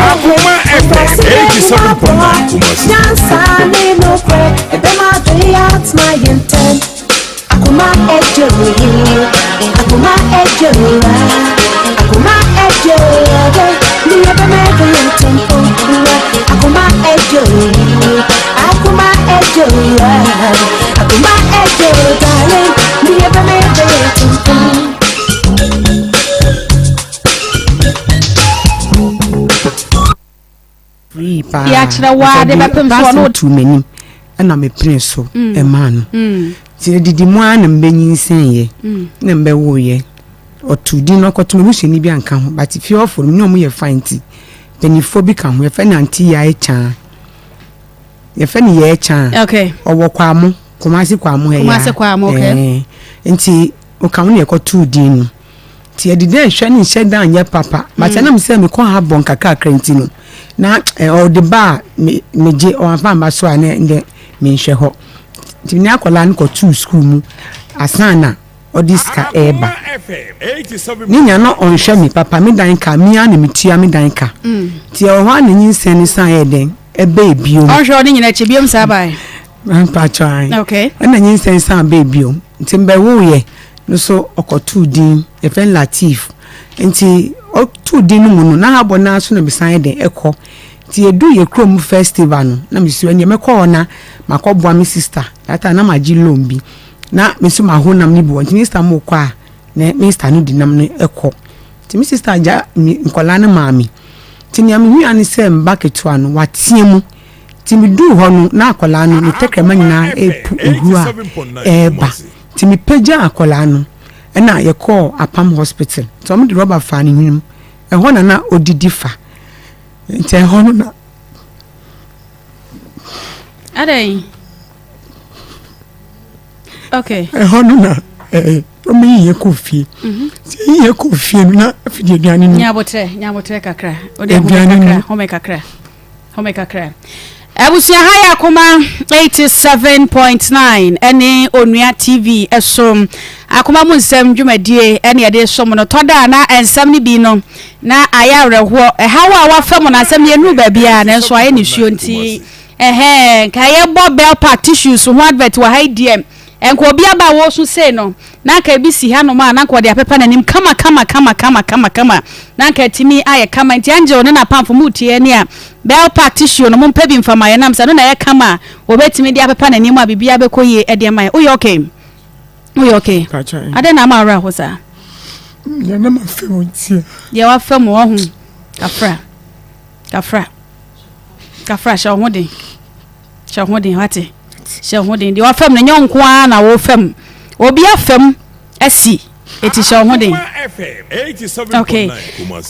Akoma FM 87.9 Kumasi. Akoma ejo, akoma ejo, akoma ejo, mi ebe mebe tempo. Akoma ejo, akoma ejo, akoma ejo, darling, mi ebe mebe tempo. Free paa. Yɛakyerɛ wo ara de bɛpem so ɔno. Tu m'anim ɛna mepene so mm. ɛmaa no. Mm. Nti adidi mu ara na mbɛnyinsɛnyɛ mm. na mbɛwoyɛ. Ɔto din no ɔkɔto m'abusuani bi anka ho but fie hɔfo no ne ɔmo yɛ fine nti mpanimfoɔ bi ka ho yɛfɛ no ante yae kyaa yɛfɛ no yɛɛ kyaa okay. Ɔwɔ kwamo Kumasi kwamo ha Kumasi kwamo okay. Eh, nti ɔka ho na yɛkɔtoo din no. Nti ɛde dɛ nhwɛ ne nhyɛ da nyɛ papa but ɛnam sɛ mekɔ ha bɔ nkakrakra nti no na ɔde ba a megye ɔamfa mba so a na ndɛ menhwɛ hɔ nti ne akwadaa no kɔtoo sukuu mu asan na ɔde sika ɛɛba ne nya no ɔnhwɛ me papa me dan ka me ara na metua me dan ka nti ɛwɔ hɔ a na nyinsɛn no san yɛ dɛn ɛbɛɛ bio ɔnhwɛ ɔne nyina akyi biom saa bae mpakyɛ ae okay ɛna nyinsɛn san bɛɛ bio nti mbɛwoeɛ no so ɔkɔtoo din yɛfrɛ no Latif nti ɔtoo din no mu no na habɔ no ara so na mesan yɛ dɛn ɛkɔ nti yɛduu yɛ kurom festival no na mesua ɛnneɛ mɛkɔ hɔ na makɔboa me sister that time na magye loan bi na me nso maho nam no bi wɔ nti me sister mo kɔ a na me sister no di nam no ɛkɔ nti me sister gya me nkɔlaa no maa me nti nea mehu ne sɛ mba ketewa no wateɛ mu nti meduu hɔ no na akɔlaa no ne tɛkrɛma nyinaa ɛrepu ehuru a ɛreba Nti me pagyaa akwadaa no ɛna yɛkɔɔ Apam hospital nti wɔn de rɔba faa ne hwene mu ɛhɔ na na ɔdidi fa nti ɛhɔ no na. Adɛn? Okay. Ɛhɔ no na ɛɛ wɔn yi yɛ kɔ fie nti yi yɛ kɔ fie no na afidi aduane no. Nyabotrɛ nyabotrɛ kakra o de home kakra home kakra. Home kakra. Abusua ha yɛ Akoma 87.9 ɛne Onua TV ɛso. Akoma mu nsɛm dwumadie ɛne yɛde som no. Tɔ da a na nsɛm no bi no na ayɛ awerɛhoɔ. Ɛhaw a wafa mu no asɛm no yɛnuru baabiara nanso ayɛ nisuo nti ɛhɛɛ nka yɛbɔ Bell Park tissues ho advert wɔ ha yi deɛ nka obi aba a wɔresu sei no na anka ebi si hanom a na anka ɔde apepa n'anim kama kama kama kama kama kama na anka atumi ayɛ kama nti Angel ne n'apamfo mo tie ɛne a Bell Park tissue no mo mpɛ bi nfa ma yɛn nam sɛ ɛno na ɛyɛ kama a wɔbɛtumi de apepa n'anim a biribiara bɛkɔ yie ɛde ama yɛn woyɛ okay woyɛ okay adɛn na ama awerɛ ho saa deɛ na mafa mu ntia deɛ wafa mu ɔho kafra kafra kafra hyɛ wo ho den Hyɛ wo ho den, wate? Hyɛ wo ho den. Deɛ wafam no, nyɛ wo nko ara na wofam. Obi afam asi. Eti hyɛ wo ho den. Okay.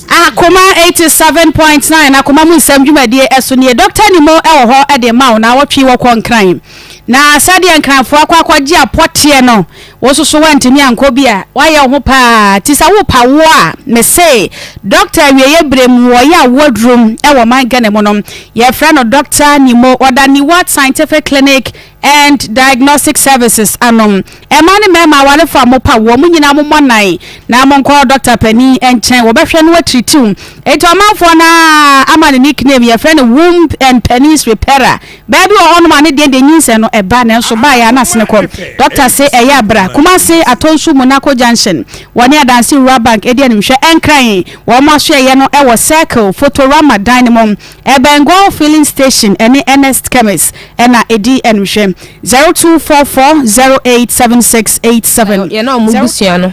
Akoma 87.9 Akoma mu nsɛm dwumadie ɛso nie. Dr. Nimo ɛwɔ hɔ ɛde ma wo na awɔtwe wɔkɔ Nkran. Na sɛdeɛ Nkranfoɔ akɔ akɔgye apɔteɛ no, Wo nso so woantumi ankɔ bi a, woayɛ wo ho paa. Nti sɛ worepa awoɔ a, mese Dɔkta awieeɛ berɛ mu ɔyɛ awoɔ aduro wɔ ɔman Ghana mu no, yɛfrɛ no Dɔkta Nimo. Ɔda Niwat Scientific Clinic and Diagnostic Services ano. Mmaa ne mmarima awarefoɔ a mopa awoɔ, mo nyinaa mommɔ nan na monkɔ dɔkta panin nkyɛn. Wɔbɛhwɛ na wɔatiritiw. Nti ɔmanfoɔ no ara ama no nickname, yɛfrɛ no Womb and Penis Repairer. Baa bi wɔ hɔnom a ne deɛ deɛ nyinsɛn no ɛba nanso baeɛ a na asene kɔ. Dɔkta se ɛyɛ a bra Kumasi Atonsu Monaco Junction wɔne Adanse Rural Bank ɛdi animhwɛ Nkran wɔn asoɛeɛ no ɛwɔ Circle Photorama dan no mu ɛbɛn Goil Filling Station ɛne Ernest Chemist ɛna ɛdi animhwɛ 0244 087687. Yɛne wɔn busua no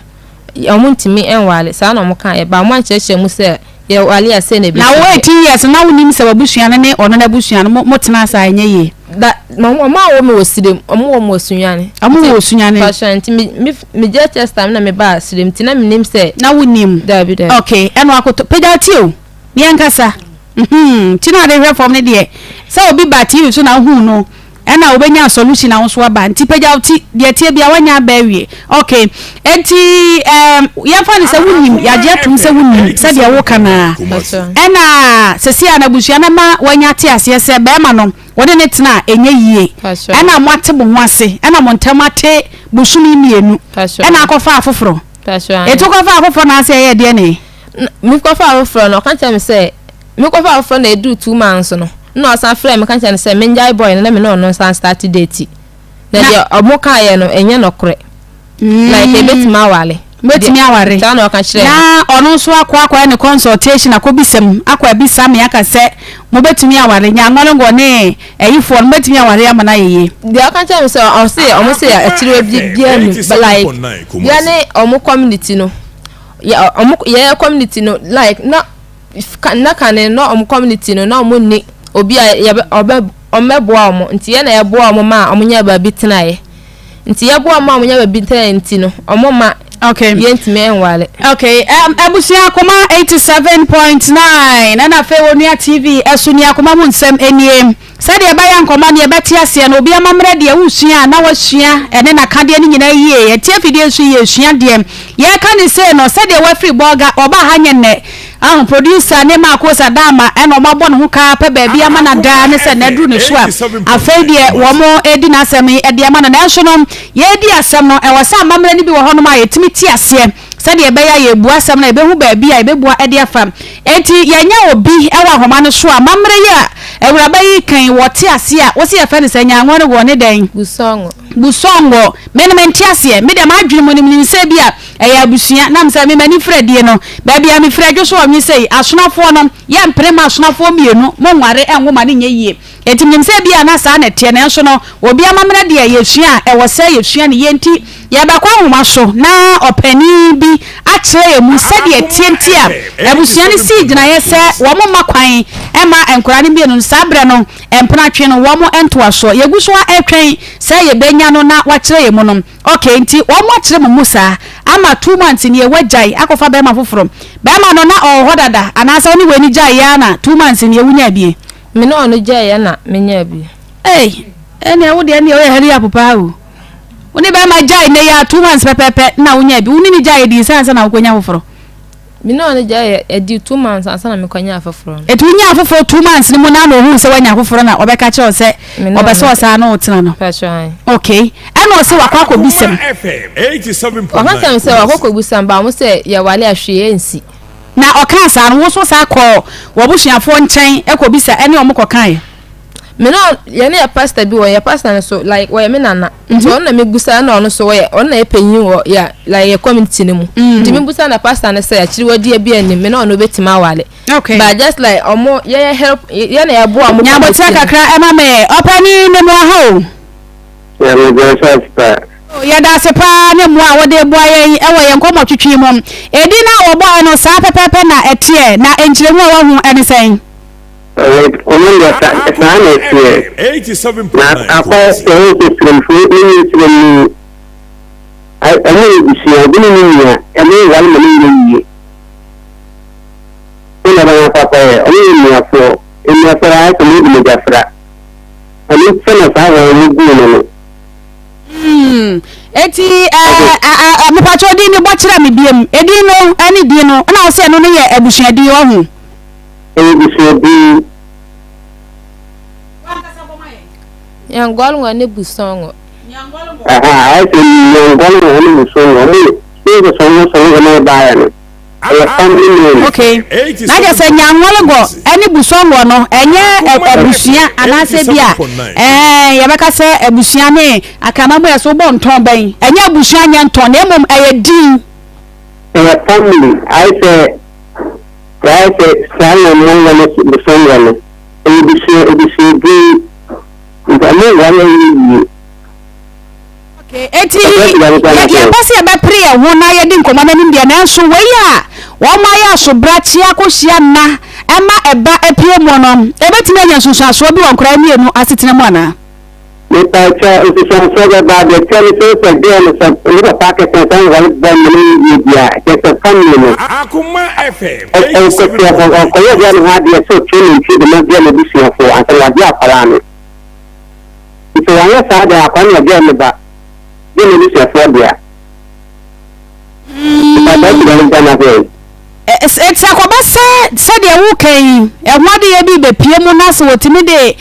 wɔn ntumi nwale saa na wɔn kaeɛ but wɔn ankyerɛkyerɛ mu sɛ Yɛ wale a sei na ɛbɛsi Na wo deɛ. 18 years no na wonim sɛ w'abusua no ne ɔno n'abusua no mo mo tena ase a ɛnyɛ yie? Da ma ɔmo a wɔ me wɔ sirem ɔmo wɔ mo wɔ sunyani. Ɔmo wɔ sunyani. Pastor nti me me me gye test time na me ba sirem nti na me nim sɛ. Na wo nim. Dabi dabi. Okay ɛna wakoto pagya ti o ne yɛn kasa mhm ti na ade hwɛ fam ne deɛ sɛ obi ba TV so na wohu no. Ɛna wobɛnya solution a wo nso aba nti pagya wo ti deɛ ɛteɛ bia woanya aba awie ok nti um, yɛmfa no sɛ wonim yɛagye atom sɛ wonim sɛdeɛ woka no a ɛna sɛsi a n'abusua no ma woanya te aseɛ sɛ bɛrima no wode ne tena a ɛnyɛ yie ɛna moate mo ho ase ɛna mo ntam ate bosome mmienu ɛna akɔfa afoforɔ. Etu kɔfa afoforɔ na ase ɛyɛ deɛ ne. Me kɔfa afoforɔ no ɔka kyerɛ me sɛ me kɔfa afoforɔ na eduru 2 months no, na ɔsan frɛ me ka kyerɛ no sɛ mengyae boy no na me ne ɔno nsan start date, na deɛ ɔmo kaeɛ no ɛnyɛ nɔkorɛ, like ebetumi aware. Bɛtumi aware. Saa na ɔka kyerɛ. Na ɔno nso akɔ akɔyɛ ne consultation, akɔbisam, akɔ abisa me aka sɛ mobɛtumi aware, nyaŋɔlongɔ ne ɛyifoɔ no mobɛtumi aware ama no ayɛ yie. Deɛ ɔka kyerɛ me sɛ ɔse ɔmo se akyire bi bia nim, but like yɛ ne ɔmo community no, yɛ ɔmo yɛ community no, like na kane na ɔmo community no na ɔmo ni obi a yɛbɛ ɔbɛ ɔmɛboa ɔmo, nti yɛ na yɛboa ɔmo ma ɔmo nya baabi tenaeɛ, nti yɛboa ɔmo a ɔmo nya baabi tenaeɛ, nti no ɔmo ma yɛntumi nware. Okay, abusua, Akoma 87.9 ɛna afei Onua TV ɛso ni Akoma mu nsɛm nie. Sɛdeɛ ɛbɛyɛ nkɔmmɔ no yɛbɛte aseɛ no, obi amammerɛ deɛ wosua a na wasua ɛne n'akadeɛ no nyinaa yie. Ɛte afidie nso yɛ esua deɛ yɛka ne sei no, sɛdeɛ wafiri bɔɔga ɔba ha nyɛ nnɛ aho producer ne Maako Sadama ɛna ɔmo abɔ ne ho kaa pɛ baabi ama na daa ne sɛ n'aduru ne so a, afei deɛ wɔn edi n'asɛm yi ɛde ama no. Nanso no yɛredi asɛm no, ɛwɔ sɛ amammerɛ no bi wɔ hɔnom a yɛtumi te aseɛ sɛdeɛ ɛbɛyɛ a yɛbu asɛm no a, yɛbɛhu baabi a yɛbɛbua ɛde afa. Enti yɛnyɛ obi ɛwɔ ahoma no so a amammerɛ yi a awuraba yi kan wɔte aseɛ a wɔsi yɛfɛ no sɛ nyanwɔ no wɔ ne dɛn? Busɔngɔ. Busɔngɔ. Me no mente aseɛ. Me deɛ m'adwene mu no, menim sɛ bi a ɛyɛ abusua nam sɛ me m'ani fira die no, baabi a mefiri adwo so ɔnwe sɛ asonafoɔ no yɛmpene ma asonafoɔ mmienu mo nware ɛnwo ma no nyɛ yie. Enti menim sɛ bi a na saa na ɛteɛ. Nanso no obi amammerɛ deɛ yɛsua a, ɛwɔ sɛ yɛsua no yie. Nti yɛbɛkɔ ahoma so na ɔpanin bi akyerɛ yɛn mu sɛdeɛ ɛteɛ nti a abusua no sii gyinaeɛ sɛ wɔn mma kwan mma nkwadaa no mmienu no saa berɛ no mpenatwe no wɔn ntoasoɔ. Yɛgu so a ɛretwɛn sɛ yɛbɛnya no na wakyerɛ yɛn mu no. Okay, nti wɔn akyerɛ mo mu saa ama 2 months nie wagyae akɔfa bɛrima foforɔ. Bɛrima no na ɔwɔ hɔ dada anaasɛ wo ne wei ni gyae yɛ na 2 months nie wonya bie? Me ne ɔno gyae yɛ na menya bi. Ei, ɛnea wo deɛ, ɛnea woyɛ hurry up paa o. Wo ne bɛrima gyae nnɛ yɛ a 2 months pɛpɛɛpɛ na wonya bi. Wo ne ne gyae di nsa ansa na wokɔnya foforɔ? Me ne ɔno gyae yɛ ɛdi 2 months ansa na mekɔnya afoforɔ no. Ɛti wonya afoforɔ 2 months no mu na ohuu sɛ woanya afoforɔ na ɔbɛka kyerɛ wo sɛ ɔbɛ sɛ ɔsaa na ɔtena no? Okay, ɛna ɔsɛ wakɔ akɔbisam? Ɔka kyerɛ me sɛ wakɔ akɔbisam ba ɔmo sɛ yɛwale a hwee nsi. Na ɔkaa saa no, wo so saa kɔɔ w'abusuafoɔ nkyɛn kɔbisa ɛne ɔmo kɔkaeɛ? Me ne yɛne yɛ pastor bi wɔ yɛ pastor no so, like wɔyɛ me nana, nti ɔno na mebusa, na ɔno so wɔyɛ ɔno na yɛ panyin wɔ yɛ like yɛ community no mu, nti mebusa na pastor no sɛ akyiriwadeɛ bi anim, me ne ɔno obetumi awale. But just like ɔmo yɛyɛ help yɛ na yɛboa ɔmo. Nyabotrɛ kakra ɛma me ɔpani ne mu aha o. Yɛda ase paa ne mmoa a wɔde boa yɛn wɔ yɛn nkɔmmɔ twitwi mu. Edin no a wɔbɔe no, saa pɛpɛɛpɛ na ɛteɛ, na nkyerɛmu a woahu ne sɛn? Ɔno deɛ saa na ɛteɛ. Na akɔ sɛ ɛyɛ sɛ sremfoɔ ne nyɛ sremni, ɔmo yɛ busua, obi ne ne nua, ɛno nware ma ne nyɛ yie. Sɛnea ɛbɛyɛ akɔ akɔyɛ, ɔmo yɛ nnuafoɔ, nnuafoɔ ayɛ sɛ ɔmo de mogya fra. Ɛno nti na saa wɔn mo guu no no. Eti ɛɛ mepatwa din no bɔ kyerɛ me biem. Edin no ɛne din no ɛna ɔsɛ ɛno no yɛ abusua din ɔho. Ɛyɛ abusua din. Nyangɔlŋɔ ne Busɔŋɔ. Aha, ayɛ sɛ Nyangɔlŋɔ ne Busɔŋɔ. Ɔmo yɛ sɛ sɔŋɔ sɔŋɔ na ɛbaayɛ no. Ɛyɛ family name. Okay. Na kyerɛ sɛ Nyangɔlŋɔ ne Busɔŋɔ no ɛnyɛ abusua anaasɛ bi a ɛɛ yɛbɛka sɛ abusua ne akrama mu yɛ so wobɔ ntɔn bɛn. Ɛnyɛ abusua nyɛ ntɔn na mmom ɛyɛ din. Ɛyɛ family, ayɛ sɛ ayɛ sɛ saa Nyangɔlŋɔ ne Busɔŋɔ no ɛyɛ abusua abusua din nti ɔmo nware ɛnyɛ yie. Enti yɛmpɛ sɛ yɛbɛpere yɛn ho na yɛadi nkɔmmɔ no anim deɛ, nanso wei a wɔayɛ asobrakyeɛ akɔhyia nna ma ɛba apue mu no, ɛbɛtumi anya nsunsuansoɔ bi wɔ nkwadaa mmienu asetena mu anaa? Mepakyɛw, nsusuansoɔ bɛba. Deɛ ɛteɛ ne sɛ, sɛ girl no sɛ ne papa akɛse no sɛ ɔnware bɔ ma no nyɛ yie deɛ a, kyerɛ sɛ family no ɔnkɔtua, ɔnkɔyɛ girl no ho adeɛ sɛ ɔtua nantwie de ma girl no abusuafoɔ ansa na wagye akwadaa no. Nti wanyɛ saa deɛ, akwadaa no yɛ girl no ba, girl no abusuafoɔ dea. Mepakyɛw, wote deɛ meka no ase? Sɛ ɛkɔba sɛ sɛdeɛ woreka yi, ɛho adeyɛ bi rebɛpue mu na sɛ wɔtumi de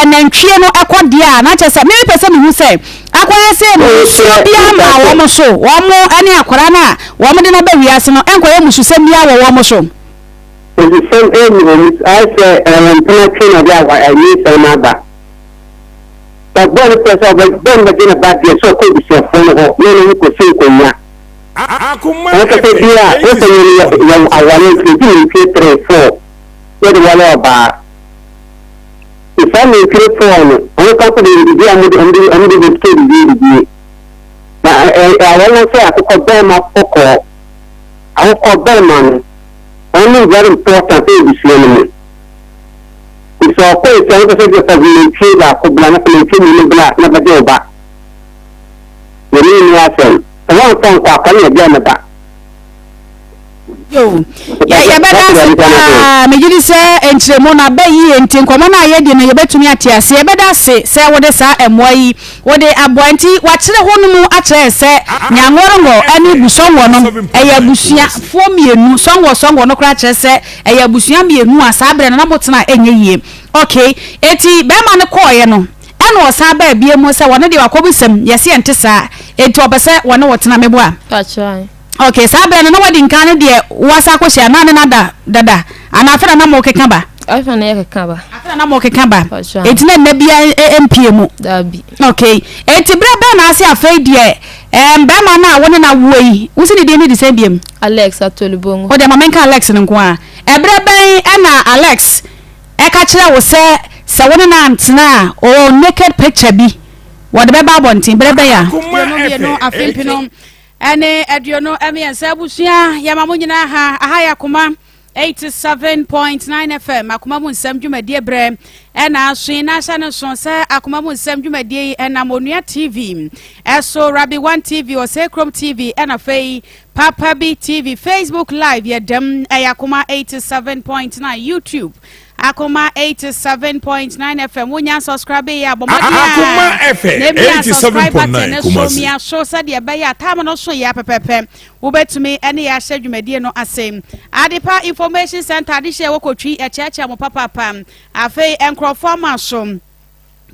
nantwie no kɔ deɛ a, na kyerɛ sɛ, me mepɛ sɛ mehu sɛ, Akɔyɛ sɛ mmusuo biara mmaa wɔn so, wɔn ne akwadaa no a wɔde no aba wiase no nkɔyɛ mmususɛm biara wɔ wɔn so. Mmususɛm nni wɔn so, ayɛ sɛ ɛyɛ mpena twe na ɔde awa nyinsɛn no aba. Sɛ bɔɔ no pɛ sɛ ɔbɛ bɔɔ no bɛgye ne ba deɛ sɛ ɔkɔ abusuafoɔ no hɔ na ɔne wɔn kɔsi nkonnwa. Wɔn kasa bi a wɔsɛ yɛn yɛ yɛn aware nti ɛdi mfie 3 4 yɛde wale ɔbaa. Saa nantwie fɔɔ no, ɔno ka nso de didi a wɔde wɔde wɔde bɛtutu didie didie. Na ɛ ɛ awɔ no sɛ akokɔ bɛrima kɔkɔɔ. Akokɔ bɛrima no, ɔno ne very important wɔ abusua no mu. Nti sɛ ɔkɔ nsia no sɛ sɛ sɛ nantwie baako bla na sɛ nantwie mmienu bla na bɛgye wo ba. Yɛne nni asɛm. Sɛ wɔamfa nkɔ akɔ ne ɛgye ne ba. Yo, yɛ yɛbɛda ase paa. Megye di sɛ nkyerɛmu no aba yie nti nkɔmmɔ no a yɛdi no yɛbɛtumi ate ase. Yɛbɛda ase sɛ wode saa mmoa yi wode aboa nti wakyerɛ hɔ no mu akyerɛ sɛ Nyangorongo ne Busɔngɔ no ɛyɛ abusuafoɔ mmienu. Sɔngɔ Sɔngɔ no koraa kyerɛ sɛ ɛyɛ abusua mmienu a saa berɛ no na motena a ɛnyɛ yie. Okay, eti bɛrima no kɔɔeɛ no ɛna ɔsan baa bie mu sɛ wɔne deɛ wakɔbisam yɛse ɛnte saa enti ɔpɛ sɛ wɔne wo tena meboa? Pakyɛ. Ok, saa berɛ no na wadi nkan ne deɛ woasa akɔhyia na ne no ada dada anaa afei na na mokeka ba? Afei na yɛkeka ba. Afei na na mokeka ba. Enti na nna biara mpie mu? Daabi. Ok, enti berɛ bɛn na ase afei deɛ ɛɛm bɛrima no a wo ne no awoɔ yi, wo se ne din ne de sɛn biam? Alex Atolibongo. Wo deɛ ma menka Alex no nko ara. Ɛberɛ bɛn na Alex ɛka kyerɛɛ wo sɛ sɛ wo ne no antena a ɔwɔ naked picture bi wɔde bɛba abɔnten? Berɛ bɛn a? Mmienu mmienu afe mpenu Ɛne 23 abusua yɛma mo nyinaa ha aha yɛ akoma 87.9 FM akoma mu nsɛm dwumadie berɛ ɛna aso yi na ahyɛ no nso sɛ akoma mu nsɛm dwumadie yi ɛnam onua TV ɛso Rabi One TV ɔsɛ kurom TV ɛna afei Papa Bi TV Facebook live yɛ dɛm ɛyɛ akoma 87.9 YouTube Akoma 87.9 FM wonya subscribe yɛ a bɔ mmɔden Akoma a FM na mia subscribe button 87.9 no so Kumasi. mia so sɛdeɛ ɛbɛyɛ a time no so yɛ pɛpɛpɛ wobɛtumi ne yɛ ahyɛ dwumadie no ase. Adepa Information Center adehyɛ ɛwɔ Kotwi ɛkyɛkyɛ mo papaapa afei nkurɔfoɔ ama so.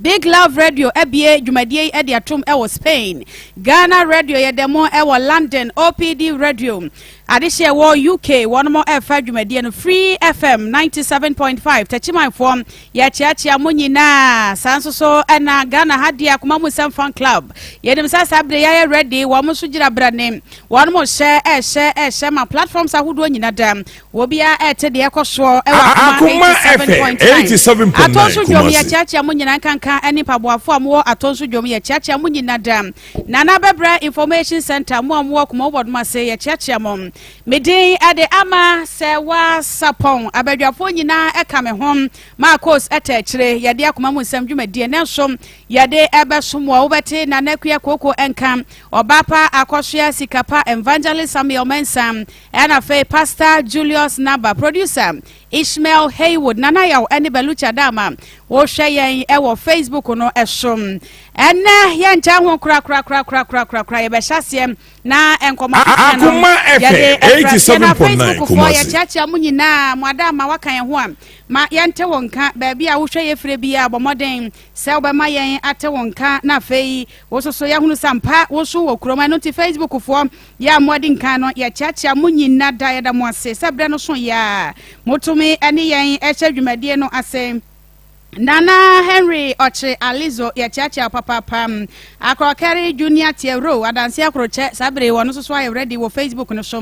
Big Love Radio abue dwumadie yi de atom wɔ Spain. Ghana Radio yɛ dɛ mo wɔ London. OPD Radio adehyeɛ wɔ UK wɔn mo ɛfa dwumadie no. Free FM 97.5 Takyimanfoɔ yɛkyeakyea mo nyinaa. Saa nso so ɛna Ghana ha deɛ Akoma Mu Nsɛm Fan Club yɛnim sɛ saa bere yɛayɛ ready wɔn nso gyina brane wɔn mo hyɛ ɛhyɛ ɛhyɛ ma platforms ahodoɔ nyina da. Obiara ɛte deɛ ɛkɔ soɔ ɛwɔ Akoma Akoma FM 87.9. 87.9 Atɔ nso dwom Kumasi. yɛkyeakyea mo nyinaa nkanka ne mpaboafoɔ a mowɔ atɔ nso dwom yɛkyeakyea mo nyina da. Nana Bɛbrɛ Information Center mo a mowɔ Kumawu Bɔdom ase yɛkyeakyea mo. Me din ɛde Ama Sɛwa Sapɔn abadwafoɔ nyinaa ɛka me ho Marcos ɛtɛ akyire yɛde akoma mu nsɛm dwumadie ne nso yɛde ɛbɛso mo a wobɛte Nana Akua Kooko nka Ɔbaapa Akɔsoa Sikapa Evangelist Samuel Mensah Ɛna afei Pastor Julius Naba, Producer Ishmael Haywood, Nana Yaw ɛne Belucha Dama wohwɛ yɛn ɛwɔ Facebook no ɛso. Ɛnɛ yɛnkyɛ ho korakorakorakorakorakora yɛbɛhyɛ aseɛ na nkɔmmɔ akeka no Akoma FM yɛde ɛfra aseɛ na 87.9 Facebook foɔ Kumasi. yɛkyeakyea mo nyinaa mo ada ama waka yɛn ho a ma yɛnte wo nka baabi a wohwɛ yɛ fire biara bɔ mmɔden sɛ wobɛma yɛn ate wo nka na afei wo nso so yɛahunu sɛ ampa wo nso wɔ kurom ɛno nti Facebook foɔ Yɛ a moadi nkan no, yɛkyeakyea mo nyinna da. Yɛda mo ase sɛ berɛ no so yɛ a motumi ne yɛn hyɛ dwumadie no ase. Nana Henry Ɔkyere Alizo, yɛkyeakyea wo papaapa. Akorɔkɛre Junior Tiero, Adanse Akorokyɛ, saa bere yi ɔno nso so ayɛ ready wɔ Facebook no so.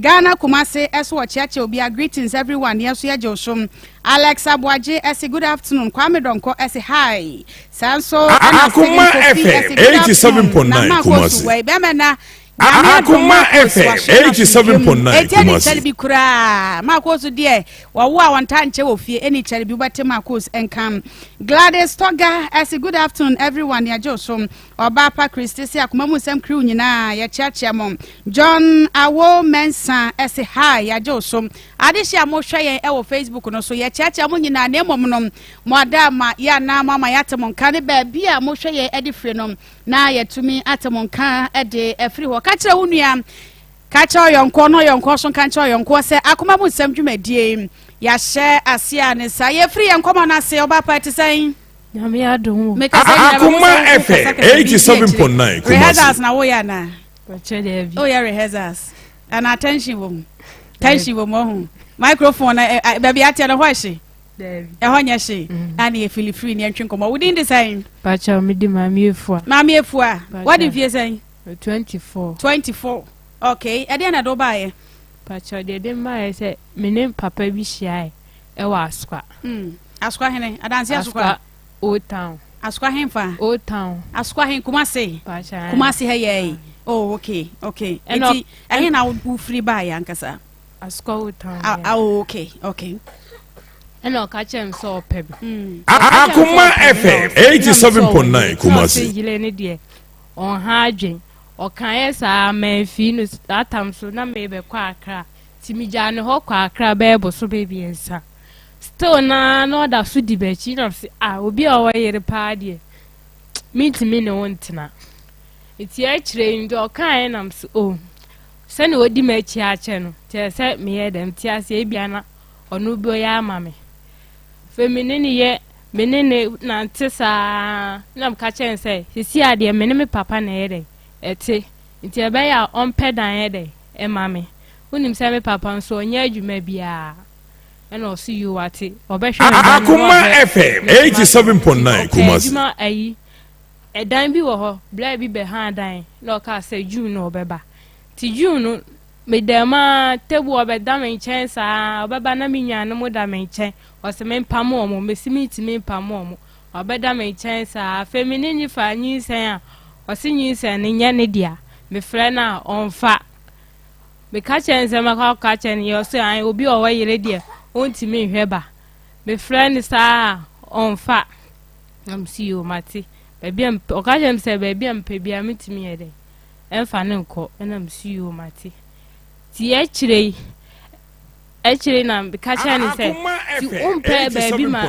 Ghana Kumase ɛso ɔkyeakyea obiara, greetings everyone, yɛn nso yɛgye wo so. Alex Aboagye ɛse good afternoon, Kwame Donkor ɛse hi. Saa nso ɛna Stephen Akoma Kofi FM ɛse good afternoon, 87.9 Nama Akosu Kumasi. wɔ bɛmɛ na Nyame adom Akoma Marcos FM wahwɛ no asomdwoe mu. 87.9 Enti ɛne Kumasi. kyɛre bi koraa. Marcos deɛ wɔwo a wɔntaa nkyɛ wɔ fie. Ɛne kyɛre bi wobɛte Marcos nka. Gladys Toga ɛse good afternoon everyone yɛgye wo so. Ɔbaa pa Christy se akoma mu nsɛm crew nyinaa yɛkyeakyea mo. John Awo Mensah ɛse hi yɛagye wo so. Adehye a mohwɛ yɛn ɛwɔ Facebook no so yɛkyeakyea mo nyinaa na mmom no mo ada ama yɛ anaa mo ama yɛate mo nka ne baabi a mohwɛ yɛn ɛde firi no. Na yɛatumi ate mo nka de afiri hɔ. Ka kyerɛ wo nua, ka kyerɛ ɔyɔnkoɔ, na ɔyɔnkoɔ nso nka nkyerɛ ɔyɔnkoɔ sɛ akoma mu nsɛm dwumadie yi, yɛahyɛ aseɛ a ne saa. Yɛfiri yɛn nkɔmmɔ no ase, ɔbaa pa ɛte sɛn? Nyame adom o. Meka sɛ nyina bɛhu Akoma sɛ wo FM kasa kasa bi di akyire. 87.9 Kumasi. Rehearsals na woyɛ anaa? Pakyɛ daabi. Woyɛ rehearsals. Anaa tension wɔ mu. Tension wɔ mu ɔho. Microphone na ɛ- ɛ, baabi ateɛ no hɔ ɛhye. Daabi. Ɛhɔ nyɛ hye. Ana yɛ feel free ne yɛntwe nkɔmmɔ. Wo din de sɛn? Pakyɛ mede Maame Efua. Maame Efua. Pakyɛ. Wadi mfie sɛn? 24. 24. Okay. Ɛdeɛn na ɛde wo baeɛ? Pakyɛ deɛ ɛde mmaeɛ sɛ me ne papa bi hyiae ɛwɔ Asokwa. Mm. Asokwa hene? Adanse Asokwa? Asokwa Old Town. Asokwa henfa? Old Town. Asokwa hen Kumasi? Pakyɛ. Kumasi ha yɛ yi. Oh, okay, okay. Ɛna Eti ɛhe na wofiri baeɛ ankasa? Asokwa Old Town. Ah, ah, oh, okay, okay. Ɛna ɔka kyerɛ me sɛ ɔpɛ me. Akoma FM 87.9 Kumasi. Ɔsɛ yere ne deɛ ɔnha adwen. Ɔkaeɛ saa mamfii no saa tam so na mebɛkɔ Accra. Nti megyaa ne hɔ kɔ Accra bɛyɛ bosome mmiɛnsa. Still naa na ɔda so di m'akyi na mese ah obi a ɔwɔ yere paa deɛ mentumi ne wo ntena. Nti akyire yi nti ɔkaeɛ na mese oh sɛnea ɔdi m'akyi akyɛ no kyerɛ sɛ meyɛ dɛm te aseɛ ebia na ɔno bi ɔyɛ ama me. Afei me ne ne yɛ me ne ne nante saa na meka kyerɛ no sɛ sisi adeɛ me ne me papa na ɛyɛ dɛn ɛte nti ɛbɛyɛ a ɔmpɛ dan yɛ dɛn ɛma me. Wonim sɛ me papa nso ɔnyɛ adwuma biara ɛna ɔso yoo wate ɔbɛhwɛ me ba no Akoma na ɔhwɛ FM me so mate. 87.9 Ɔpɛ Kumasi. adwuma ayi ɛdan bi wɔ hɔ bla bi bɛha dan na ɔkaa sɛ June na ɔbɛba nti June no meda mu ara tebu ɔbɛda me nkyɛn saa ɔbɛba na me nuanom da me nkyɛn ɔsɛ mempam wɔn mesi mentumi mpam wɔn ɔbɛda me nkyɛn saa afei me ne ne fa nyinsɛn a ɔse nyinsɛn no nyɛ ne dea mefrɛ no a ɔmfa meka kyerɛ no sɛ mɛkɔ akɔka kyerɛ no yɛ ɔse an obi a ɔwɔ yere deɛ ɔntumi nhwɛ ba mefrɛ no saa a ɔmfa na mesi yoo mate baabi a ɔka kyerɛ me sɛ baabi a mepɛ biara metumi yɛ dɛn ɛmfa no nkɔ ɛna mesi yoo mate ti akyire yi akyire na meka kyerɛ no sɛ ti wompɛ baabi ma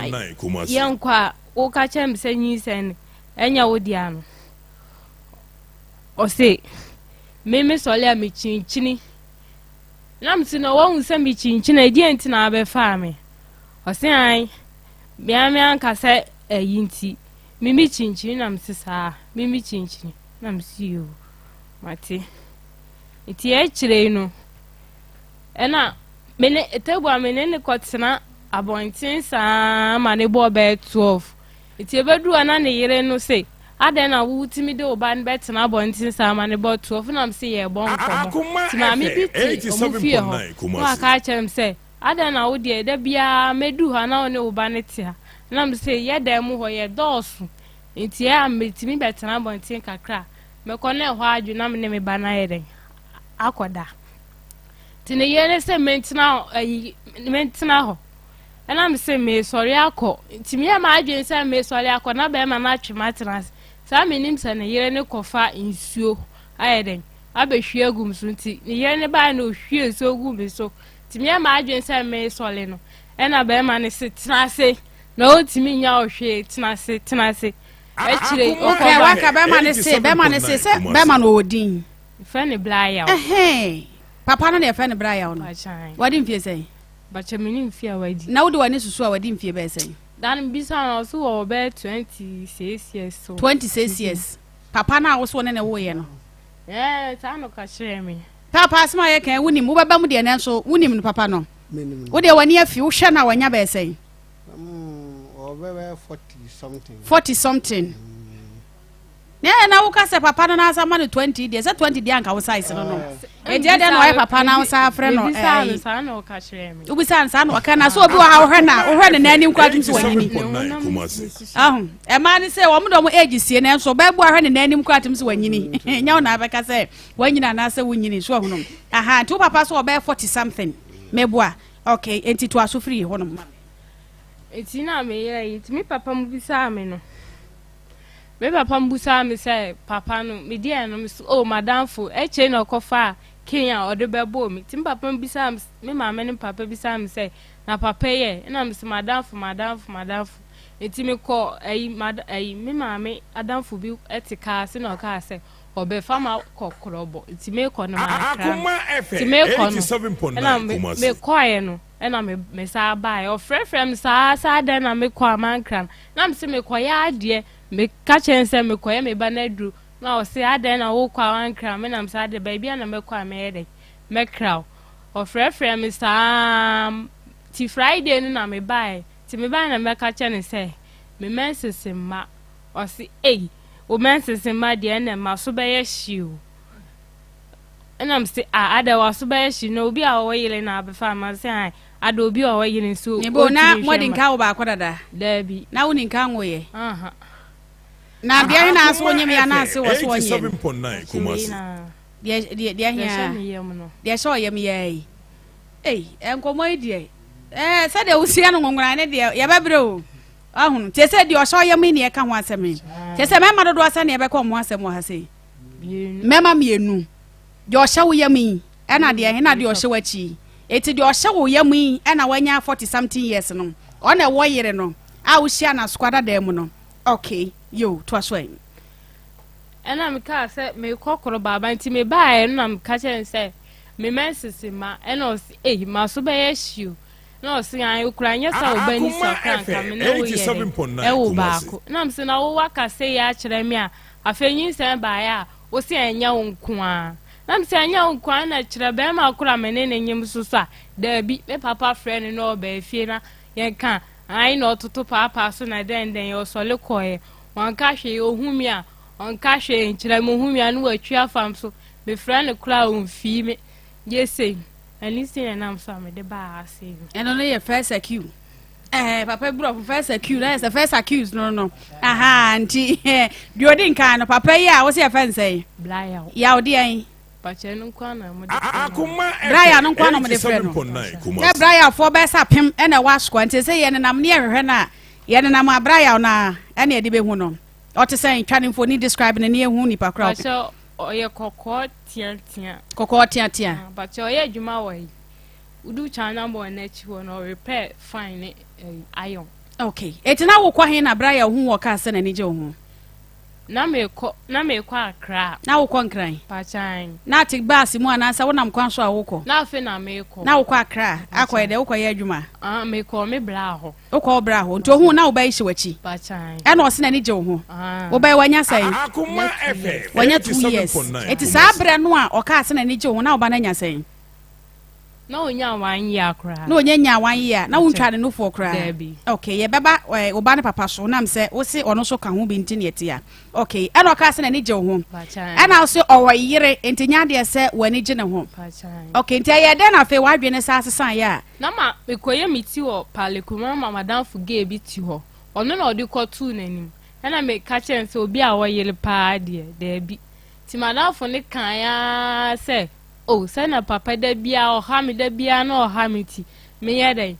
yɛnkɔ a woka kyerɛ me sɛ nyinsɛn no ɛnyɛ wo dea no ɔse me me sɔle a mekyinkyini na mese na wahu sɛ mekyinkyini a ɛdeɛ nti na abɛfaa me ɔse an mea me anka sɛ ɛyi nti me me kyinkyini na mese saa me me kyinkyini na mese yoo mate nti akyire no ɛna me ne tebu a me ne ne kɔtena abɔnten saa ma ne bɔɔ bɛyɛ 12 nti ebeduru a na ne yere no se adɛn na wotumi de wo ba no bɛtena abɔnten saa ma ne bɔ 12 na mese yɛbɔ nkɔmmɔ nti maame bi te ɔmo fie hɔ na waka akyerɛ m sɛ adɛn na wo deɛ da biara mɛdu hɔ na wo ne wo ba no te ha na mese yɛ dan mu hɔ yɛ dɔɔso nti ɛ a metumi bɛtena abɔnten kakra mɛkɔ na ɛhɔ adwo na me ne me ba no ayɛ dɛn akɔda nti ne yere ne sɛ mentena ayi mentena hɔ ɛna me sɛ mesɔre akɔ nti meyɛ m'adwene sɛ mesɔre akɔ na bɛrima no atwe m'atena ase saa menim sɛ ne yere ne kɔfa nsuo ayɛ dɛn abɛhwie agu m so nti ne yere ne baeɛ na ɔhwie nsuo gu me so nti meyɛ m'adwene sɛ mesɔre no ɛna bɛrima no se tena ase na ɔntumi nya ɔhwee tena ase tena ase akyire ɔkɔ waka bɛrima no se bɛrima no se sɛ bɛrima no ɔwɔ din fɛ ne blayaw ɛhɛn papa no na yɛfrɛ no brayaw no wade mfie sɛn Bakyɛ me ne mfie a wadi. Na wode w'ani susu a wadi mfie bɛyɛ sɛn? Da no bisa no ɔso wɔ bɛyɛ 26 years so. 26 years. Papa no a wo so wo ne ne woeɛ no. Ɛɛ saa na ɔka kyerɛɛ me. Papa asɛm a yɛka yi wonim wobɛba mu deɛ nanso wonim no papa no. Wo deɛ w'ani afi wohwɛ no a wanya bɛyɛ sɛn? Ɔbɛyɛ 40 something. 40 something. Na ɛyɛ na woka sɛ papa no n'asa ma no 20 deɛ sɛ 20 deɛ anka wo size no no enti ɛdɛn na ɔyɛ papa na wosa afrɛ no ɛyi saa na ɔka kyerɛ me wobisa no saa na ɔka na sɛ obi wɔ ha wohwɛ na wohwɛ ne nan anim koraa tumi sɛ wanyini aho ɛmaa ne sɛ wɔn de wɔn age sie nanso ɔbaa bu ahwɛ ne nan anim koraa tumi sɛ wanyini nyɛ wo na abɛka sɛ wanyini anaasɛ wonyini so ahunu aha nti wo papa so ɔbɛyɛ 40 something meboa okay enti to aso firi hɔ nom enti na meyɛ yi nti me papa mu bisaa me no Me papa bisaa me sɛ, Papa no, me deɛ no? Mese, Oh, m'adamfo. Akyire na ɔkɔfaa cane a ɔde bɛbɔɔ me. Nti me papa bisaa me, me maame ne me papa bisaa me sɛ, Na papa yi ɛ? Ɛna mese, M'adamfo, m'adamfo, m'adamfo. Nti mekɔ ayi, m'ada, ayi, me maame adamfo bi te kaa ase na ɔkaa sɛ, ɔbɛfa me akɔ Korɔbɔ. Nti mekɔ no, mankra no. Akoma Nti FM mekɔ no, ɛna 87.9 me, Kumasi. mekɔeɛ no. Ɛna me me saa baeɛ. Ɔfrɛfrɛ me saa sɛ adɛn na mekɔ a mankra no. Na mese mekɔyɛ adeɛ. Meka kyerɛ no sɛ mekɔyɛ me ba no aduro. Na ɔse adɛn na wokɔ a wankra me? Na mese adɛn baabi a na mɛkɔ a mɛyɛ dɛn mɛkra wo. Ɔfrɛfrɛ me saa ti Friday no na mebaeɛ. Nti mebaeɛ na mɛka kyerɛ no sɛ me menses mma. Ɔse ei wo menses mma deɛ ɛnɛ maso bɛyɛ hye o. Ɛna mese ah adɛn waso bɛyɛ hye na obi a ɔwɔ yere na abɛfa ama sɛ ae ada obi a ɔwɔ yere nso Mebo na ɔntumi nhwɛ moadi mma. nka wo baako dada? Daabi. Na woni nka nwoeɛ? Aha. Na deɛ he na ase Akoma wonyem yɛ anaase FM wɔ so ɔnyɛ no? 87.9 Ɔhyɛ wei Kumasi. na Deɛ deɛ deɛ deɛ he ɛhyɛ a me yam no. deɛ ɛhyɛ ɔyam yɛ yi. Ei, nkɔmmɔ yi deɛ ɛɛ sɛdeɛ wosia no nwonwona ne deɛ yɛbɛbrɛ o. Ahunu. Te sɛ deɛ ɔhyɛ ɔyam yi ne ɛka ho asɛm yi. Kyɛ sɛ mmarima dodoɔ sɛ ne yɛbɛka ɔmo ho asɛm wɔ ha sei. Mmarima mmienu. Deɛ ɔhyɛ wo yam yi ɛna deɛ ɛna deɛ ɔhyɛ w'akyi yi. Eti deɛ ɔhyɛ wo yam yi ɛna wanya 40 something years no. Ɔna ɛwɔ yere no a wohyia no asokwa dadaa mu no. Okay, yo, toa so ɛ. Ɛna mekaa sɛ mekɔ koro baaba nti mebaeɛ no na meka kyerɛ no sɛ me menses ma ɛna ɔse ei maso bɛyɛ hye o na ɔse an okura nyɛ sɛ wo ba ni Akoma sua koraa nka me ne wo FM yɛ dɛ 87.9 ɛwo Kumasi. baako na mese na wo waka sei akyerɛ me a afei nyinsɛn baeɛ a wo se ɛnyɛ wo nko ara na mese ɛnyɛ wo nko ara na kyerɛ bɛrima koro a me ne ne nyem so so a daabi me papa frɛ no na ɔbaa fie na yɛnka an na ɔtoto paapaa so na dɛn dɛn ɔsɔle kɔɛ wanka hwee ɔhu me a ɔnka hwee nkyerɛ me ɔhu me a na watwi afam so mefrɛ no koraa a ɔmfii me yɛ sei Ɛno nti na ɛnam so a mede baa ha sei no. Ɛno no yɛ first accuse. Eh, papa bi first accuse na yɛ sɛ first accuse no no. Aha, nti deɛ ɔdi nkan no papa yi a wɔsi yɛfɛ nsɛn. Blayaw. Yaw deɛ yi. Pakyɛ no nko na wɔde frɛ no. Akoma Braya no FM nko na wɔde frɛ no. 87.9 Sɛ Kumasi. Brayafoɔ bɛyɛ sɛ apem ɛna ɛwɔ asokoa nti sɛ yɛnenam ne yɛhwehwɛ no a yɛnenam a Brayaw no a ɛna yɛde bɛhu no. Ɔte sɛn twa ne mfoni describe no ne yɛhu nipa koraa. Pakyɛ ɔyɛ kɔkɔɔ teatea. Kɔkɔɔ teatea. Ah, pakyɛ ɔyɛ adwuma wɔ yi. Wodu China mall n'akyi hɔ no ɔrepair fan ne eh, iron. Okay. Eti na wokɔ he na Braya hu wɔ kaa sɛ n'ani gye wo ho? Na mekɔ na mekɔ Accra. Na wokɔ Nkran? Pakyan. Na ate baase mu anaasɛ wonam kwan so a wokɔ? Na afei na mekɔ. Na wokɔ Accra akɔyɛ dɛ wokɔyɛ adwuma? Ah, mekɔ me bra hɔ. Wokɔ wo bra hɔ nti ohuu na wo ba yi hyɛ w'akyi ɛna ɔse n'ani gye wo ho wo ba yi wanya sɛn wanya 2 years eti saa berɛ no a ɔkaa sɛ n'ani gye wo ho na wo ba no anya sɛn na onya one year koraa na onya nya one year na wontwa ne nufoɔ koraa Daabi. okay yɛbɛba eh, wo ba ne papa so nam sɛ wo se ɔno nso ka ho bi nti ne ɛte a okay ɛna ɔkaa sɛ n'ani gye wo ho ɛna wo se ɔwɔ yere nti nya adeɛ sɛ w'ani gye ne ho okay nti ɛyɛ dɛn na afei w'adwene saa sesaeɛ a Na ma mekɔyɛ me ti wɔ Paleku na ma m'adamfo gay bi te hɔ. Ɔno na ɔde kɔtoo n'anim. Ɛna meka kyerɛɛ no sɛ obi a ɔyere paa deɛ, daabi. Nti m'adamfo no kae ara sɛ, oh, sɛ na papa da biara ɔha me, da biara na ɔha me nti, menyɛ dɛn?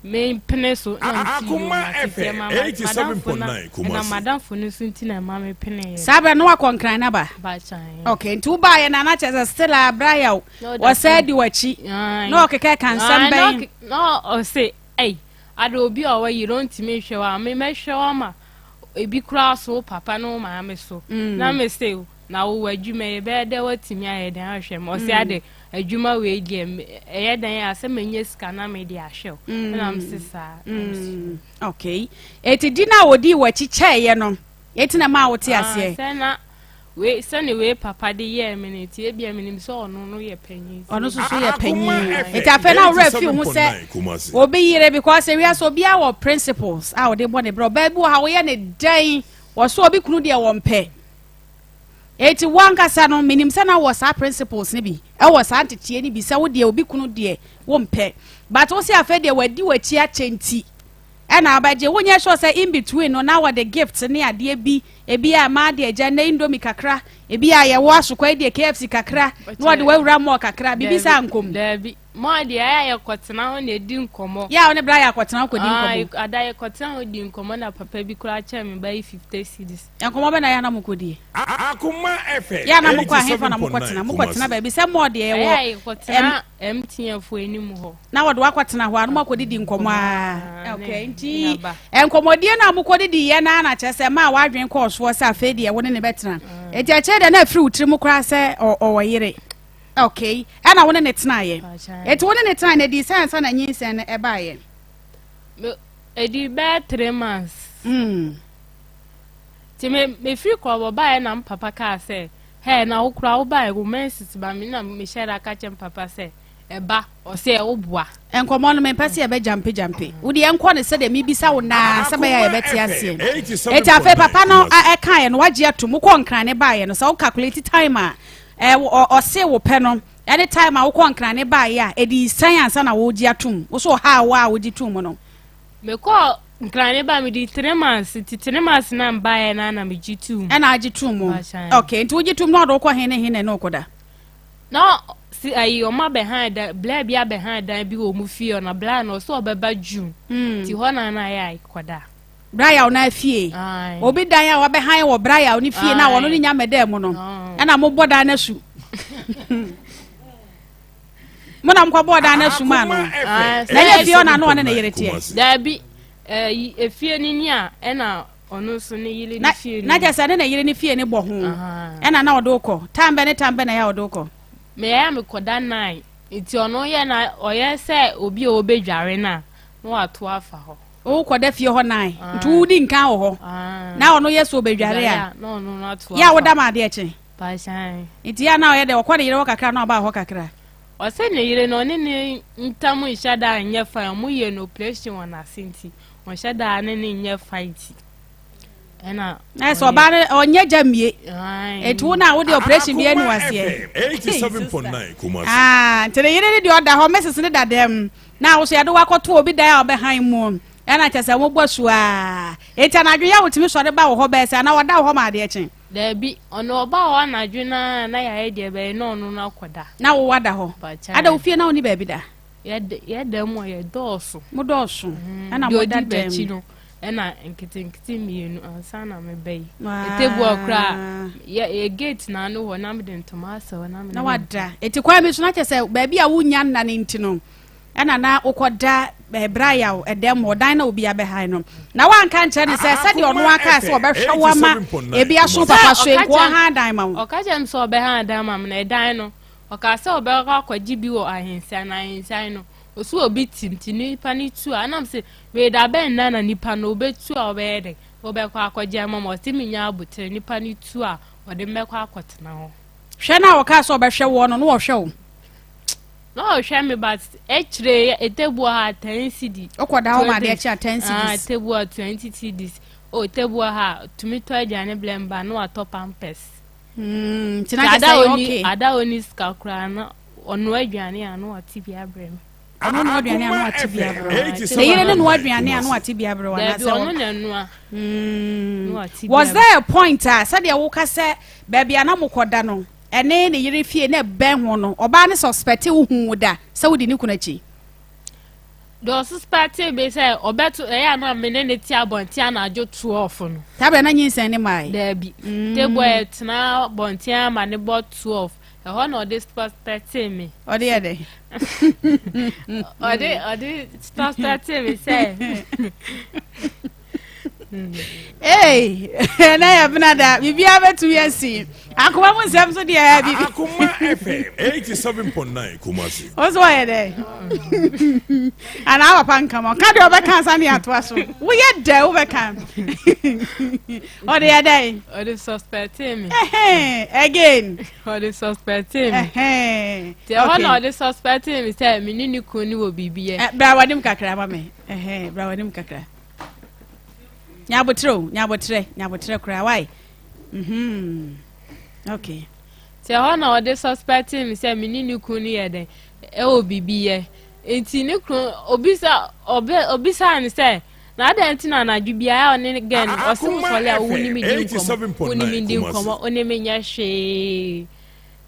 Mempene so. Na mete yoo, Akoma mate. Nti FM ɛma m'adamfo no, 87.9 ɛnam Kumasi. m'adamfo no so nti na ɛma mepeneeɛ. Saa berɛ no na wakɔ Nkran no aba? Bakyan. Okay, nti wobaeɛ no a na kyerɛ sɛ still a Braya wɔsɛe di w'akyi na ɔkeka ka nsɛm bɛn. Na ɔse ɛy ada obi a ɔwɔ yere ɔntumi nhwɛ wa me mɛhwɛ wa ma ebi koraa so wo papa ne wo maame so mm. na me se na wowɔ adwuma yi bɛyɛ dɛ watumi ayɛ dɛn ahwɛ me ɔse mm. ade adwuma wei deɛ ɛyɛ dɛn a sɛ menya sika na mede ahwɛ wo mm. na mese saa. Okay, eti di na odi w'akyi kyɛɛyɛ no eti na maa wote ah, aseɛ. Sɛ na Wei, sɛnea wei papa de yɛɛ me no nti, ebia minim sɛ ɔno no yɛ panyin. Ɔno nso so yɛ panyin. Nti afei na ɔwerɛ fi ho sɛ obi yere because ewiase obiara wɔ principles a ɔde bɔ ne brɛ. Ɔbaa bi wɔ ha woyɛ ne dɛn wɔso obi kunu deɛ wɔmpɛ. Eti wo ankasa no menim sɛ na wɔ saa principles no bi ɛwɔ saa nteteɛ no bi sɛ wo deɛ obi kunu deɛ wompɛ. But wo sɛ afei deɛ wadi w'akyi akyɛ nti Ɛna wobɛgye, wonyɛ sure sɛ in between no na wɔde gift ne adeɛ bi, ebi a maa deɛ gya nnɛ indomie kakra, ebi a yɛwɔ asokwa yi deɛ KFC kakra, na wɔde wawura mall kakra, biribi saa nkɔ mu. Daabi, mall deɛ ɛyɛ a yɛkɔtena hɔ na yɛdi nkɔmmɔ. Yɛ a wo ne bra yɛ akɔtena hɔ kɔdi nkɔmmɔ. Ah, ada yɛkɔtena hɔ di nkɔmmɔ na papa bi koraa kyɛɛ me ba yi 50 cedis. Nkɔmmɔ bɛ na yɛ a na mokɔdie? Akoma FM Yɛ a na mokɔ ahefa na mokɔtena? 87.9 Mokɔtena Kumasi. baabi sɛ mall deɛ Ɛyɛ yɛwɔ a yɛkɔtena MTN foɔ anim hɔ. na wɔde wakɔtena hɔ a na moakɔdidi nkɔmmɔ a okay nti nkɔmmɔdie no a mokɔdidi yɛ no na kyerɛ sɛ maa w'adwene kɔɔ soɔ sɛ afei deɛ wo ne ne bɛtena ɛti mm. ɛkyerɛ deɛ na afiri wo tiri mu koraa sɛ ɔwɔ yere. Okay, ɛna wo ne ne tenaeɛ. Eti wo ne ne tenaeɛ na ɛdii sɛn ansa na nyinsɛn no ɛbaeɛ? Ɛdii bɛyɛ 3 months. Nti me mefiri Krobo baeɛ na me papa kaa sɛ, hɛ na wo koraa wo baeɛ wo menses ba me na mehyɛ da ka kyerɛ me papa sɛ ɛba ɔsɛ wo boa. Nkɔmmɔ no mempɛ sɛ yɛbɛ gyampe gyampe. Wo deɛ nkɔ no sɛdeɛ mebisa wo naa sɛ bɛyɛ a yɛbɛte aseɛ. Eti afei papa no ɛkaeɛ no wagye atom wokɔ Nkrane baeɛ no sɛ wo calculate time a ɔse wo pɛ no ɛne time a wokɔ Nkrane baeɛ a ɛdii sɛn ansa na wogye atom wo so ɔhaa wo a wogye tom no. Mekɔɔ Nkran ne ba medi 3 months nti 3 months na mbaeɛ na na megye tum. Ɛna agye tum mu. Okay, nti wogye tum na ɔde wokɔ he ne he na ɛne wokɔda? Na si ayi ɔmo abɛhan dan blaa bi abɛhan dan bi wɔ ɔmo fie ɔna blaa no ɔsɛ ɔbɛba June. Nti hɔ na na ayɛ a kɔda. Brayaw na fie. Obi dan a wabɛhan wɔ Brayaw ne fie na wɔno ne nya mɛdaa mu no. Ɛna mobɔ dan no asu. Mo na mokɔbɔɔ dan no asu maa no. Na ɛyɛ fie hɔ na na ɔne ne yere teɛ. Daabi, ɛyi efie no ni a ɛna ɔno nso ne yere ne fie no. Na kyerɛ sɛ ne ne yere ne fie ne bɔ ho. Ɛna na ɔde wokɔ. Time bɛ ne time bɛ na ɛyɛ a ɔde wokɔ? Meyɛ a mekɔda 9. Nti ɔno yɛ na ɔyɛ sɛ obi a ɔbɛdware no a na wato afa hɔ. Wokɔda fie hɔ 9. Nti wodi nkan wɔ hɔ. Na ɔno yɛ sɛ ɔbɛdware a. Yɛ a woda ma adeɛ kye. Pahyɛn. Nti yɛ a na ɔyɛ dɛ ɔkɔ ne yere hɔ kakra na ɔba hɔ kakra. Ɔsɛ ne yere no ɔne ne ntam nhyɛ da nyɛ fine, ɔmo yɛ no operation wɔ n'ase nti ɔnhyɛ da ne ne nyɛ fine nti ɛna. Na sɛ ɔbaa no ɔnyɛ gya mmie. Eti wo na wode operation bi ani waseɛ. Ah, nti ne yere ne deɛ ɔda hɔ, Mrs ne da dɛm. Na wo so yɛde wakɔto obi dan a ɔbɛhan mu. Ɛna kyɛ sɛ mobɔ su a. Eti anadwo yɛ wotumi sɔre ba wɔ hɔ bɛɛ sɛ anaa ɔda wɔ hɔ ma adeɛ kye. Daabi, ɔno ɔbaa hɔ anadwo no ara na yɛayɛ deɛ ɛbɛyɛ na ɔno no akɔda. Na wo wada hɔ? Ada wo fie na wonni baabi da? Yɛ dan mu a yɛdɔɔso. Mo dɔɔso, ɛna mo da dan mu. Deɛ ɔdi m'akyi no, ɛna nketenkete mmienu ansa na meba yi. Ɛtɛbu koraa, yɛ gate na ano hɔ na mede ntoma asɛ hɔ na mede. Na wada. Eti kwan bi so na kyerɛ sɛ baabi a wonya nna no nti no, Ɛna na wokɔda Brayaw dan mu, ɔdan na obi abɛhan no. Na woanka nkyerɛ no sɛ sɛdeɛ ɔno ara kaa sɛ ɔbɛhwɛ wo ama ebi aso papa so nko ɔhan dan ma wo. Ɔka kyerɛ me sɛ ɔbɛhan dan ma me na ɛdan no, ɔkaa sɛ ɔbɛkɔ akɔgye bi wɔ ahensan na ahensan no, ɔsi obi te nti nipa no tu a, ɛna mese meda bɛn nna na nipa no ɔbɛtu a ɔbɛyɛ dɛn, wobɛkɔ akɔgye ama me, ɔse menya aboterɛ nipa no tu a ɔde me bɛkɔ akɔtena hɔ. Hwɛ no a ɔkaa sɛ ɔbɛhwɛ woɔ no, na ɔhwɛ wo. Na ɔhwɛ me but akyire etebu ha 10 cedi. Wokɔ da hɔ ma adeɛ kye a 10 cedis. Ah, tebu ha 20 cedis. O tebu ha tumi tɔ aduane blɛ mba na watɔ pampers. Nti na kyɛ sɛ yɛ okay. Ada oni sika koraa na ɔnoa aduane a na wate bi abrɛ me. Ɔno noa aduane a na wate bi abrɛ wo. Ne yere ne noa aduane a na wate bi abrɛ wo anaasɛ. Dabi ɔno na ɛnoa. Was there a point a sɛdeɛ woka sɛ baabi a na mokɔ da no ɛne ne yere fie na ɛbɛn ho no, ɔbaa no suspɛte wo hu wo da sɛ wodi ne kunu akyi? Deɛ ɔsuspɛte bi sɛ ɔbɛto ɛyɛ a na me ne ne te abɔnten anadwo 12 no. Saa berɛ na nyinsɛn ne mae? Daabi. Table a yɛtena abɔnten ama ne bɔ 12 ɛhɔ na ɔde suspɛte me. Ɔde yɛ dɛ? Ɔde suspɛte me sɛ. Hey, na yɛ bena da biribiara bɛtumi asi akoma mu nsɛm so deɛ biribi. Akoma FM 87.9 Kumasi. Wo so wɔyɛ dɛ anaa papa nka ma ɔka deɛ ɔbɛka ansa ne atoa so woyɛ dɛ wobɛka ɔde yɛ dɛ. Ɔde suspectee me. Again. Ɔde suspectee me. Nti ɛhɔ na ɔde suspectee me sɛ me ne ne kunu ne wɔ biribi yɛ. Bra w'anim kakra ma me. Bra w'anim kakra. Nyabotrɛ o, nyabotrɛ, nyabotrɛ koraa, why? Mm-hmm. Okay. Nti ɛhɔ na ɔde suspecting me sɛ me ne ne kunu no yɛ dɛn ɛwɔ biribi yɛ. Nti ne kunu obisa ɔbɛ obisaa no sɛ na adɛn nti na anadwo biara ɔne ne girl no ɔse wo sɔre a wo ne me di nkɔmmɔ wo ne me di nkɔmmɔ wo ne me nyɛ hwee.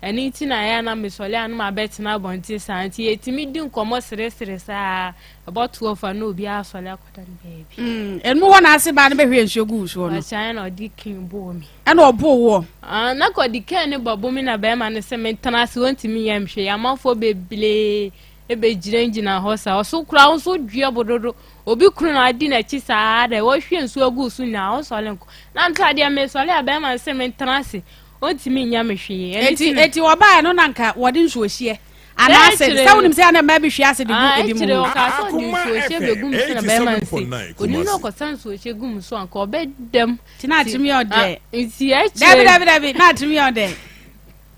Ɛno nti na ɛyɛ a na mesɔre a na mabɛtena abɔnten saa nti yɛtumi di nkɔmmɔ seresere saa ɛbɔ 12 a na obiara asɔre akɔda ne baabi. Ɛnu hɔ na ase baa no bɛhwie nsuo guu soɔ no. Ɔkyan na ɔde ken bɔɔ me. Ɛna ɔboo woɔ. Ah, na ka ɔde ken ne bɔbo me na bɛrima no sɛ mentena ase wɔntumi nyɛ me hwee amanfoɔ bebree ɛbɛgyinagyina hɔ saa ɔso koraa wo nso dua bododo obi kunu na adi n'akyi saa dɛ wɔhwie nsuo agu so nyinaa ɔnsɔre nkɔ na nso adeɛ mesɔre a bɛrima no sɛ mentena ase. ɔntumi nyɛ me hwee. Ɛno Eti nti na eti wɔbaeɛ no na nka wɔde nsuohyeɛ anaa Sɛ acid akyire sɛ wonim sɛ na mmaa bi hwie acid gu Ah, ebi mu. akyire ɔkaa sɛ ɔde Akoma nsuohyɛ FM bɛgu mu so na bɛrima nse 87.9 onim na Kumasi. ɔkɔsa nsuohyɛ gu mu so anka ɔbɛdam. Nti na atumi yɛ ɔdɛ. Ah, nti Dabi akyire dabi dabi na atumi yɛ ɔdɛ.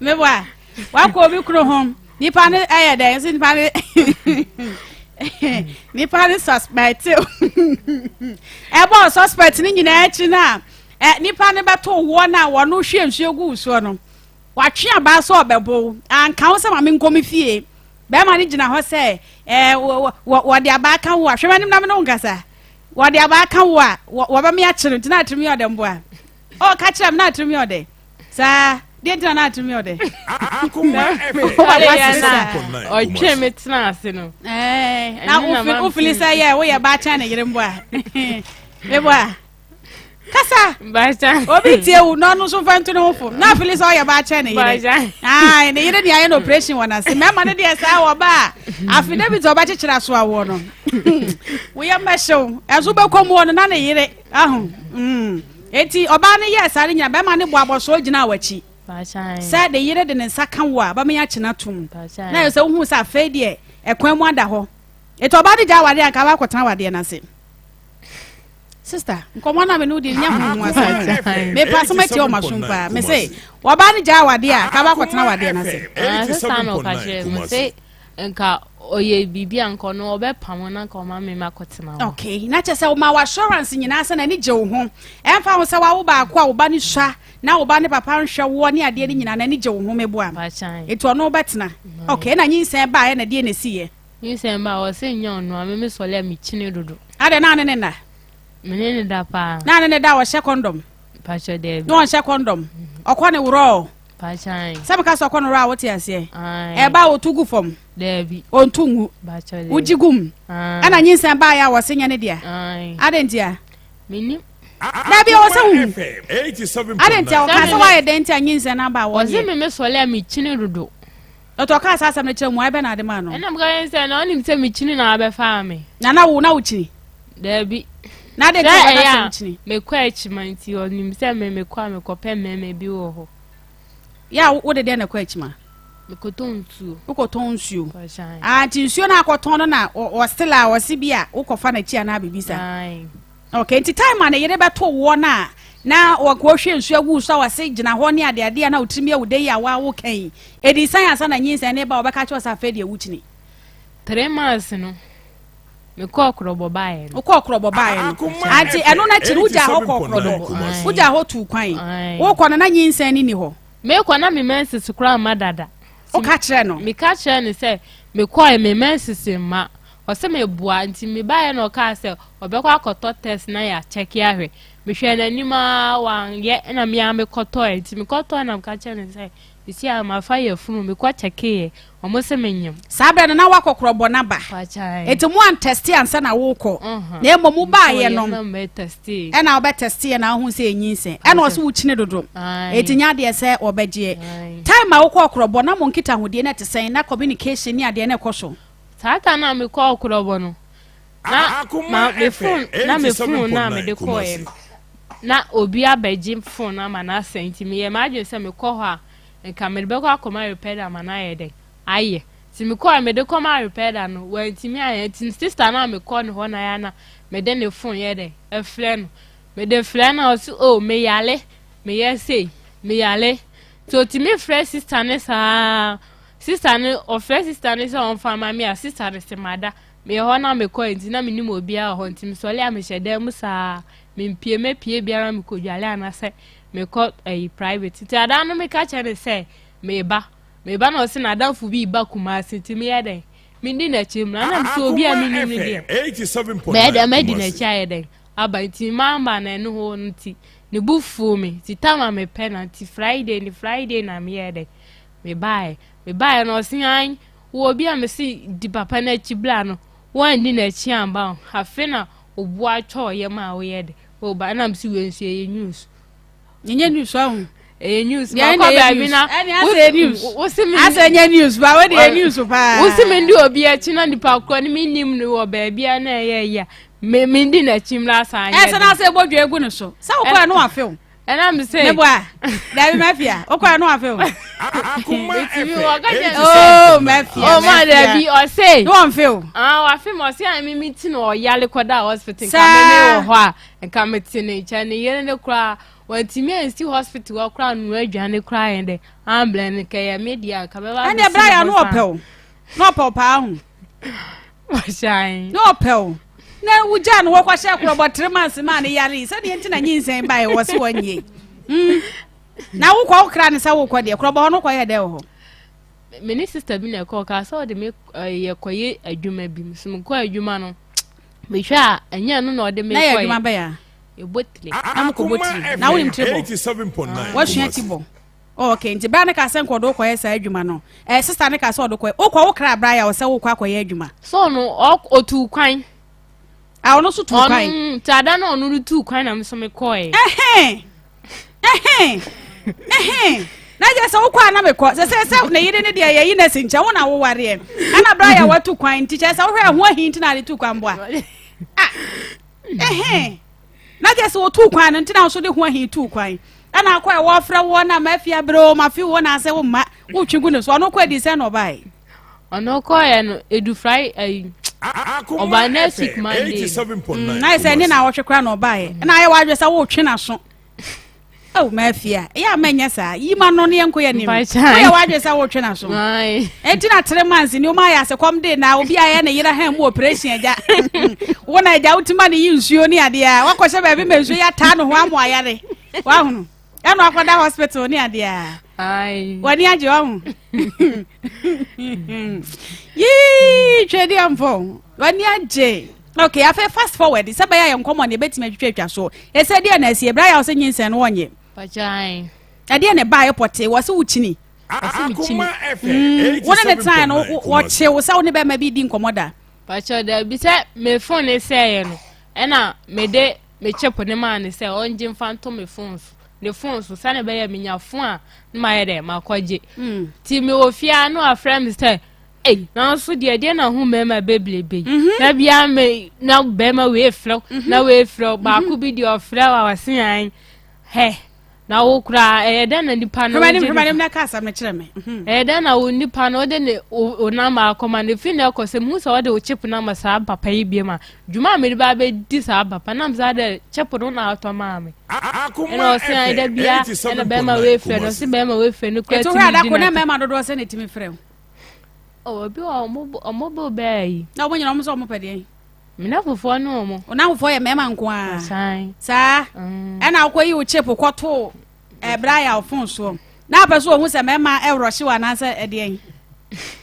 Meboa wakɔ obi kunu ho nipa no ɛyɛ dɛ nso nipa no nipa no suspect ɛbɔ suspect no nyinaa akyi no a ɛ nipa no bɛto woɔ no a wɔn hwie nsuo gu soɔ no watwe abaa sɛ ɔbɛbo anka wo sɛ maame nkɔ me fie bɛrima no gyina hɔ sɛ ɛɛ wɔ wɔ wɔde abaa ka wo a hwɛ m'anim na me ne wo nkasa wɔde abaa ka wo a wɔ wɔbɛme akyere nti na atumi yɛ ɔdɛ mboa ɔka kyerɛ me na atumi yɛ ɔdɛ saa deɛ ntina na atumi ɔdɛ. Akoma FM Papa 87.9 ɔtwe Kumasi. me tena ase no. Ɛɛ, na Ɛno na wofili ma wofili sɛ yɛ woyɛ baakyan ne yere mboa meboa kasa Baakyan. obi tie wo na ɔno nso mfa nto ne ho fo na afili sɛ ɔyɛ baakyan ne yere Baakyan. ae ne yere ne ayɛ no operation wɔ n'ase mmarima no deɛ saa wɔ ba a affidavit a ɔbɛkyekyere aso awoɔ no woyɛ mmɛhyew ɛso bɛkɔ mu wɔ no na ne yere aho mm. eti ɔbaa no yɛɛ saa no nyina bɛrima no bɔ abɔsoɔ gyina w'akyi Baakyan. sɛ ne yere de ne nsa ka wo a bɛma yɛakyena tom Baakyan. na yɛ sɛ wohu sɛ afei deɛ ɛkwan mu ada hɔ ɛti ɔbaa de gya awadeɛ anka waakɔtena awadeɛ no ase sister nkɔmmɔ no a me ne wo di nyɛ honho asɛm mepa so matie ɔma som paa me se wɔbaa no gya awadeɛ a ka waakɔtena awadeɛ no ase Ah, sista na ɔka kyerɛ me 87.9 sɛ nka ɔyɛ biribi a nka ɔno ɔbɛpam na nka ɔma me makɔtena hɔ. okay na kyɛ sɛ woma wɔ assurance nyinaa sɛ n'ani gye wo ho ɛmfa ho sɛ wawo baako a wo ba no sua na wo ba ne papa nhwɛ woɔ ne adeɛ no nyinaa n'ani gye wo ho meboa Baakyan. ɛti ɔno wobɛtena okay na nyinsɛn baeɛ na deɛ na ɛsiiɛ Nyinsɛn ba a ɔsɛ nyɛ ɔno a me me sɔle a mekyini dodo. adɛ na ne ne na Me ne ne da paa. na ne ne da a ɔhyɛ kɔndɔm Pakyɛ daabi. na ɔnhyɛ kɔndɔm ɔkɔ ne worɔ Baakyan. sɛ meka sɛ ɔkɔ ne worɔ a wote aseɛ Ae. ɛba a ɔtu gu fam Daabi. ɔntu ngu Bakyɛ daabi. wogye gum Ae. ɛna nyinsɛn baeɛ a wɔse nyɛ ne dea Ae. adɛn ntia Menim. Dabi, ɔwɔ sɛ wohu. FM 87.9 adɛn ntia ɔka sɛ woayɛ dɛn nti a nyinsɛn no aba a Ɔse wɔnyɛ me me sɔle a mekyini dodo. ɔtɔ ɔkaa saa asɛm no kyerɛ mu ayɛ bɛ na ade maa no Ɛna meka yɛn sɛ na ɔnim sɛ mekyini na abɛfaa me. na na wo na wokyini Daabi. na adɛn Sɛ ntia ɔbɛka ɛyɛ sɛ a wokyini mekɔ akyima nti ɔnim sɛ me mekɔ a mekɔpɛ mmarima bi wɔ hɔ. yɛ a wode deɛ na ɛkɔ akyima Mekɔtɔ nsuo. wokɔtɔn nsuo Baakyan. ah nti nsuo no akɔtɔn no na ɔsela a ɔse bi a wokɔfa n'akyi anaa biribi saa Ae. okay nti time a ne yere bɛto woɔ no a na wɔkɔhwɛ nsuo agu so a wɔse gyina hɔ ne adeadeɛ a na wotirim yɛ wo de yi a woawo ka yi ɛdi san ansa na nyinsɛn ne ba wɔbɛka kyerɛ wo sɛ afei deɛ wokyini 3 months no mekɔɔ korɔbɔ baeɛ no. wokɔɔ korɔbɔ baeɛ no Akoma anti FM ɛno no akyi no wogyaa hɔ kɔɔ 87.9 korɔbɔ Kumasi. wogyaa hɔ tuu kwan Ae. wokɔ no na nyinsɛn no ni hɔ Mekɔ na me menses koraa mma dada. woka kyerɛ no Meka kyerɛ no sɛ mekɔɛ me menses mma. Ɔsɛ meboa nti mebaeɛ na ɔkaa sɛ ɔbɛkɔ akɔtɔ test na yɛakyɛke ahwɛ. Mehwɛ n'anim a wanyɛ ɛna mea mekɔtɔɛ nti mekɔtɔɛ na meka kyerɛ no sɛ sisi a mafa yɛ funu mekɔ kyɛkeeɛ ɔmo sɛ menyam. saa berɛ no na woakɔ korɔbɔ no aba Pakyae. ɛnti mo antɛste ansa na wokɔ na mmom wobaeɛ no Na mɛtɛste. ɛna wobɛtɛsteɛ na wohu sɛ ɛnyinsɛn ɛna ɔsɛ wokyini dodo Ae. ɛnti nyɛ adeɛ sɛ wɔbɛgyeɛ Ae. time a wokɔɔ korɔbɔ na mo nkitahodie no ɛte sɛn na communication ne adeɛ no ɛkɔ so Saa ta na mekɔɔ korɔbɔ no na Akoma ma me FM phone na me phone na 87.9 mede kɔɔɛ Kumasi. no na obi abɛgye phone ama no asɛn nti meyɛ m'adwene sɛ mekɔ hɔ a nka mede bɛkɔ akɔma repair ama no ayɛ dɛn ayɛ nti mekɔɔ mede kɔma repair no wantumi ayɛ nti sister no a mekɔ ne hɔ na yɛ na mede ne phone yɛ dɛn ɛfrɛ no mede frɛ no a ɔsi o meyale meyɛ sei meyale nti otumi frɛ sister ne saa sister no ɔfrɛ sister no sɛ ɔmfa ma me a sister no sɛ mada meyɛ hɔ na mekɔ nti na menim obiara wɔ hɔ nti mesɔre a mehyɛ dan mu saa mempie mepie biara mekɔdwale anaasɛ mekɔ ɛyi private nti adan no meka kyerɛ ne sɛ meba meba na ɔsɛ n'adamfo bi ba Kumasi nti meyɛ dɛn mendi n'akyi mmra na mesɛ obi a Akoma menim no deɛ FM 87.9 mɛyɛ dɛn madi Kumasi. n'akyi ayɛ dɛn aba nti mamba na ɛno hɔ no nti ne bu fuu me nti tam a mepɛ na nti Friday ne Friday na meyɛ dɛn mebaeɛ mebaeɛ no ɔse an wɔ obi a mese di papa n'akyi bla no wɔandi n'akyi amba o afe na obu atwa ɔyam a woyɛ de woba ɛna mese wei nso ɛyɛ news nyɛ news ahu ɛyɛ news Deɛ makɔ ɛna ɛyɛ baabi news. na Ɛne asɛ ɛyɛ news. wosi me asɛ nyɛ news ba wode yɛ news paa wosi me ndi obi akyi na nipa korɔ ne menim no wɔ baabi a na ɛyɛ yɛ a me mendi n'akyi mmra saa nyɛ ɛsɛ na asɛ bɔdwa egu ne so sɛ wokɔɛ no wafew. Ɛna mi se. Ne bɔ a dabi mafia okɔ ɛno afe o. Akuma FM. Oh mafia. Oh ma dabi ɔse. Ne wɔn fe o. Ah wafe ma ɔse a mi mi ti na ɔyale kɔ da hospital nka mi mi wɔ hɔ a nka mi ti ne nkyɛn ne yere ne koraa wɔntumi ansi hospital hɔ koraa nua aduane koraa yɛn dɛ ambrɛ no kɛyɛ mi deɛ nka bɛba. Ɛnna ɛbɛrɛ yɛ ano ɔpɛ o na ɔpɛ o paa ho. Ɔhyɛn. Na ɔpɛ o. Na wogyaa no hɔ kɔhyɛ korɔbɔ three months maa ne yare yi sɛdeɛ nti na nyinsɛn baeɛ wɔ se wɔnyie. Mm. Na wokɔ wokra ne sɛ wokɔ deɛ korɔbɔ hɔ no kɔyɛ dɛ wɔ hɔ. Me ne sister bi na ɛkɔ ɔkaa sɛ ɔde me yɛ kɔyɛ adwuma bi so mekɔ adwuma no mehwɛ a ɛnyɛ ɛno na ɔde me kɔyɛ. Na yɛ adwuma bɛyɛ a. Yɛbɔ tire. Na mokɔbɔ tire. Na wonim tire bɔ. Wasua ti bɔ. Oh, okay, nti bra ne ka sɛ nkɔdo kɔyɛ saa adwuma no. Eh, sister ne ka sɛ ɔdo kɔyɛ. Wokɔ wo kra bra ya ɔsɛ wokɔ akɔyɛ adwuma. So no ɔtu kwan. Ah, ɔno so tu kwan. Ɔno nti ada na ɔno no tu kwan na nso me kɔɛ. Ɛhɛn. Ɛhɛn. Ɛhɛn. Na gye sɛ wokɔ a na mekɔ. Sɛ sɛ sɛ ne yere ne deɛ yɛyi na si nkyɛn wo na wowareɛ. Ɛna bra ya watu kwan nti kyerɛ sɛ wohwɛ ɛho ahi nti na ade tu kwan boa. Ah. Ɛhɛn. Na kyerɛ sɛ wɔtuu kwan no nti na nso de ho ahi tuu kwan. Ɛna akɔ a wɔfrɛ woɔ na mafi abrɛ o mafi wo na asɛ wo mma wotwe gu ne so ɔno kɔ adi sɛ na ɔbae. Ɔno kɔɛ no edu fry ayi ɔbaa next week Monday. Mm, na ayɛ sɛ ne na awɔtwe koraa na ɔbaeɛ ɛna ayɛ wadwe sɛ wotwe n'aso. Oh, mafia ɛyɛ a mɛnyɛ saa yi ma no ne yɛnkɔ yɛ nim woyɛ wadwe sɛ wotwe n'aso ɛnti na tere months ni woma ayɛ ase kɔm de na obi ayɛ ne yere han mu operation agya wo na agya wotumi ne yi nsuo ne adeɛ a wakɔhyɛ baabi ma nsuo yɛataa ne ho amo ayare wahunu ɛna wakɔda hospital ne adeɛ a w'ani agye wahu yii twɛdeɛ mfo w'ani agye okay afei fast forward sɛ bɛyɛ yɛ nkɔmmɔ ne ɛbɛtumi atwitwa atwa so ɛsɛ deɛ na asie berɛ a yɛ sɛ nyinsɛn no wɔnyɛ ɛdeɛ ne baeɛ pɔtee wɔ se wo kyini wo ne ne tena no wɔkye wo sɛ wo ne bɛma bi di nkɔmmɔ da pakyɛ daabi sɛ me phone ne sɛeɛ no ɛna mede me chip ne maa ne sɛ ɔngye mfa nto me phone so ne phone so sɛne ɛbɛyɛ menya phone a na mayɛ dɛ makɔgye nti mewɔ fie a na wafrɛ me sɛ Ei, nanso deɛ deɛ na ho mmarima bebrebe yi. Mhm. Na bia me na barima wei frɛ mhm. na wei frɛ mhm. baako bi deɛ ɔfrɛ wa wase an hɛ na wo koraa ɛyɛ dɛn na nipa no wogye ne na ka asɛm no kyerɛ me. Ɛyɛ dɛn na wo nipa no wode ne wo namba akɔma no fi na ɛkɔ sɛ muhu sɛ wɔde wo chip no ama saa papa yi biem a dwuma a mede ba abɛdi saa papa nam saa dɛ chip no na atɔ maa me. Ɛna ɔse an da bia ɛna bɛrima wei frɛ no ɔse bɛrima wei frɛ no kura timi di na. Ɛto hɔ adako na mmarima dodoɔ sɛ na ɛtumi frɛ wo. Oh, obi wɔ ɔmo ɔmo bo bɛɛ yi. Na ɔmo nyina ɔmo sɛ ɔmo pɛ deɛ. Me nafofoɔ ne ɔmo. Wo nafofoɔ yɛ mmarima nko ara. Asan. Saa. Mm. Ɛna wokɔ yi wo chip kɔto ɛbrɛ ayɛ wo phone soɔ. Na apɛ so ohun sɛ mmarima ɛwrɔhye wɔ anaasɛ ɛdeɛn.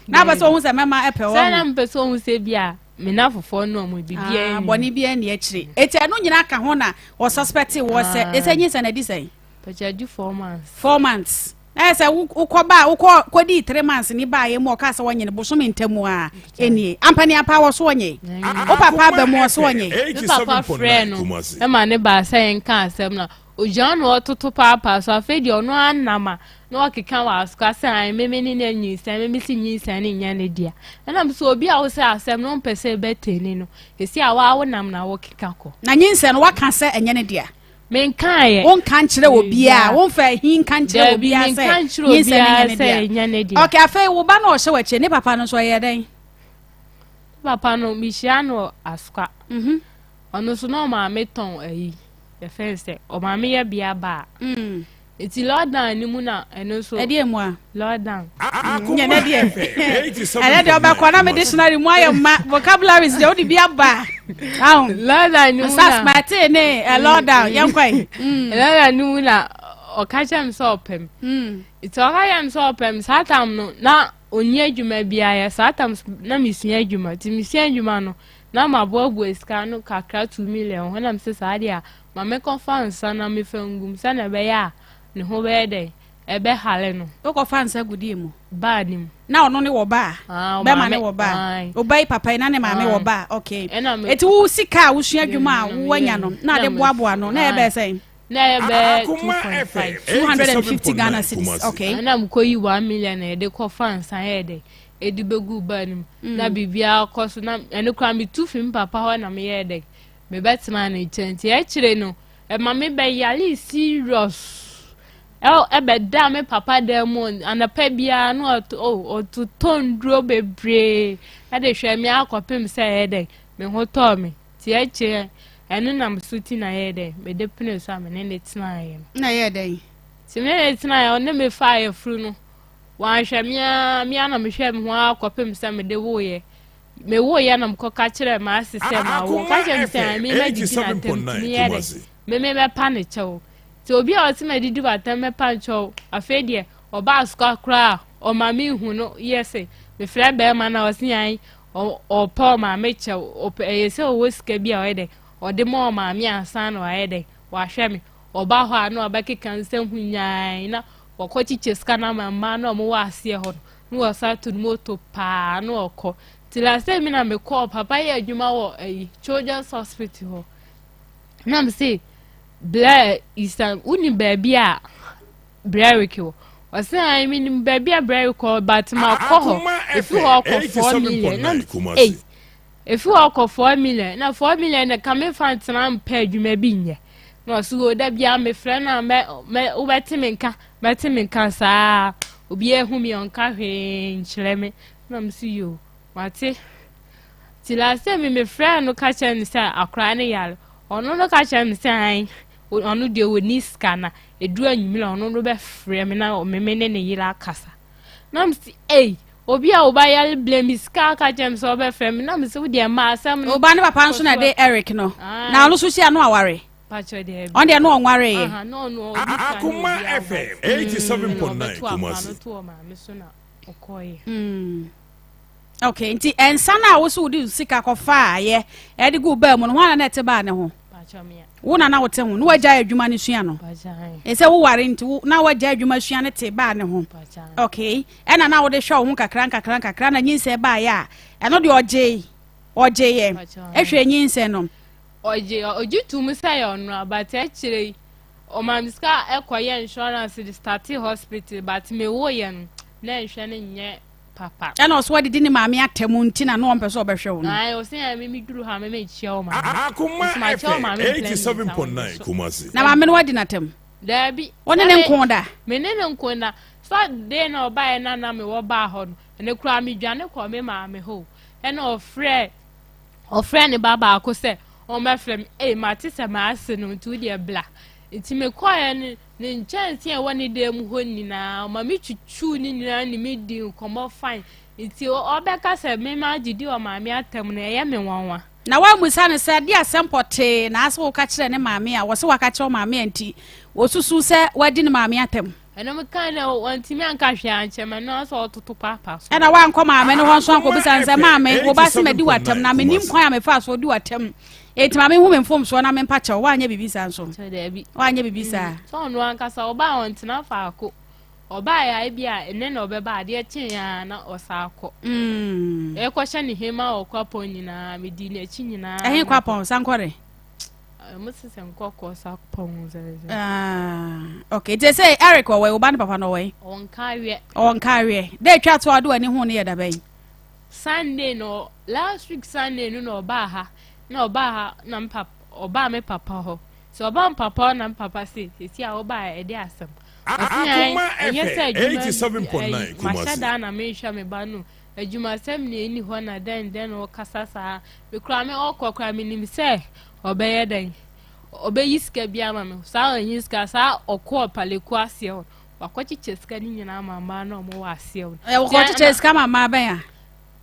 Na apɛ sɛ ohun sɛ mmarima ɛpɛ wɔn. Sɛ na mpɛ sɛ ohun sɛ bi a me nafofoɔ ne ɔmo bibi ɛni. Ah, bɔne bi ɛni akyire. Eti ɛno nyinaa ka ho na wɔ suspect wɔ sɛ ɛsɛ nyinsɛn na ɛdi sɛn. Pɛkyɛ di 4 months. 4 months. Na ayɛ sɛ wokɔ baa wokɔ kɔdii 3 months ni baa yɛ mu ɔkaa sɛ wɔnyɛ no bosome ntam a ɛnie ampa ne ampa wɔ so wɔnyɛ wo papa aba mu ɔso wɔnyɛ Me papa frɛɛ no ma ne baa sɛ yɛnka asɛm na ogyina na ɔtoto paapaa so afei deɛ ɔno anam a na ɔkeka wɔ asoka sɛ an meme ne ne anyinsɛn meme se nyinsɛn ne nyɛ ne dea ɛnam sɛ obi a wo sɛ asɛm no mpɛ sɛ ɛbɛtɛni no ɛsi a waa wo nam na wokeka kɔ na nyinsɛn no waka sɛ ɛnyɛ ne dea Menkaeɛ. Wonka nkyerɛ obiara. Womfa ahi nka nkyerɛ obiara sɛ nyinsɛn no nyɛ ne dea. Okay, afei wo ba no ɔhyɛ w'akyi, ne papa no nso ɔyɛ dɛn? Ne papa no, mehyia no Asukwa. Mhm. Ɔno nso na ɔmaame tɔn ayi, yɛfrɛ no sɛ ɔmaame yɛ bea baa. Mm. Nti lockdown ni mu na ɛno nso. Ɛdeɛ mu a? Lockdown. Nyɛ nɛ deɛ. Ɛnɛ deɛ ɔbɛkɔ na me dictionary mu ayɛ ma vocabularies deɛ wode bi aba. Ahu. Lockdown ni mu na. Sasmate ne eh, lockdown yɛn kɔ yi. Lockdown ni mu na ɔka kyerɛ me sɛ ɔpɛ me. Nti ɔka kyerɛ me sɛ ɔpɛ me saa tam no na ɔnni adwuma biara yɛ saa tam na mesua adwuma nti mesua adwuma no na maboaboa sika no kakra 2 million ho na mesɛ saa deɛ a ma mekɔfa nsa na mefa ngum sɛnea ɛbɛyɛ a ne ho bɛyɛ dɛn ɛbɛhale no. Wokɔfa nsa gu deɛ mu? Baa ne mu. Na ɔno ne wɔ baa? Ah, Bɛma ne wɔ baa? Ɔba yi papa yi na ne maame wɔ baa? Okay. Eti wo sika a wosua adwuma a woanya no na ade boaboa no na ɛbɛyɛ sɛn? Na ɛyɛ bɛyɛ 2.5. 250 Ghana cedis. Okay. Ɛna mekɔ yi 1 million na yɛde kɔfa nsa yɛ dɛ ɛde bɛgu baa no mu na biribiara kɔ so na ɛno koraa metu fi me papa hɔ na meyɛɛ dɛ mebɛtena ne nkyɛn nti akyire no. Ɛma me bɛyaree serious. Ɛbɛdaa me papa dan mu anɔpa biara na ɔtotɔ nnuro bebree de hwɛ me akɔpem sɛ ɛyɛ dɛn me ho tɔɔ me. Nti akyire ɛno nam so ti na ɛyɛ dɛn mede pene so a me ne ne tenaeɛ no. Na ɛyɛ dɛn? Nti me ne ne tenaeɛ ɔne me faa afuru no wanhwɛ me ara me ara na mehwɛ me ho ara kɔpem sɛ mede woeɛ. Mewoeɛ na mekɔka kyerɛɛ m'ase sɛ mawo. Ɔka kyerɛɛ me sɛ me madidi n'atɛm nti meyɛ dɛn me me mɛpa ne kyɛw. Nti obi a ɔse madidi w'atɛm mɛpa ne kyɛw afei deɛ ɔba asoka koraa a ɔma mehu no yɛ se mefrɛ bɛrima no a ɔse an ɔpɛ ɔmaame kyɛw ɔpɛ ɛyɛ sɛ ɔwɔ sika bi a ɔyɛ dɛn ɔde ma ɔmaame ansa na wayɛ dɛn wahwɛ me ɔba hɔ a na ɔbɛkeka nsɛm hunyan na wɔkɔ kyekyɛ sika no ama mmaa na wɔwɔ aseɛ hɔ no na wɔsan to no moto paa na ɔkɔ nti last time mi na mekɔɔ papa yɛ adwuma wɔ ayi children's hospital hɔ na me se blɛ isan wonim baabi a brɛrik wɔ ɔsɛ ayi menim baabi a brɛrik wɔ but ma kɔ hɔ efi hɔ kɔ 4 million na me ei Efi hɔ kɔ 4 million na 4 million no ka me fa ntena mpɛ adwuma bi nyɛ na ɔso o da bia mefrɛ no a mɛ mɛ wobɛte me nka mɛte me nka saa obi ehu me ɔnka hwee nkyerɛ me na me so yo mate ti last time me mefrɛ no ka kyerɛ no sɛ akora no yare ɔno no ka kyerɛ me sɛ an ɔno deɛ ɔni sika na ɛduru anwummerɛ ɔno no bɛfrɛ me na me ne ne yere akasa na me si ei Obi a wo ba yare blɛ me sika aka kyerɛ me sɛ ɔbɛfrɛ me na me sɛ wo deɛ mma asɛm no. Oba ne papa nso na ɛde Eric no. Na ɔno nso hyia no aware. Ɔno deɛ no ɔnware yɛ. Akoma FM 87.9 Kumasi. Okay, nti nsa no a wo so wode sika kɔfaa ayɛ ɛde gu baa mu no ho ana na ɛte baa ne ho? Wo na na wote ho na wagyae adwuma no sua no. Ɛsɛ woware nti wo na wagyae adwuma sua no te baa ne ho. Okay, ɛna na wode hwɛ wo ho kakra nkakra nkakra na nyinsɛn baeɛ a ɛno deɛ ɔgyee ɔgyeeɛ ɛhwɛ nyinsɛn no. Ɔgye ɔgye tum sɛ yɛ ɔno a but akyire yi ɔma me sika ɛkɔyɛ insurance de starte hospital but me woyɛ no na nhwɛ no nyɛ papa. Ɛna ɔso wadidi ne maame atɛm nti na na ɔmpɛ sɛ ɔbɛhwɛ wo no. Ae ɔse ɛɛ me me duru ha me me nkyia wo maame. Akoma Nti makyia wo FM maame mprɛ mmiɛnsa 87.9 wo so. Kumasi. Na maame no wadi n'atɛm? Daabi. Wo ne ne nko da? Me ne ne nko da. Sɛ day na ɔbaeɛ na na mewɔ baa hɔ no, ɛno koraa me dwane kɔɔ me maame hɔ o. Ɛna ɔfrɛ ɔfrɛ ne ba baako sɛ ɔmmɛfrɛ me. Ei mate sɛ m'ase no nti wo deɛ bla. Nti mekɔeɛ no Ne nkyɛnsee a ɛwɔ ne dan mu hɔ nyinaa, ɔma me twitwiw ne nyinaa ne me di nkɔmmɔ fine. Nti ɔbɛka sɛ me magye di ɔmaame atam no, ɛyɛ me nwanwa. Na woammisa no sɛ, Ɛdeɛn asɛm pɔtee na asɛ woka kyerɛɛ ne maame a wɔse waka akyerɛ wo maame a nti wosusu sɛ wadi ne maame atam? Ɛno mekae no, wantumi anka hwee ankyerɛ me, ɛno ara sɛ ɔtoto paapaa so. Ɛna woankɔ maame no hɔ nso ankɔbisa no sɛ, Maame, wo ba se madi w'atam, na mennim kwan a mefaa so di w'atam. Enti ma menhu me mfomsoɔ na mempa kyɛw. Woanyɛ biribi saa nso? Daabi. Woanyɛ biribi saa? Sɛ ɔno ankasa ɔbaa ɔntena faako. Ɔbaa yɛ a ebi a ɛnɛ na ɔbɛba adeɛ kyee a na ɔsa akɔ. Ɛkɔhyɛ ne hema wɔ kwapɔn nyinaa medi n'akyi nyinaa. Ɛhe kwapɔn sankɔre? Mo sisɛ nkɔkɔ sapɔn sɛ. Ah, okay. Nti sɛ Eric ɔwɔ wo ba ne papa no ɔwɔ yi? Ɔwɔ nkareɛ. Ɔwɔ nkareɛ. Dɛ atwa to a ɔde w'ani ho no yɛ dabɛn? Sunday no last week Sunday no na ɔbaa ha na ɔbaa ha na me papa ɔbaa me papa hɔ sɛ ɔbaa me papa hɔ na me papa se sisi a ɔbaa ɛde asɛm ɔsi an ɛnyɛ sɛ adwuma ɛyi mahyɛ daa na mehwɛ me ba no adwumasɛm na ɛni hɔ na dɛn dɛn na ɔkasa saa me kura me ɔkɔ kura me nim sɛ ɔbɛyɛ dɛn ɔbɛyi sika bi ama me saa ɔnyi sika saa ɔkɔɔ paleku aseɛ hɔ Wakɔkyekyɛ sika no nyinaa ma mmaa no a wɔwɔ aseɛ no. Ɛ wɔkɔkyekyɛ sika ma mmaa bɛn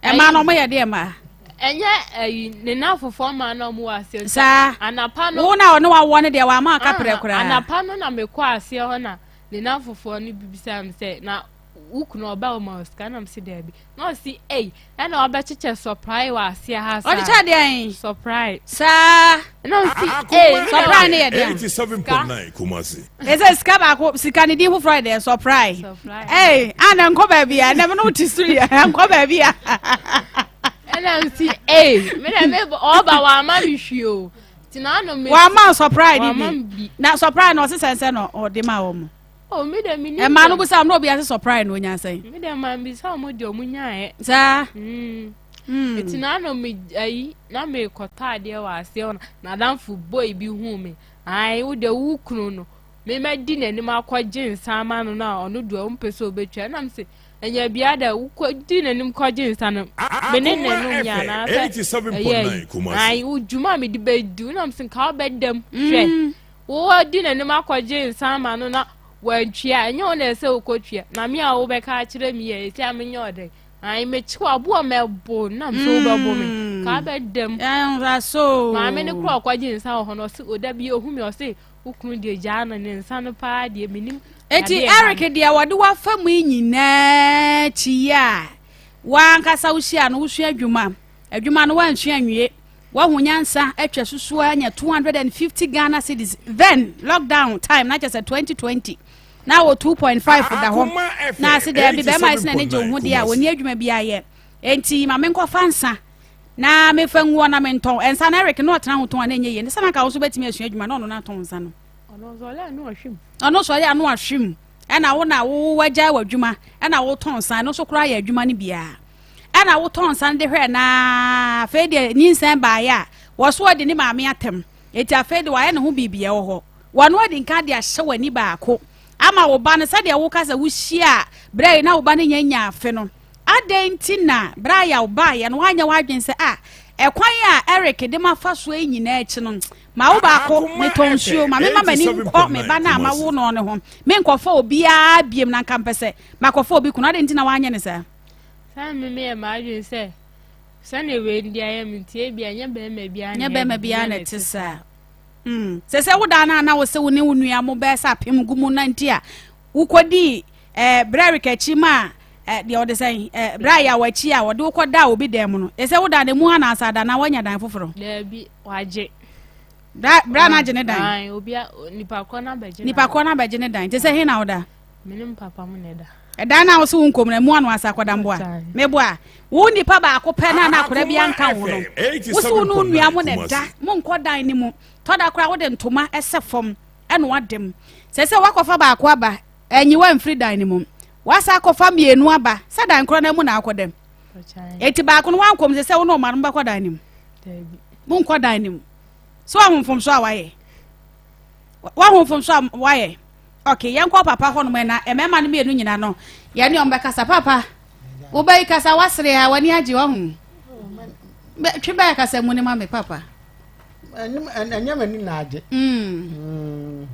a? Mmaa no wɔyɛ deɛ mmaa. Ɛnyɛ ɛyi ne nafofoɔ mmaa no a wɔwɔ aseɛ. Saa. Anapa no. Wo na ɔne wawoɔ no deɛ wama aka prɛ koraa. Anapa no na mekɔ aseɛ hɔ na ne nafofoɔ no bibisa me sɛ na wo kunu ɔba ɔma wo sika na mese daabi na ɔsi ei ɛna ɔbɛkyekyɛ sɔprae wɔ aseɛ ha saa ɔkyekyɛ deɛn sɔprae saa ɛna ɔsi ei sɔprae ne yɛ deɛn 87.9 Kumasi ɛsɛ sika baako sika ne din foforɔ yɛ deɛ sɔprae ei ana nkɔ baabi a ɛnɛ me no wote studio nkɔ baabi a ɛna ɔsi ei me na me ɔba wɔ ama me hwie o wama sɔprae ne bi na sɔprae na ɔse sɛnsɛ na ɔde ma wɔ mo Oh, me de me nim. Ɛmaa no bisa na obi ase surprise na onya sɛn. Me de ma bisa ɔmo de ɔmo nyaeɛ. Saa. Mm. Mm. Eti na ano me ayi na me kɔtɔ adeɛ wɔ aseɛ hɔ na n'adamfo boy bi hu me. Ae, wo deɛ wo kunu no, me mɛdi n'anim akɔgye nsa ama no no a ɔno deɛ ɔmpɛ sɛ ɔbɛtwa. Ɛna mese, ɛnyɛ bia dɛ wokɔdi n'anim kɔgye nsa no, me ne n'anom yɛ anaasɛ ɛyɛ ayi. Ae, wo dwuma a mede bɛdi wo, na mese nka wobɛdam hwɛ. Mm. Wowɔ di n'anim akɔgye nsa ama no na wantwia, ɛnyɛ wo na ɛsɛ wokɔtwia. Na me a wobɛka akyerɛ me yɛ, ɛsi a menyɛ ɔdɛn. Ayi mekyi wo aboɔ mɛbo nam so wobɛbo me mm. ka bɛdam maame no kora ɔkɔgye nsa wɔ hɔ no ɔse ɔda bi ɔhu me ɔse wo kunu deɛ gyaa no ne nsa no paa deɛ menim. Eti Eric deɛ wɔde wafa mu yi nyinaa akyi yi a wankasa wohyia no wosua adwuma adwuma no wansua nwie wahu nyansa atwa susuo anya 250 Ghana cedis then lockdown time na kyɛ sɛ 2020 na wɔ 2.5 da hɔ na ase daabi bɛrima ayɛ sɛ n'ani gye wo ho deɛ a wɔni adwuma bi ayɛ enti ma menkɔfa nsa na mefa nguɔ na mentɔn nsa na Eric na ɔtena ho tɔn a na ɛnyɛ yie ne sɛ na nka wo nso bɛtumi asua adwuma na ɔno na atɔn nsa no ɔno sɔre ano ahwe mu ɛna wo na wo wagyae w'adwuma ɛna wotɔn nsa ɛno nso koraa yɛ adwuma no biara ɛna wotɔn nsa no de hwɛ na afei deɛ nyinsɛn baeɛ a wɔso ɔde ne maame atɛm eti afei de wayɛ ne ho biribi ɛwɔ hɔ W'ano adi nka de ahyɛ w'ani baako ama wo ba no sɛdeɛ woka sɛ wohyia berɛ yi na wo ba no nya nya afe no. Adɛn nti na berɛ a yaw baeɛ no woanyɛ w'adwene sɛ a ɛkwan a Eric de ma fa soɔ yi nyinaa akyi no ma wo baako metɔ nsuo ma mema m'ani nkɔ me ba no a mawo no no ho menkɔfa obiara biem na nka mpɛ sɛ makɔfa obi kunu adɛn nti na woanyɛ ne saa? Saa me meyɛ m'adwene sɛ sɛnea wei de ayɛ me nti ebia nyɛ bɛrima biara nyɛ bɛrima biara na ɛte saa. Mm. Sɛ sɛ wodaa no a na wo sɛ wo ne wo nua mo bɛyɛ sɛ apem gu mu na nti a wokɔdii eh, berɛ Eric akyi ma eh, deɛ ɔde sɛn eh, berɛ a yɛawɔ akyi a wɔde wokɔ daa obi dan mu no ɛsɛ wodaa no mu ha na asa da na woanya dan foforɔ. Daabi, wagye. Berɛ no agye ne dan. Nipa korɔ no abɛgye nipa korɔ no abɛgye ne dan nti sɛ he na woda? Me ne papa mu na ɛda. Ɛdan no a wo sɛ wo nkɔm no ɛmu ano asa akɔda mboa meboa wo nipa baako pɛ na na akɔda bi anka wo no wo sɛ wo ne wo nua mo na ɛda mo nkɔ dan no mu tɔda koraa wode ntoma ɛsɛ fam ɛna wadam sɛ sɛ wakɔfa baako aba ɛnyi wa mfiri dan no mu wasa akɔfa mmienu aba sɛ dan korɔ no mu na akɔdam eti baako no wankɔm sɛ sɛ wo ne ɔma no bɛkɔ dan no mu mo nkɔ dan no mu so ahomfom so a wayɛ wahomfom so a wayɛ Ok, yɛnkɔ papa hɔ nom na mmarima no mmienu nyina no yɛne wɔn bɛkasa. Papa, wobɛyi kasa wasere a w'ani agye ɔho. Twe bɛyɛ kasa mu ne ma me papa. Ɛnyɛ m'ani na agye. Mm. Mm.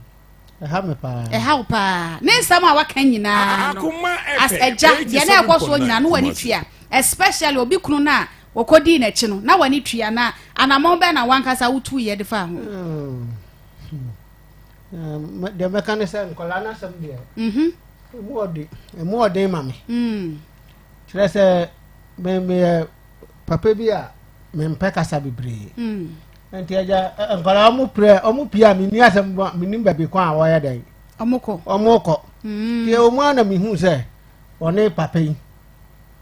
Ɛha me paa. Ɛha wo paa. Ne nsɛm a waka nyinaa no. As agya, deɛ na ɛkɔ soɔ nyinaa no w'ani tua. Especially obi kunu no a wɔkɔdii n'akyi no, na w'ani tua na anammɔn bɛn na wankasa wotuiɛ de faa ho. Mm. Deɛ mɛka ne sɛ nkwadaa no asɛm deɛ mhm. ɛmu ɔden ɛmu ɔden ma me mm. kyerɛ sɛ meyɛ papa bi a mempɛ kasa bebree mm. nti agya nkwadaa ɔmo prɛ ɔmo pie a menni asɛm mennim baabi kwan a wɔyɛ dɛn ɔmo kɔ ɔmo kɔ mm. deɛ ɔmo ana mehu sɛ ɔne papa yi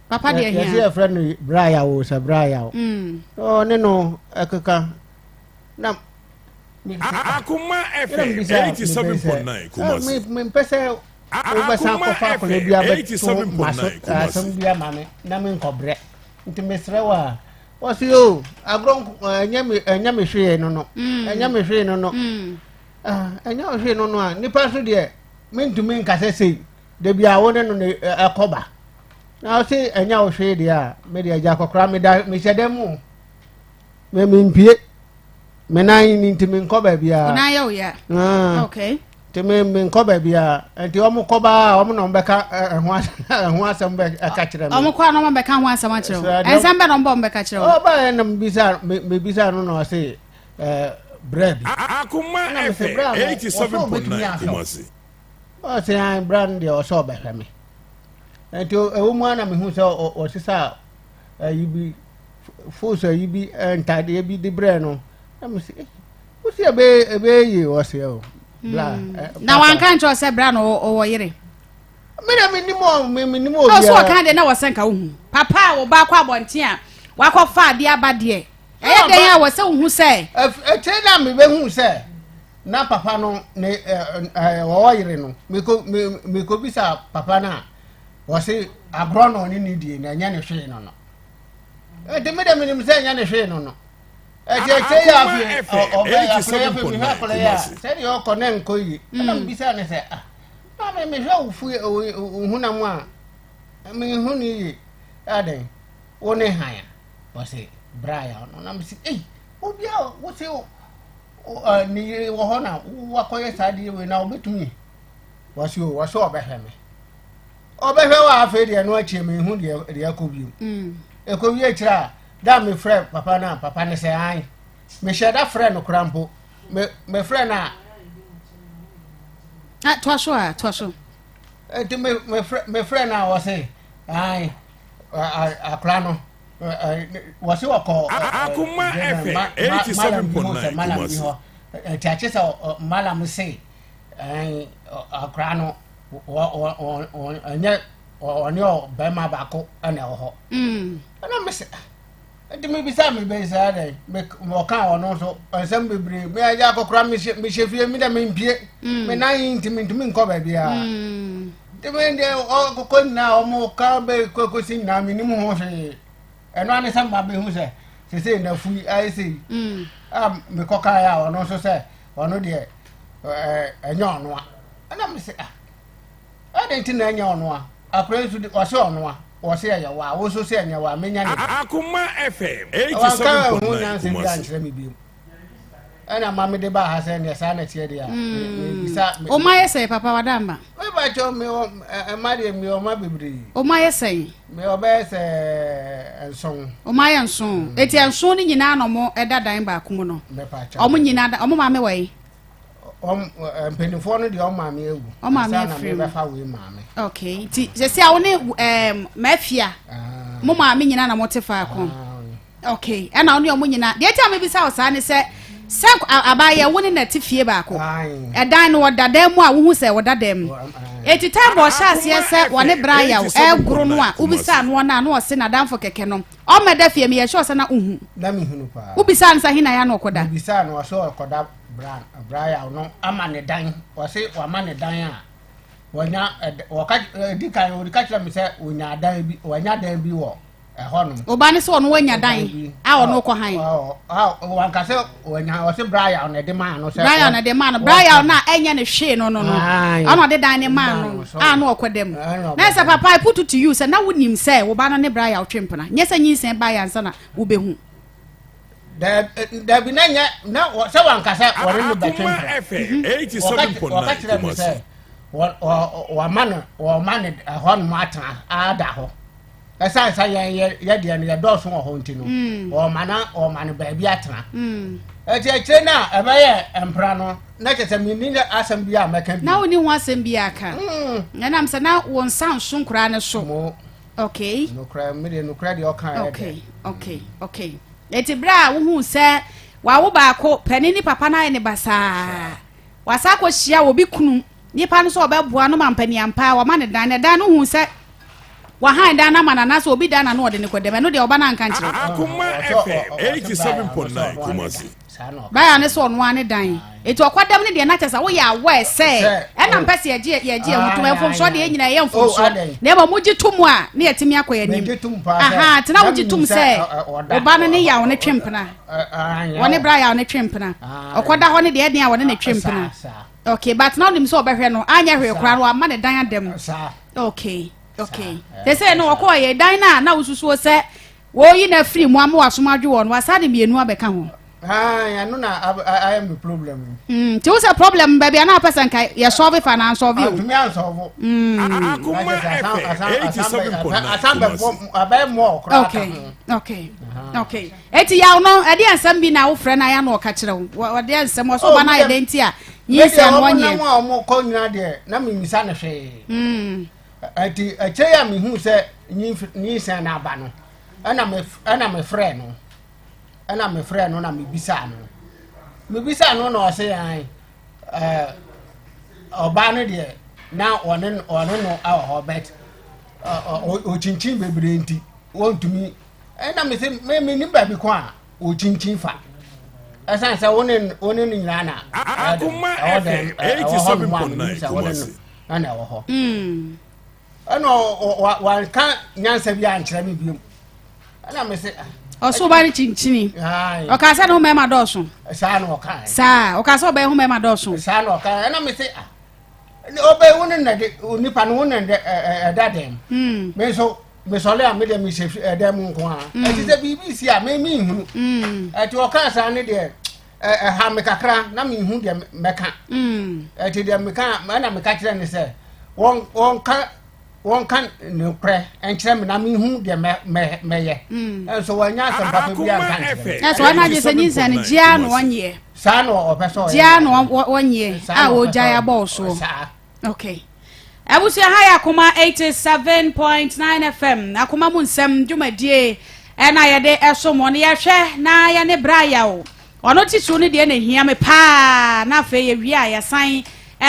papa deɛ hia yɛsɛ yɛfrɛ no brayawo sɛ brayawo ɔne no ɛkeka na Akoma FM 87.9 Kumasi. Mempɛ sɛ wobɛsan akɔfa akwadaa bi abɛto maso asɛm bi ama me na menkɔbrɛ nti mesrɛ wo a wɔse o agorɔ ɛnyɛ me ɛnyɛ me hwee no no mm. ɛnyɛ me hwee no no mm. ah, ɛnyɛ wo hwee no no a nipa so deɛ mentumi nkasɛ sei da bi a wo ne no ne ɛkɔba na ɔse ɛnyɛ wo hwee deɛ a mede agya akɔkora meda mehyɛ dɛ mu me mempie me nan ni nti menkɔ baabiara. Wo nan yɛ wo ya. Ah. Okay. Nti me menkɔ baabiara nti wɔn kɔ baa wɔn na wɔn bɛka ɛho ɛho asɛm bɛ ɛka kyerɛ mi. Wɔn kɔ a na wɔn bɛka ho asɛm akyerɛ wo. Ɛnsɛm bɛ na wɔn bɔ wɔn bɛka kyerɛ wo. Ɔba yɛ na mebisa mebisa no na ɔse ɛɛ brɛ bi. Akoma FM 87.9 Kumasi. Ɔse an brɛ no deɛ ɔsɛ ɔbɛhwɛ me. Nti ɛwɔ mu a na mehu sɛ ɔsesa ayi bi fos ayi bi ntadeɛ bi de brɛ no na me se wosi ebe ebe yie ɔse o bla hmm. na wanka nkyerɛ sɛ bra no ɔwɔ yere me na menim ɔ menim obiara ɔso ɔka deɛ na wɔsɛ nka wohu papa a wɔba akɔ abɔnten a wakɔfa adeɛ aba deɛ ɛyɛ dɛn a wɔsɛ wohu sɛ ɛkyerɛ na mebɛhu sɛ na papa no ne ɔwɔ yere no mekɔbisa papa no a Wɔse agorɔ na ɔne ne die na ɛnyɛ ne hwee no no. Nti me de menim sɛ ɛnyɛ ne hwee no no. Ɛkyɛ yɛ afei ɔbɛ akɔla yɛ afei mehwɛ akɔla yɛ a sɛdeɛ ɔkɔ ne nkɔ yie ɛna mebisa ne sɛ ah maame mehwɛ wo fu wo honam a mehu ne yie adɛn wo ne han a ɔse bra ya ɔno na mese ei obi a wo se ne yere wɔ hɔ na wakɔyɛ saa deɛ wei na wobɛtumi wɔse o wɔse ɔbɛhwɛ me ɔbɛhwɛ wɔ afei deɛ no akyie mehu deɛ deɛ ɛkɔ bio ɛkɔ wie akyirɛ a da a mefrɛ papa no a papa no sɛ an mehyɛ da frɛ no kora mpo mefrɛ no a ah, toa so a toa so nti mefrɛ no a wɔse an akora no wɔse wɔkɔ Akoma FM 87.9 malam bi hɔ nti akye sɛ malam se akora no ɛnyɛ ɔne ɔbɛrima baako na ɛwɔ hɔ mm. ɛna mese ah, nti mebisa me bɛyi saa dɛn ɔka ɔno nso nsɛm bebree me agya akɔkora mehyɛ fie me dɛ mempie mm. me nan nti mentumi nkɔ baabiaa mm. nti me deɛ ɔkɔkɔ nyinaa ɔmo ka bɛkɔkɔsi nyinaa menim ho hwee ɛno ane sɛ ma bɛhu sɛ sesei nafu ayɛ sei a mekɔkaeɛ a ɔno nso sɛ ɔno deɛ ɛnyɛ ɔnoa ɛna mese ah Adɛn nti na ɛnyɛ ɔno a? Akora yi nso de, ɔse ɔno a, ɔse ɛyɛ wo a, wo nso se ɛnyɛ wo a, menya ne dɛn? Akoma FM Wanka ɛho 87.9 nyansa bi Kumasi. ankyerɛ me biom. Ɛna ma mede baa ha sɛ neɛ saa na ɛteɛ deɛ a, me- mebisa. me- Wo mma yɛ sɛn papa Wadamba? Meba kyɛw, mewɔ ɛ- mma deɛ mewɔ mma bebree. Wo mma yɛ sɛn? Mewɔ bɛyɛ sɛ nson. Wo mma yɛ nson. Eti nson no nyinaa na ɔmo ɛda dan baako mu no? Mepa kyɛw. Ɔmo nyinaa da, ɔmo maame wɔ he? Ɔm mpanimfoɔ no deɛ ɔm maame awu. Ɔm maame Ansa na afiri mu. mebɛfa wei maame. Okay, nti sɛsi a wo ne ɛɛm mafia Ah. mo maame nyinaa na mote faako. Ah. Okay, ɛna wo ne ɔmo nyinaa deɛ ti a mebisa wo saa ne sɛ sɛ abaayɛ wo ne na te fie baako. Aye. Ɛdan no wɔda dan mu a wohu sɛ wɔda dan mu. Aye. Eti time ɔhyɛ aseɛ sɛ wɔne bra yaw ɛgoro no a wobisa noɔ no a na ɔse n'adamfo kɛkɛ no ɔmmɛda fie meyɛ sure sɛ na wohu. Na mehunu paa. Wobisaa no sɛ he na yɛ na ɔkɔda? Mebisaa no ɔsɛ ɔkɔda Bra Brian no ama ne dan ɔse wama ne dan a wɔnya wɔka ɛdi kan wɔde ka kyerɛ me sɛ wɔnya dan bi wɔnya dan bi wɔ ɛhɔ nom. Ɔba ne sɛ ɔno wanya dan a ɔno kɔ han. Wanka sɛ wɔnya ɔse Brian na ɛde maa no sɛ. Brian na ɛde maa no Brian na ɛnyɛ ne hwee no no no ɔna ɔde dan ne maa no a na ɔkɔ dɛm na sɛ papa I put it to you sɛ na wonim sɛ wo ba no ne Brian ɔtwe mpena nyɛ sɛ nyinsɛn ba yɛ ansa na wobɛhu. Dabi na nyɛ na sɛ wanka sɛ wɔne no bɛtwe mpena. Wɔka kyerɛ me sɛ wɔma no wɔma no ɛhɔ nom atena ada hɔ ɛsiane sɛ yɛn yɛ yɛ deɛ no yɛdɔɔso wɔ hɔ nti no mm. wɔma no wɔma no baabi atena mm. ɛti akyire no a ɛbɛyɛ mpena no na kyerɛ sɛ menni asɛm bi a mɛka bi na wonni ho asɛm bi aka mm. ɛnam sɛ na wo nsa nso nkoraa no so okay nokorɛ me deɛ nokorɛ deɛ ɔka yɛ okay okay okay eti bere a wohu sɛ wawo baako panin ne papa no ayɛ ne basaa wasa akɔhyia obi kunu nipa no sɛ ɔbɛboa no ma mpaniampa wama ne dan na dan no hu sɛ wahan dan no ama no anaasɛ obi dan na no ɔde ne kɔ dɛm ɛno deɛ ɔba no anka nkyerɛ Akoma FM 87.9 Kumasi. Baya ne sɛ ɔno ara ne dan. Eti ɔkɔdam ne deɛ na kyɛ sɛ woyɛ aware sɛ ɛna mpɛ sɛ yɛgye yɛgye ɛho tom mfomsoɔ deɛ nyina ɛyɛ mfomsoɔ na mmom wogye to mu a ne yɛtumi akɔ yɛn anim aha tena wogye tom sɛ ɔba no ne yaw ne twe mpena wɔne bra yaw ne twe mpena ɔkɔda hɔ ne deɛ ɛden a wɔne ne twe mpena okay but na wonim sɛ ɔbɛhwɛ no anyɛ hwee koraa no wama ne dan adam okay okay te sɛ no ɔkɔɔ yɛ dan no a na wosusuo sɛ Wɔreyi no afiri mu ama wasom adwo wɔn, wasan de mmienu abɛka ho. Ɛno na ayɛ me problem yi. Mm, nti wo sɛ problem baabi a na wopɛ sɛ nka yɛ sɔve fa na ansɔve o. Antumi ansɔvo. Mm. Akoma FM 87.9 Asan bɛbɔ abɛyɛ mɔɔ koraa ka ho. Okay, okay. Eti yaw no, ɛde nsɛm bi na wofrɛ na ya na ɔka kyerɛ wo. Ɔde nsɛm ɔsɛ ɔba no ayɛ dɛn nti a nyinsɛn no ɔnyɛ. Mede wɔn nam a wɔn kɔ nyina deɛ na memisa no hwee. Mm. Enti akyire yi a mehuu sɛ nyinsɛn no aba no, ɛna me ɛna mefrɛɛ no, ɛna mefrɛɛ no na mebisaa no. Mebisaa no na ɔse an ɛɛ ɔbaa no deɛ na ɔne ɔne no wɔ hɔ but ɔkyinkyin bebree nti wɔntumi ɛna mese me menim baabi ko a ɔkyinkyin fa ɛsan sɛ wo ne wo ne no nyinaa na Akoma ɛwɔ FM dɛm ɛwɔ hɔ nom a menim 87.9 sɛ wo ne no Kumasi. ɛna ɛwɔ hɔ ɛna wanka nyansa bi ankyerɛ me biom ɛna me se ah. Ɔso ba no kyinkyini. Ɔkaa sɛ ne ho mmarima dɔɔso. Saa na ɔkaa. Saa ɔkaa sɛ ɔbɛyɛ ho mmarima dɔɔso. Saa na ɔkaa ɛna me se ah ɔbɛyɛ wo ne na de nipa no wo ne ɛda dɛm. Hmm. Me nso mesɔre a me deɛ mehyɛ ɛdɛm mu nko ara. Hmm. Ɛti sɛ biribi si a me me nhunu. Hmm. Ɛti ɔkaa saa ne deɛ ɛha me kakra na mehu deɛ mɛka. Ɛti deɛ meka ɛna meka kyerɛ ne sɛ wɔn wɔnka wɔnka nokorɛ nkyerɛ me na mehu deɛ mɛyɛ mm. nso wɔanya asɛm papa bi anka nkyerɛ me. Ɛsɛ wɔn agye sɛ nyinsɛn no gyea na wɔnyɛ. Saa na ɔpɛ sɛ ɔyɛ. Gyea na wɔnyɛ a wɔgyae abɔ wo soɔ. Saa. Okay. Abusua ha yɛ Akoma 87.9 FM Akoma mu nsɛm dwumadie ɛna yɛde ɛso mo no yɛhwɛ na yɛne bra yaw Ɔno titiriw no deɛ na ehia me paa, na afei yɛwie a yɛsan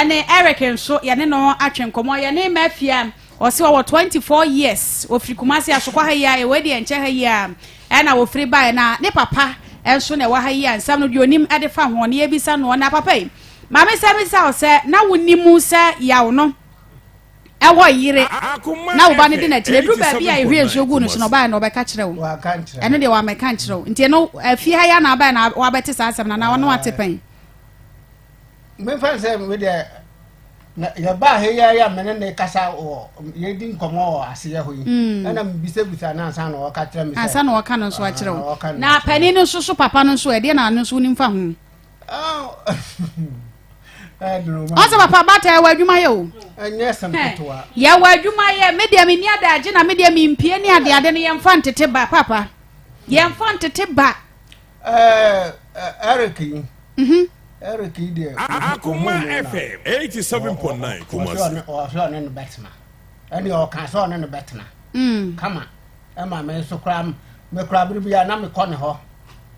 ne Eric nso yɛne no atwe nkɔmmɔ. Yɛne Mafia, ɔse ɔwɔ 24 years, ɔfiri Kumasi Asokwa ha yi a, wei deɛ nkyɛ ha yi a ɛna ɔfiri baeɛ, na ne papa nso na ɛwɔ ha yi a nsɛm no deɛ ɔnim de fa ho na yɛbisa noɔ. Na papa yi, ma me sɛ misa wo sɛ, na wonim sɛ yaw no ɛwɔ yere na wo ba no di n'akyi eduru baabi a ehwie nsuo gu no so na ɔbaeɛ na ɔbɛka kyerɛ wo ɛno deɛ wamɛka nkyerɛ wo nti ɛno afie ha yi ana abaeɛ na wabɛte saa asɛm na na ɔno ate pɛn. mefa sɛ me deɛ yɛbaa ha yi a mene ne kasa wɔ yɛdi nkɔmmɔ wɔ aseɛ hɔ yi mm. ɛna mebisabisa no ansa na ɔka kyerɛ me sɛ ansa na ɔka no nso akyerɛ wo na panin no nso so papa no nso ɛdeɛ na ano nso wonim fa ho Ɔsɛ papa bata yɛwɔ adwuma yɛ o. Yɛwɔ adwuma yɛ me deɛ menni adagye na me deɛ mempie ne adeade no yɛmfa ntete ba papa yɛmfa ntete ba. Eric yi. Mhm. Eric yi deɛ. Akoma FM 87.9 Kumasi. Ɔsɛ ɔne no bɛtena ɛne ɔka sɛ ɔne no bɛtena. Mm. Kama ɛma me nso koraa me koraa bere bi a na mekɔ ne hɔ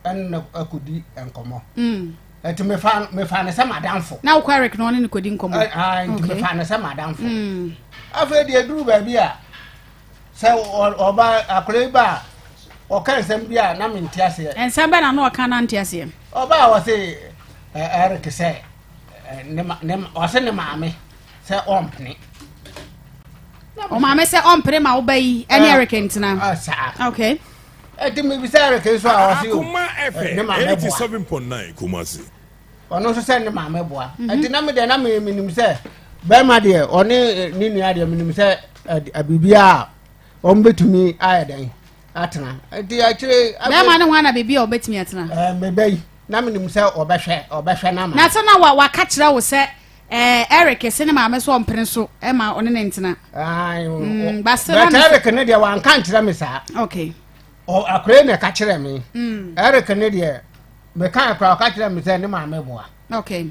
ɛne no akɔdi nkɔmmɔ. Mm. Nti mefa mefa ne sɛ madamfo. Na wokɔ Eric na ɔne no kɔdi nkɔmmɔ. Ɛɛ nti mefa ne sɛ madamfo. Mm. Afei deɛ eduru baabi a sɛ ɔba akɔla yi ba a ɔka nsɛm bi a na mente aseɛ. Nsɛm bɛ na na ɔka na nte aseɛ. Ɔba a ɔse Eric sɛ ne ma ne ɔse ne maame sɛ ɔmpene. Ɔmaame sɛ ɔmpene ma wo ba yi ɛne Eric ntena. Saa. Okay. Ɛti mebisa Eric nso a ɔse o Akoma ne FM maame boa. 87.9 Kumasi. Ɔno nso sɛ ne maame boa. Ɛti na me deɛ na me menim sɛ bɛrima deɛ ɔne ne nua deɛ menim sɛ biribiara a wɔn bɛtumi ayɛ dɛn atena. Ɛti akyire. Bɛrima ne ho ana biribi a ɔbɛtumi atena. Ɛɛ meba yi na menim sɛ ɔbɛhwɛ ɔbɛhwɛ na ma. Na sɛ na wa waka kyerɛ wo sɛ ɛɛ Eric se ne maame so ɔmpene so ɛma ɔne ne ntena. Mm, but Eric ne deɛ wanka nkyerɛ me saa. Okay. Akora na ɛka kyerɛ me. Mm. Eric ne deɛ meka akora ɔka kyerɛ me sɛ ne maame boa. Okay.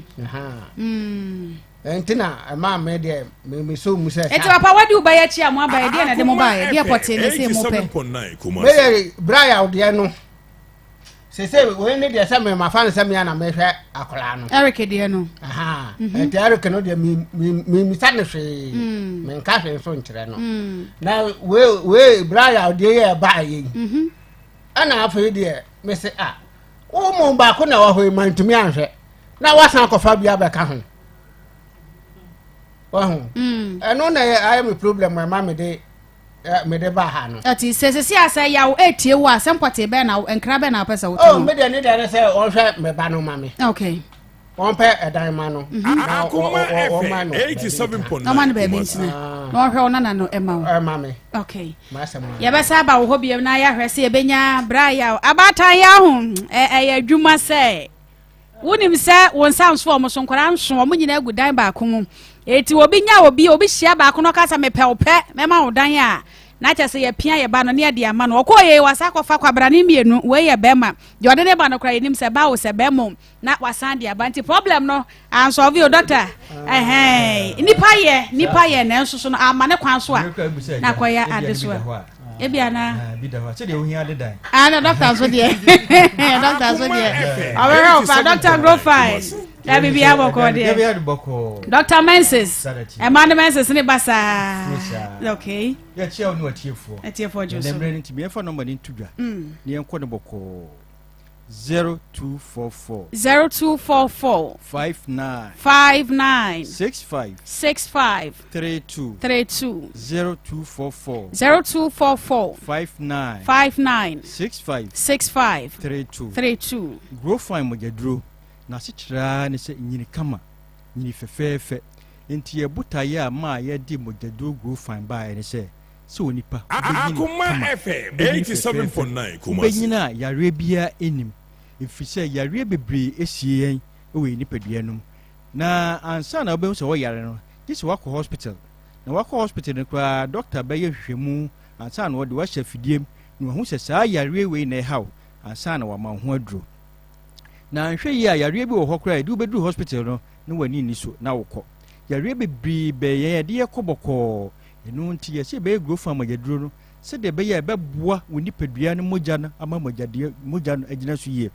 Mm. Nti na ɛma me deɛ mesɔ mu sɛ. Nti papa wadi wo ba yɛ akyi a mo aba yɛ deɛ na ɛde mo ba yɛ deɛ pɔtee ne sɛ mo pɛ. Meyɛ Brian deɛ no. sese wei ne deɛ sɛ memafa no sɛ mea na mehwɛ akwaraa no Eric deɛ no mhm. nti Eric no deɛ memisa no hwee mm. menka hwee nso nkyerɛ no mm. na wei wei berɛ a deɛ yɛ ɛbaa yɛ yi mhm. ɛna afei deɛ mese a wo mu baako na wɔ hɔ yi mantumi anhwɛ na wasan akɔfa bi abɛka ho wahu mm. ɛno na ayɛ me problem ɛma mede mede ba ha no. Ɛti sɛ sisi a sɛ yaw etie wo a sɛ mpɔtee bɛn na nkra bɛn na wopɛ sɛ woto oh, no. Me deɛ ne deɛ ne sɛ ɔnhwɛ me ba no ma me. Okay. Ɔmpɛ ɛdan ma no. Mhm. Na ɔma no baabi ntena. Ɔma no baabi ntena. Ah. Na ɔhwɛ wo nana no ɛma wo. Ɛma me. Okay. M'asɛm. Yɛbɛsa aba wo hɔ biom na yɛahwɛ sɛ yɛbɛnya bra yaw. Abaatan yɛ aho ɛyɛ adwuma sɛ. Wonim sɛ wo nsa nso wɔn so, nkwadaa nso, wɔn nyinaa gu dan baako mu. Eti obi nya obi, obi hyia baako na ɔka sɛ mepɛ wo pɛ, mɛma wo dan a, na kyerɛ sɛ yɛpia yɛ ba no ne yɛde ama no. Ɔkɔɔ yei, wasan akɔfa kwabrane mmienu, wei yɛ bɛrima. Deɛ ɔde ne ba no koraa yɛnim sɛ ba o sɛ bɛrima o, na wasan de aba. Nti problem no ansɔlve o, dɔkta. Ɛhɛn, nipa yɛ, nipa yɛ, nanso so no amma ne kwan so a, na akɔyɛ adesoa. Ebi ana. Ah, na doctor nso deɛ. Doctor nso deɛ. Ɔbɛhwɛ wo pa. Doctor grow fine. Na biribi abɔkɔ deɛ. Doctor Menses. Ɛma ne Menses ne ba saa. Okay. Yɛkyia wo ne watiefoɔ. Atiefoɔ dwo so. Ɛnɛ mmerɛ no nti yɛmfa nɔmba no nto dwa. Na yɛnkɔ no bɔkɔɔ. 0244. 0244. 59. 59. 65. 65. 32. 32. 0244. 0244. 59. 59. 65. 65. 32. 32. Growfine mogyaduro, n'asekyerɛ ara ne sɛ nyini kama, nyini fɛfɛɛfɛ. Enti yɛn botaeɛ a maa yɛde mogyaduro Growfine baeɛ ne sɛ, sɛ onipa, wobɛnyini Akoma kama, FM wobɛnyini fɛfɛɛfɛ, 87.9 Kumasi. wobɛnyini a yareɛ biara nnim, ɛfiri sɛ yareɛ bebree sie yɛn wɔ yɛn nipadua no mu. Na ansa na wobɛhu sɛ wɔyare no, gye sɛ woakɔ hospital. Na woakɔ hospital no koraa, dɔkta bɛyɛ nhwehwɛmu ansa na ɔde wo ahyɛ afidie mu na wahu sɛ saa yareɛ wei na ɛha wo ansa na wama wo ho aduro. Na anhwɛ yie a yareɛ bi wɔ hɔ koraa a yɛde wo bɛduru hospital no na w'ani nni so na wokɔ. Yareɛ bebree bɛn yɛn a yɛde yɛkɔ bɔkɔɔ. Ɛno nti yɛsɛ yɛbɛyɛ growth farm mogyaduro no sɛdeɛ ɛbɛyɛ a ɛbɛboa wo nipadua no mogya no ama mogyadeɛ mogya no agyina so yie.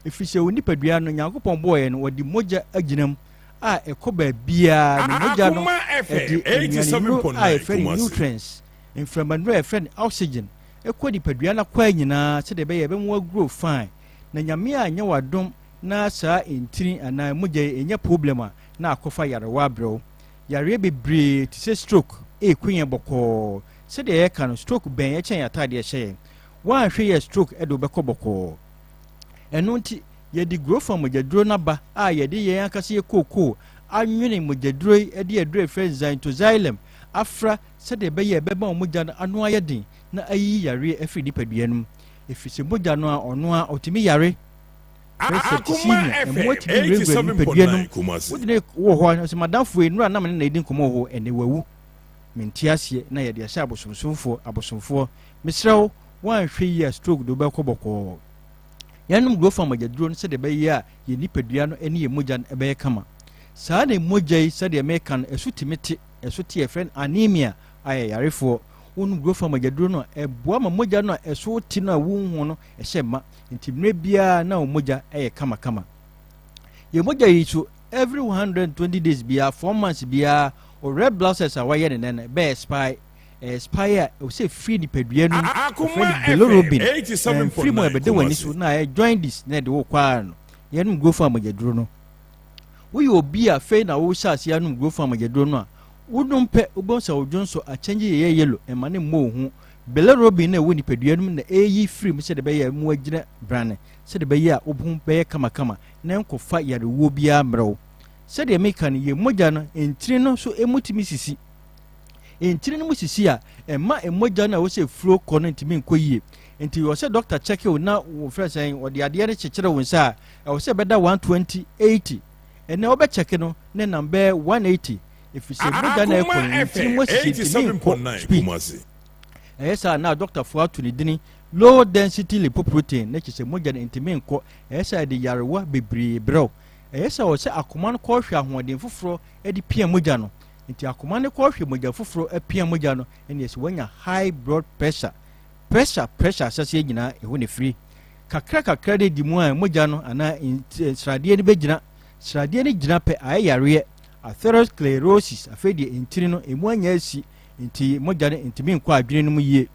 Ɛfiri sɛ wo nipadua no Nyankopɔn bɔɔ yɛn no wɔde mogya agyina mu a ɛkɔ baabiara na mogya no Akoma FM ɛde nnuanennuro a 87.9 yɛfrɛ no Kumasi. nutrients mframanuro a yɛfrɛ no oxygen ɛkɔ nipadua no akwaa nyinaa sɛdeɛ ɛbɛyɛ ɛbɛma wagrow fine. Na Nyame anyɛ w'adom na saa ntini anaa mogya yi ɛnya problem a na akɔfa yarewa abrɛ wo. Yareɛ bebree te sɛ stroke ɛreku yɛn bɔkɔɔ. Sɛdeɛ yɛka no stroke bɛn yɛn kyɛn yɛn ataadeɛ ɛhyɛ yɛn. Woanhwɛ yie a stroke de wo bɛkɔ bɔkɔɔ. Ɛno nti yɛde Grofan mogyaduro no aba a yɛde yɛn ankasa yɛ kookoo anwene mogyaduro yi de aduro a yɛfrɛ no Xanthoxylum afra sɛdeɛ ɛbɛyɛ a ɛbɛma wo mogya no ano ayɛ den na ayiyi yareɛ afiri nipadua no mu. Ɛfiri sɛ mogya no a ɔno ara ɔtumi yare. Frɛ Akoma septicemia, mmoa FM tumi wurawura nipadua no 87.9 mu. Kumasi. Wode ne wɔ hɔ a, ɔsɛ madamfo yi, nnora na me ne na ɛdi nkɔmmɔ wɔ hɔ, ɛnɛ wawu. Mente aseɛ na yɛde ahyɛ abosomsomfoɔ, abosomfoɔ. Mesrɛ wo, woanhwɛ yie a stroke de wobɛkɔ bɔkɔɔ. Yɛnom Grofan mogyaduro no sɛdeɛ ɛbɛyɛ a yɛn nipadua no ne yɛn mogya no ɛbɛyɛ kama. Saa na mogya yi sɛdeɛ meka no ɛso tumi te, ɛso te yɛfrɛ no anemia a yɛ yarefoɔ. Wonom Grofan mogyaduro no a ɛboa ma mogya no a ɛso te no a wonhu no ɛhyɛ ma. Nti mmerɛ biara na wo mogya ɛyɛ kamakama. Yɛn mogya yi so every 120 days biara, 4 months biara, wo red blood cells a wɔayɛ ne nɛ no ɛbɛ expire. Ɛexpire a, ɛwɔ sɛ ɛfiri nipadua no mu, wɔfrɛ no Akoma FM bilirubin, ɛmfiri mu a 87.9 ɛbɛda w'ani so Kumasi. na ayɛ jaundice na ɛde wo kɔ ara no. Yɛnom Grofan mogyaduro no. Woyɛ obi a afei na worehyɛ aseɛ anom Grofan mogyaduro no a, wonom pɛ, wobɛhu sɛ wo dwonsɔ akyɛngye yɛyɛ yellow, ɛmma no mmɔ wo hu. Bilirubin no a ɛwɔ nipadua no mu na ɛreyi firi mu sɛdeɛ ɛbɛyɛ a ɛbɛma woagyina brane, sɛdeɛ ɛbɛyɛ a wo ho bɛyɛ kamakama na ɛnkɔfa yarewuo biara mmerɛ wo. Sɛdeɛ meka no, yɛn mogya no, ntini no nso ɛmu tumi sisi. Ntini no mu sisi a, ɛmma mogya no a ɛwɔ sɛ ɛfuro kɔ no ntumi nkɔ yie. Nti ɛwɔ sɛ dɔkta kyɛke wo na wɔfrɛ sɛn, wɔde adeɛ no kyekyere wo nsa a, ɛwɔ sɛ ɛbɛda 120, 80. Ɛnɛ wobɛkyɛke no na ɛnam bɛyɛ 180. Ɛfiri sɛ mogya no a ɛkɔ Akoma no, ntini FM mu asisi ntumi nkɔ 87.9 speed. Kumasi. Ɛyɛ saa na dɔktafoɔ ato ne dini low density lipoprotein na kyerɛ sɛ mogya no ntumi nkɔ. Ɛyɛ saa ɛde yarewa bebree brɛ wo. Ɛyɛ saa ɛwɔ sɛ akoma no kɔhwɛ ahoɔden foforɔ de pia mogya no. Nti akoma no kɔhwɛ mogya foforɔ apia mogya no ɛne ɛsɛ wanya high blood pressure. Pressure pressure ahyɛseɛ nyinaa ɛhɔ na ɛfiri. Kakra kakra de di mu a mogya no anaa sradeɛ no bɛgyina. Sradeɛ no gyina pɛ ayɛ yareɛ. Atherosclerosis afei deɛ ntini no ɛmu anya asi nti mogya no ntumi nkɔ adwene no mu yie.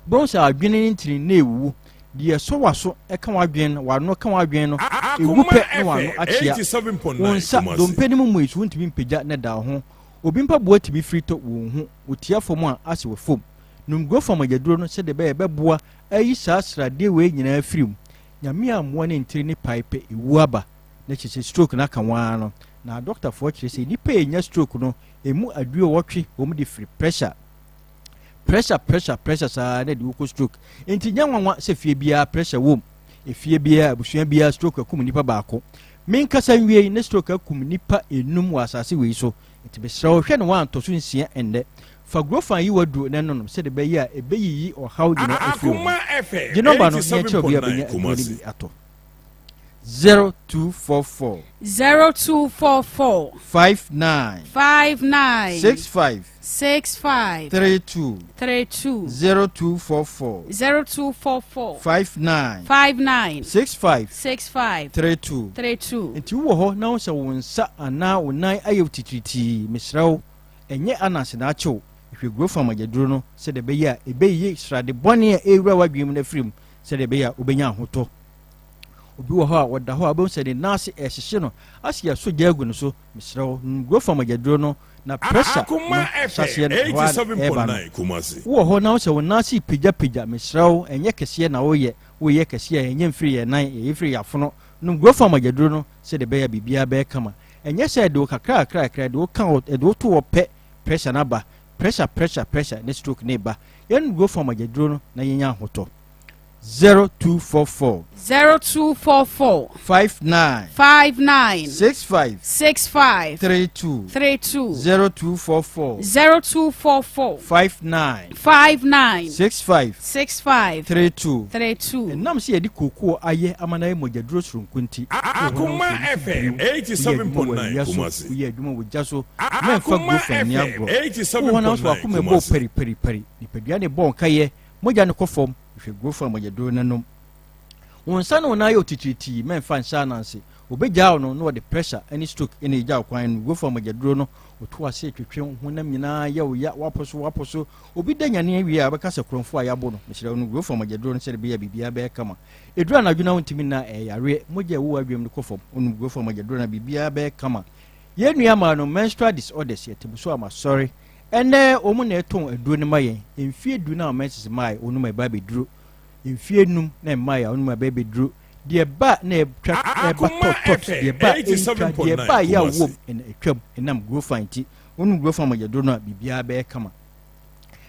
Wobɛhu sɛ adwene no ntini na ɛwuwu. Deɛ ɛsɔ w'aso ka w'adwene no, w'ano ka w'adwene no, ɛwu Akoma pɛ na w'ano FM akyea. Wo 87.9 nsa, Kumasi. dompe no mu mmue so wontumi mpagya na ɛda wo ho. Obi mpaboa tumi firi tɔ, wonhu. Wotia fam a, ase wɔ fam. Nom Grofam agyaduro no sɛdeɛ ɛbɛyɛ ɛbɛboa ayi saa sradeɛ wei nyinaa afiri mu. Nyame ammoa ne ntini ne pae pɛ, ɛwu aba. Na kyerɛ sɛ stroke no aka wo ara no. Na adɔktafoɔ kyerɛ sɛ nnipa a ɛnya stroke no, ɛmu aduɔwɔtwe wɔn de firi pressure. Pressure, pressure, pressure saa na ɛde wokɔ stroke. Nti nyɛ nwanwa sɛ fie biara pressure wom. Efie biara, abusua biara stroke akum nipa baako. Menkasa nwie ne stroke akum nipa enum wɔ asase wei so. Nti mesrɛ wo hwɛ na woantɔ so nsia ɛnnɛ. Fa Grofan yi w'aduro na ɛnonom sɛdeɛ ɛbɛyɛ a ɛbɛyiyi ɔhaw nyinaa afiri wo ho. Akoma FM Gye nɔmba no na yɛnkyerɛ obi a 87.9 ɔbɛnya aduro no Kumasi. bi atɔ. 0244. 0244. 59. 59. 65. 65. 32. 32. 0244. 0244. 59. 59. 65. 65. 32. 32. Nti wowɔ hɔ na wo sɛ wo nsa anaa wo nan ayɛ wo titiritii, mesrɛ wo, ɛnyɛ ananse na akye wo. Hwɛ Grofam agyaduro no sɛdeɛ ɛbɛyɛ a ɛbɛyiyi srade bɔne a ɛrewura w'adwene mu no afiri mu sɛdeɛ ɛbɛyɛ a wobɛnya ahotɔ. Obi wɔ hɔ a ɔda hɔ a wobɛhu sɛ ne nan ase ɛrehyehye no ase yɛasɔ gya agu ne so. Mesrɛ wo, nom Grofan mogyaduro no na pressure no ahyɛaseɛ no ɛhɔ ara na ɛreba no. Wowɔ hɔ na wo sɛ wo nan ase repagyapagya, mesrɛ wo, ɛnyɛ kɛseɛ na woyɛ, woyɛ kɛseɛ a ɛnyɛ mfiri yɛn nan, ɛyɛ firi yɛn afono. Nom Grofan mogyaduro no sɛdeɛ ɛbɛyɛ a biribiara bɛyɛ kama. Ɛnyɛ sɛ ɛde wo kakra kakra kakra, ɛde wo ka hɔ, ɛde wo to hɔ pɛ, pressure no aba. Pressure, pressure, pressure ne stroke no reba. Yɛnom Grofan mogyaduro no na yɛnya ahotɔ. 0244. 0244. 59. 59. 65. 65. 32. 32. 0244. 0244. 59. 59. 65. 65. 32. 32. Ɛnam sɛ yɛde kookoo ayɛ ama no ayɛ mogyaduro soronko nti, Akoma FM 87.9 Kumasi. Woyɛ adwuma wɔ gya so, mɛmfa Akoma gurofa nni FM agorɔ. Wowɔ hɔ na wo nso 87.9 w'akoma bɔ Kumasi. paripari, nipadua no bɔ nkayɛ, mogya no kɔ fam. Hwɛ gurofa mogyaduro no nom. Wo nsa ne wo nan ayɛ otitiritii, mɛmfa nhyɛ ananse. Obegyaa wo no na ɔde pressure ne stroke na egya wo kwan no. Gurofa mogyaduro no, woto ase twetwe wo honam nyinaa yɛ wo ya, woapo so, woapo so. Obi da nyane awie a, wobɛka sɛ korɔmfo a yɛabo no. Mesrɛ wo nom gurofa mogyaduro no sɛde ɛbɛyɛ a biribiara bɛyɛ kama. Ɛduru anadwo na wontumi nna a, ɛyɛ yareɛ. Mogya a ɛwɔ w'adwenem no kɔ fam. Wonom gurofa mogyaduro no a, biribiara bɛyɛ kama. Yɛn nua maa no menstrual disorders, yɛte mo so a masɔre. Ɛnnɛ wɔn na ɛtɔn aduro no ma yɛn. Mfie du na menses mmae wɔnom a ɛba abɛduro. Mfie num na mmae a wɔnom a ɛba abɛduro. Deɛ ɛba na ɛtwa ɛba Akoma tɔt tɔt, FM deɛ ɛba a ɛntwa, deɛ ɛba a 87.9 yaw Kumasi. wom na ɛtwam ɛnam Grofan nti. Wonom Grofan mogyaduro no a biribiara bɛyɛ kama.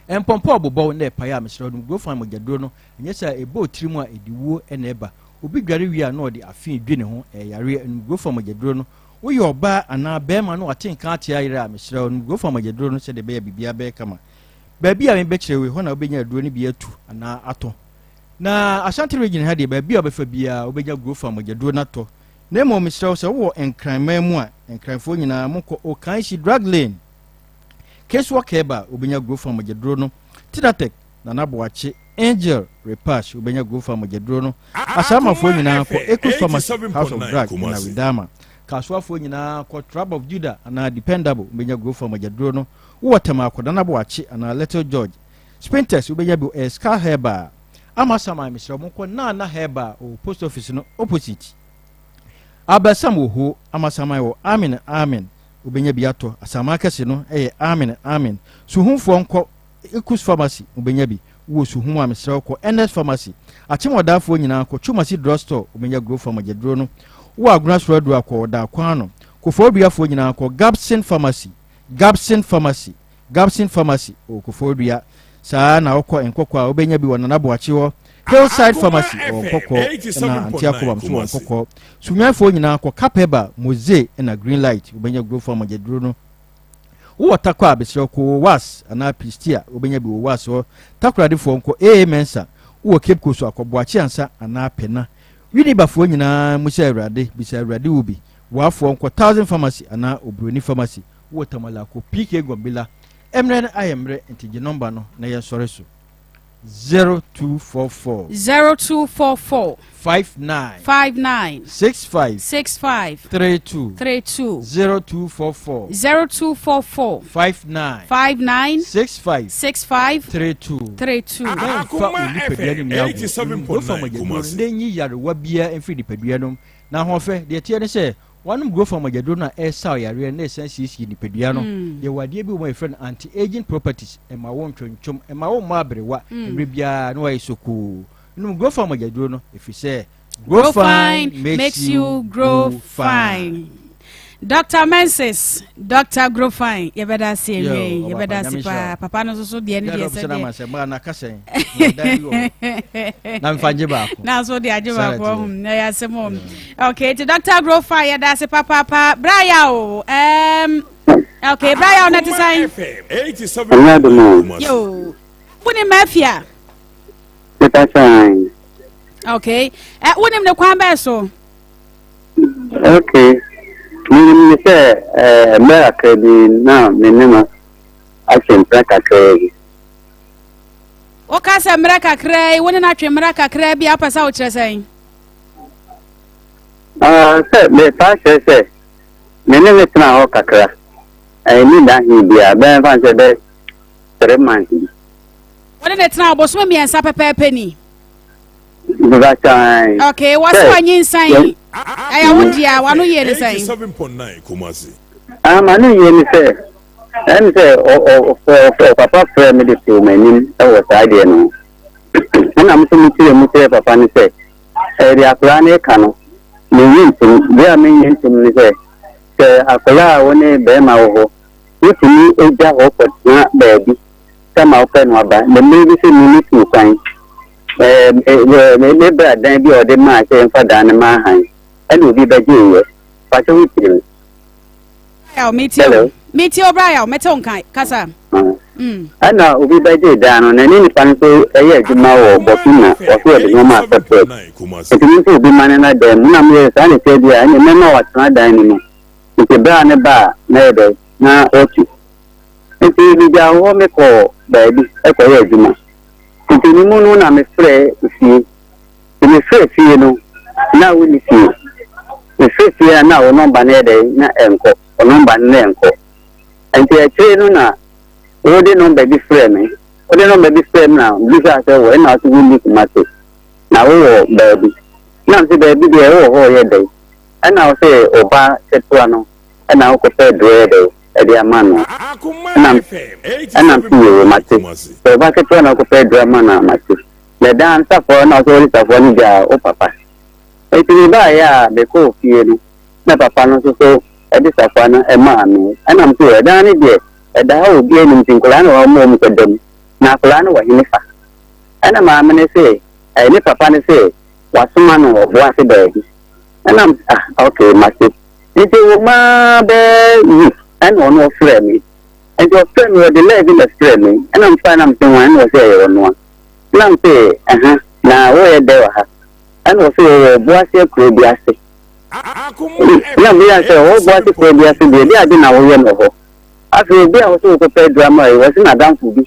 Mpɔmpɔ a ɔbobɔw na ɛpae a mesrɛ wo nom Grofan mogyaduro no anyɛ saa a ɛbɔ wo tiri mu a ɛde wuo na ɛba. Obi dware wie a na ɔde afe dwi ne ho, ɛyɛ yareɛ. Nom Grofan mogyaduro no. Woyɛ ɔbaa anaa barima na wate nka ate ayerɛ a, mesrɛ wo, nom Grofa mogyaduro no sɛdeɛ ɛbɛyɛ a biribiara bɛyɛ kama. Baabi a mebɛkyerɛ wo yi, hɔ na wobɛnya aduro no bi atu anaa atɔ. Na Ashanti Region ha deɛ, baabi a wobɛfa biara, wobɛnya Grofa mogyaduro no atɔ. Na mmom mesrɛ wo, sɛ wowɔ Nkranman mu a, Nkranfoɔ nyinaa monkɔ Okanshi Drug Lane, Kesuwa Keba, wobɛnya Grofa mogyaduro no. Tinatec, Nana Boakye, Angel Repash, wobɛnya Grofa mogyaduro no. Asaamafoɔ Akoma nyinaa kɔ FM Ekus Pharmacy, House of 87.9 Drug na Kumasi. Widama. Kasoafoɔ nyinaa kɔ Tribe of Judah anaa Dependable, wobɛnya Grofa mogyaduro no. Wowɔ Tema kɔ Nana Boakye anaa Little George. Spintex wobɛnya bi wɔ Escar Herbal. Amasaman mesrɛ mo monkɔ Nana Herbal wɔ Post Office no opposite. Abasam wɔ Ho, Amasaman wɔ Amen Amen wobɛnya bi atɔ. Asaman kɛse no yɛ Amen Amen. Suhumfoɔ nkɔ Ekus Pharmacy wobɛnya bi. Wowɔ Suhum a mesrɛ wo kɔ Ernest Pharmacy. Akyem Ɔdaafoɔ nyinaa kɔ Twumasi Drug Store wobɛnya Grofa mogyaduro no. Wowɔ Agona Soro Aduro a kɔ Ɔdaa kwan ano. Kofoɔduafoɔ nyinaa kɔ Gabson Pharmacy. Gabson Pharmacy. Gabson Pharmacy wɔ Kofoɔdua. Saa ara na wokɔ Nkɔkɔ a wobɛnya bi wɔ Nana Boakye hɔ. Hillside Akoma Pharmacy wɔ FM Nkɔkɔ ɛna Ante Akobam nso wɔ 87.9 Kumasi. Nkɔkɔ. Sunyanifoɔ nyinaa kɔ Kapeba, Moze ɛna Green Light wobɛnya Grofa mogyaduro no. Wowɔ Tarkwa a, mesrɛ wo kɔ Owas anaa Pistia, wobɛnya bi wɔ Owas hɔ. Takoradefoɔ nkɔ AA Mensa. Wowɔ Cape Coast a, kɔ Boakye Ansa anaa Pena. Winneba-foɔ nyinaa mmisa Awurade, bisa Awurade wo bi. Boafoɔ nkɔ Thousand Pharmacy anaa Oburoni Pharmacy. Wowɔ Tamale a, kɔ PK Gombila. Mmerɛ no ayɛ mmerɛ, nti gye nɔmba no na yɛnsɔre so. 0244. 0244. 59. 59. 65. 65. 32. 32. 0244. 0244. 59. 59. 65. 65. 32. 32. Mɛnfa wo Akoma nipadua no FM nni agorɔ. Wofa 87.9 mogyaduro no Kumasi. na nyi yarewa biara mfiri nipadua no mu. Na ahoɔfɛ, deɛ ɛteɛ ne sɛ, Wɔanom Grofan mogyaduro no a ɛresaw yareɛ na ɛsan siesie nipadua no. Yɛwɔ adeɛ bi wɔ mu a yɛfrɛ no anti-aging properties, ɛmma wo ntwontwom, ɛmma wo mmɔ aberewa, mmerɛ biara na woayɛ sokoo. Nom Grofan mogyaduro no, ɛfiri sɛ Grofan makes you grow fine. Dr. Menses, Dr. Grofan, yɛbɛda ase awie yi, yɛbɛda ase paa. Papa no nso so deɛ ne deɛ sɛ deɛ. Na mfa ngye baako. Na nso de agye baako ɔhom, na yɛ asɛm o. Okay, ti Dr. Grofa yɛda ase papaapa. Bra ya o. Um, okay, bra ya o na te sɛn? Ɛnyɛ adom o. Yo. Wonim Mafia? Meta sɛn. Okay. Eh, wonim ne kwan bɛɛ so? Okay. Menim ne sɛ eh, mmerɛ kakra bi na me ne no atwe mpena kakraa bi. Woka sɛ mmerɛ kakraa yi, wo ne no atwe mmerɛ kakraa bi a, wopɛ sɛ wokyerɛ sɛn? Ah, sɛ metaa kyerɛ sɛ me ne no tenaa hɔ kakra, ɛnni da he biaa, bɛyɛ mfa no sɛ bɛyɛ three months bi. Wo ne no tenaa hɔ bosome mmiɛnsa pɛpɛɛpɛ ni? Mebakyɛ. Okay, wɔsi wanyinsɛn. Ɛyɛ wo dea, wano yie ne sɛn? Ah, m'ano yie ne sɛ, ɛne sɛ ɔ papa frɛ me de too m'anim wɔ saa adeɛ no ho. Ɛna me nso mekyerɛ mu kyerɛ papa no sɛ, ɛyɛ deɛ akwadaa no reka no, mennye ntom. Berɛ a mennye ntom ne sɛ, sɛ akwadaa a wo ne barima wɔ hɔ, wotumi gya hɔ kɔtena baabi sɛ ma wopɛ no aba. Na mmerɛ bi sɛ me metuu kwan, ɛɛ me me bra dan bi a ɔde maa sɛ yɛmfa dan no ma ahan, ɛna obi bɛgyeeɛ. Pakyɛ wo tie me. Yaw, metie o. Metie o, bra yaw, mɛte wo nka, kasa. Ɛna obi bɛgye dan no, na ne nipa no nso yɛ adwuma wɔ Burkina, wɔso wɔde nneɛma asɔ truck. Nti me nso obi ma no na dan mu, na meyɛ saa na ɛsɛ bi a, ɛne mɛma watena dan no mu. Nti berɛ a ne ba a, na yɛ dɛ, na wɔtu. Nti megyaa hɔ mekɔɔ baabi kɔyɛ adwuma. Nti ne mu no na mefrɛ fie. Nti mefrɛ fie no, na wonni fie. Mefrɛ fie a na wo nɔmba no yɛ dɛn na ɛnkɔ, wo nɔmba no na ɛnkɔ. Nti akyire no na wode nɔmba bi frɛɛ me. Wode nɔmba bi frɛɛ me na mebisaa sɛ wɔ ɛna wose wonni Kumasi na wowɔ baabi. Na mese baabi deɛ wowɔ hɔ yɛ dɛn? Ɛna wose wo ba ketewa no ɛna wokɔpɛ aduro yɛ dɛn ɛde ama no. Ɛna ɛna mese yoo mate. Sɛ wo ba ketewa na wokɔpɛ aduro ama no a mate. Na dan safoa no na ɔsɛ wɔde safoa no gyaa wo papa. Enti mebaeɛ a mekɔɔ fie no, na papa no nso so de safoa no maa me. Ɛna mese ɛdan no deɛ ɛda hɔ a obiara nnim nti nkwadaa no wɔ hɔ ma wɔn kɔda mu. Na akwadaa no wɔ hene fa? Ɛna maame no se, ɛɛ ne papa no se wasoma no wɔ Boase baabi. Ɛna mese ah okay mate. Nti wɔ mu ara bɛyɛ week ɛna ɔno ɔfrɛɛ me. Nti ɔfrɛɛ me ɔde lɛɛ bi na ɛfrɛɛ me. Ɛna mefae na mese hwan? Ɛna ɔse ɛyɛ ɔno a. Ɛna mese ɛha na woyɛ dɛ wɔ ha? Ɛna ɔse ɔwɔ Ɔboase akuraa bi ase. Ɛna mebisaa sɛ ɔwɔ Ɔboase kuraa bi ase deɛ, ɛdeɛn ade na woyɛ no wɔ hɔ? Afei obi a ɔse wokɔpɛ aduro ama yi, ɔse n'adamfo bi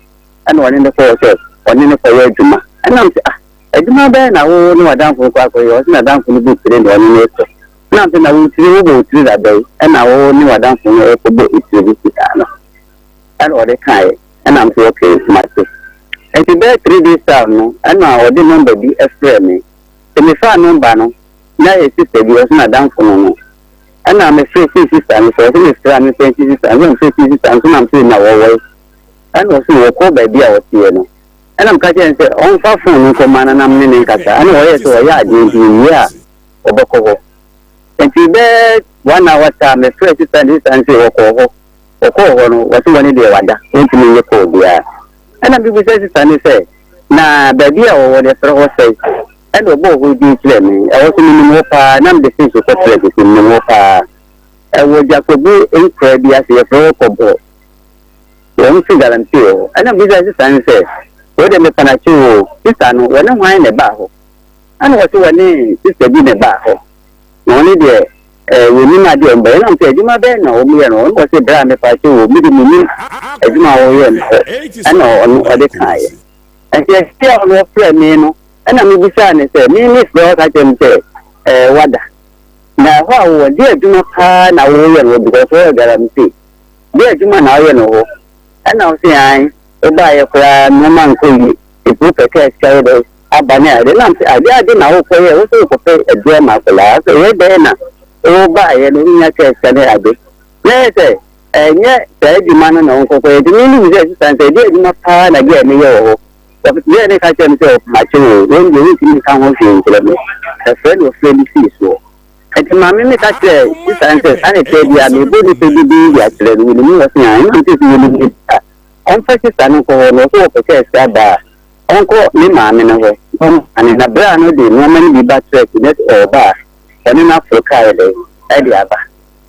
ɛna ɔne no kɔɔ sɛ ɔne no kɔyɛ adwuma. Ɛna mese ah, adwuma bɛn na wo ne w'adamfo no kɔ akɔyɛ? Ɔse n'adamfo no bɔ tire na ɔne no rekɔ. Ɛna mese na wo tire, wobɔ wo tire da bɛn ɛna wo ne w'adamfo no rekɔbɔ tire bi saa no? Ɛna ɔde kaeɛ. Ɛna mese okay, mate. Nti bɛyɛ 3 days time no, ɛna ɔde nɔmba bi frɛɛ me. Nti mefaa nɔmba no, na ɛyɛ sista bi, ɔse n'adamfo no no. Ɛna mefrɛ sii sista no so, ɔse mefrɛ a memfrɛ nsi sista no so, na mefrɛ sii sista no so na mese na wɔwɔ he? Ɛna ɔse wɔkɔ baabi a ɔteɛ no. Ɛna meka kyerɛɛ no sɛ ɔmfa phone no nkɔma no na mene no nkasa. Ɛna ɔyɛɛ sɛ ɔyɛ adeɛ nti owie a ɔbɛkɔ hɔ. Nti bɛyɛ one hour time mefrɛɛ sista no, sista no se wɔkɔɔ hɔ. Wɔkɔɔ hɔ no, wɔse wɔne deɛ wada, wɔntumi nyɛ call biara. Ɛna mebisa sista no sɛ, na baabi a wɔwɔ no yɛfrɛ hɔ sɛn? Ɛna ɔbɔɔ hɔ din kyerɛɛ me. Ɛhɔ nso menim hɔ paa, na mede fish kɔtrɛɛ sisi, menim hɔ paa. Ɛwɔ Gyakobu nkuraa bi ase, yɛfrɛ hɔ Kɔbɔ. Wɔn si galamsey wɔ hɔ. Ɛna mebisa sista no sɛ, wei deɛ mepa no akyɛw o, sista no, wɔne hwan na ɛbaa hɔ? Ɛna ɔse wɔne sista bi na ɛbaa hɔ. Na ɔno deɛ eh, wɔnim adeɛ a wɔbɛyɛ. Ɛna sɛ adwuma bɛn na wɔyɛ no? Ɔno ɔse bra mepa kyɛw o, me de menim adwuma a wɔyɛ no hɔ. Ɛna ɔno ɔde kaeɛ. Nti ɛsi a ɔno ɔfrɛ me no, ɛna mebisaa no sɛ, me mefrɛ ɔka kyerɛ me sɛ eh, wada. Na ɛhɔ a wowɔ, deɛ adwuma paa na woyɛ no hɔ because wɔyɛ galamsey. Deɛ adwuma na woyɛ no hɔ? Ɛna ɔse ae, wobaeɛ koraa nneɛma nkɔ yie, nti wopɛ kaa sika yɛ dɛn? aba ne ade nam sɛ ade ade na wokɔ yɛ wo sɛ wokɔpɛ aduro ama akwadaa sɛ yɛ dɛn na wobaeɛ no wonya kaa sika ne ade na yɛ sɛ ɛnyɛ saa adwuma no na wonkɔkɔ yɛ nti me nim sɛ sisan sɛ ɛde adwuma paa na deɛ meyɛ wɔ hɔ deɛ ne ka kyerɛ me sɛ ɔpakye wo wɔn deɛ wontumi nka ho hwee nkyerɛ me ɛfrɛ na ɔfrɛ me sii soɔ nti maame me ka kyerɛ sisan sɛ saa ne kyerɛ bia mebɔ nipa bi din de akyerɛ no wɔnim wɔ se a ɛnam sɛ sɛ wɔnim nipa ɔmfa sista no nkɔ hɔ na ɔsɛ wɔpɛ sɛ sika baa Ɔnkɔ ne maame no hɔ na ɔmma no na berɛ a no de nnoɔma no bi ba trɛk na sɛ ɔɔba a ɔne no aforo kaa yɛ dɛn ɛde aba.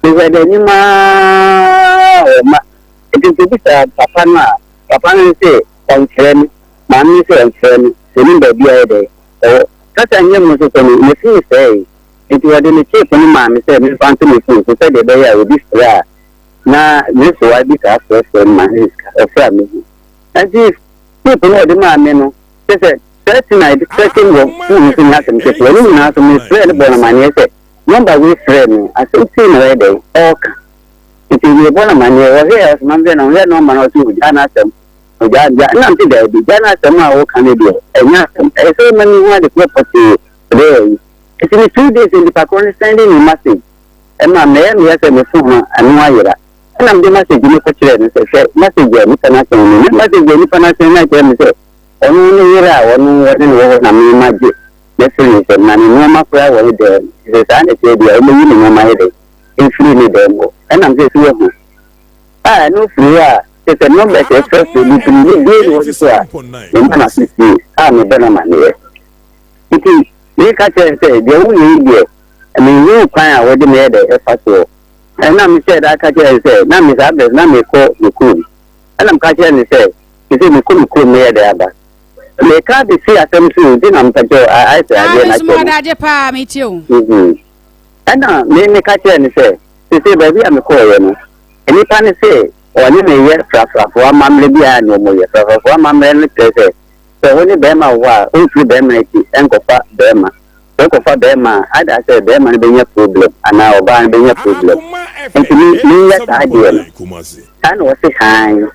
Mehwɛ n'anim aa ɔmma. Nti mekɔbisaa papa no a, papa no se ɔmfrɛ me, maame no se ɔmfrɛ me, ɔnim baabi a ɔyɛ dɛn ɔwɔ. Kasa nyɛ mu nso so no, ne fon sɛee nti ɔde ne chip no maa me sɛ memfa nto me fon so sɛdeɛ ɛbɛyɛ a obi frɛ a na me soa bi saa frɛfrɛ no ma ɔfrɛ a mɛhu. Nti Tape no a ɔde maa me no, kyerɛ sɛ threaten a yɛde threaten wɔ phone no so nyɛ asɛm ketewa. Ne nyinaa so mefrɛɛ no bɔɔ no amanneɛ sɛ nɔmba wei frɛɛ me, asɛm sei na ɔyɛ dɛn ɔreka. Nti mebɔ no amanneɛ, ɔhwɛɛ ɔse ma mehwɛ no, ɔhwɛɛ nɔmba no ɔse ogyaa n'asɛm. Gya, gya, nna mese daabi, gya no asɛm a woka no deɛ, ɛnyɛ asɛm. Ɛyɛ sɛ woma mehu ade korɔ pɔtee ɛbɛyɛ ayi. Nti me 2 days nipa korɔ no sending me message ɛma mɛyɛ meyɛ sɛ me phone no ano ayera. Ɛna mede message no kɔkyerɛɛ no sɛ hwɛ message a nipa no asɛn me. Na message a nipa no asɛn no akyerɛ me sɛ ɔno ne yere a ɔno ɔne no wɔ hɔ na me magye mafiri ne nsam na ne nneɛma koraa wɔ ne dan mu. Nti sɛ saa na ɛteɛ deɛ a ɔmmɛyi ne nneɛma yɛ dɛn mfiri ne dan mu hɔ. Ɛna mesɛ so wahu. A ɛno firi hɔ a, kyerɛ sɛ numbers a ɛfrɛ so no firi ne bie ne hɔ so a, mema no aso sie a mebɔ no amanneɛ. Nti meka kyerɛ no sɛ, deɛ woyɛ yi deɛ, menhunu kwan a wode meyɛ dɛ ɛfa soɔ. Ɛna mehyɛɛ da ka kyerɛɛ no sɛ, na me saa berɛ no na mekɔ me kurom. Ɛna meka kyerɛɛ no sɛ, seesei mekɔ me kurom meyɛ dɛ aba. Meka abɛsi asɛm so o, nti na mepa kyɛw ayɛ sɛ adeɛ no akyɛ no. Adagye paa, metie o. Ɛna me meka kyerɛɛ no sɛ, seesei baabi a mekɔeɛ no, nnipa no se wɔne me yɛ frafrafoɔ amammerɛ bi a na wɔyɛ. Frafrafoɔ amammerɛ no kyerɛ sɛ, sɛ wo ne barima wɔ hɔ a, womfiri barima akyi nkɔfa barima. Sɛ wokɔfa barima a, ada sɛ barima no bɛnya problem anaa ɔbaa no bɛnya problem. Nti me menyɛ saa adeɛ no. Ɛna ɔse hann.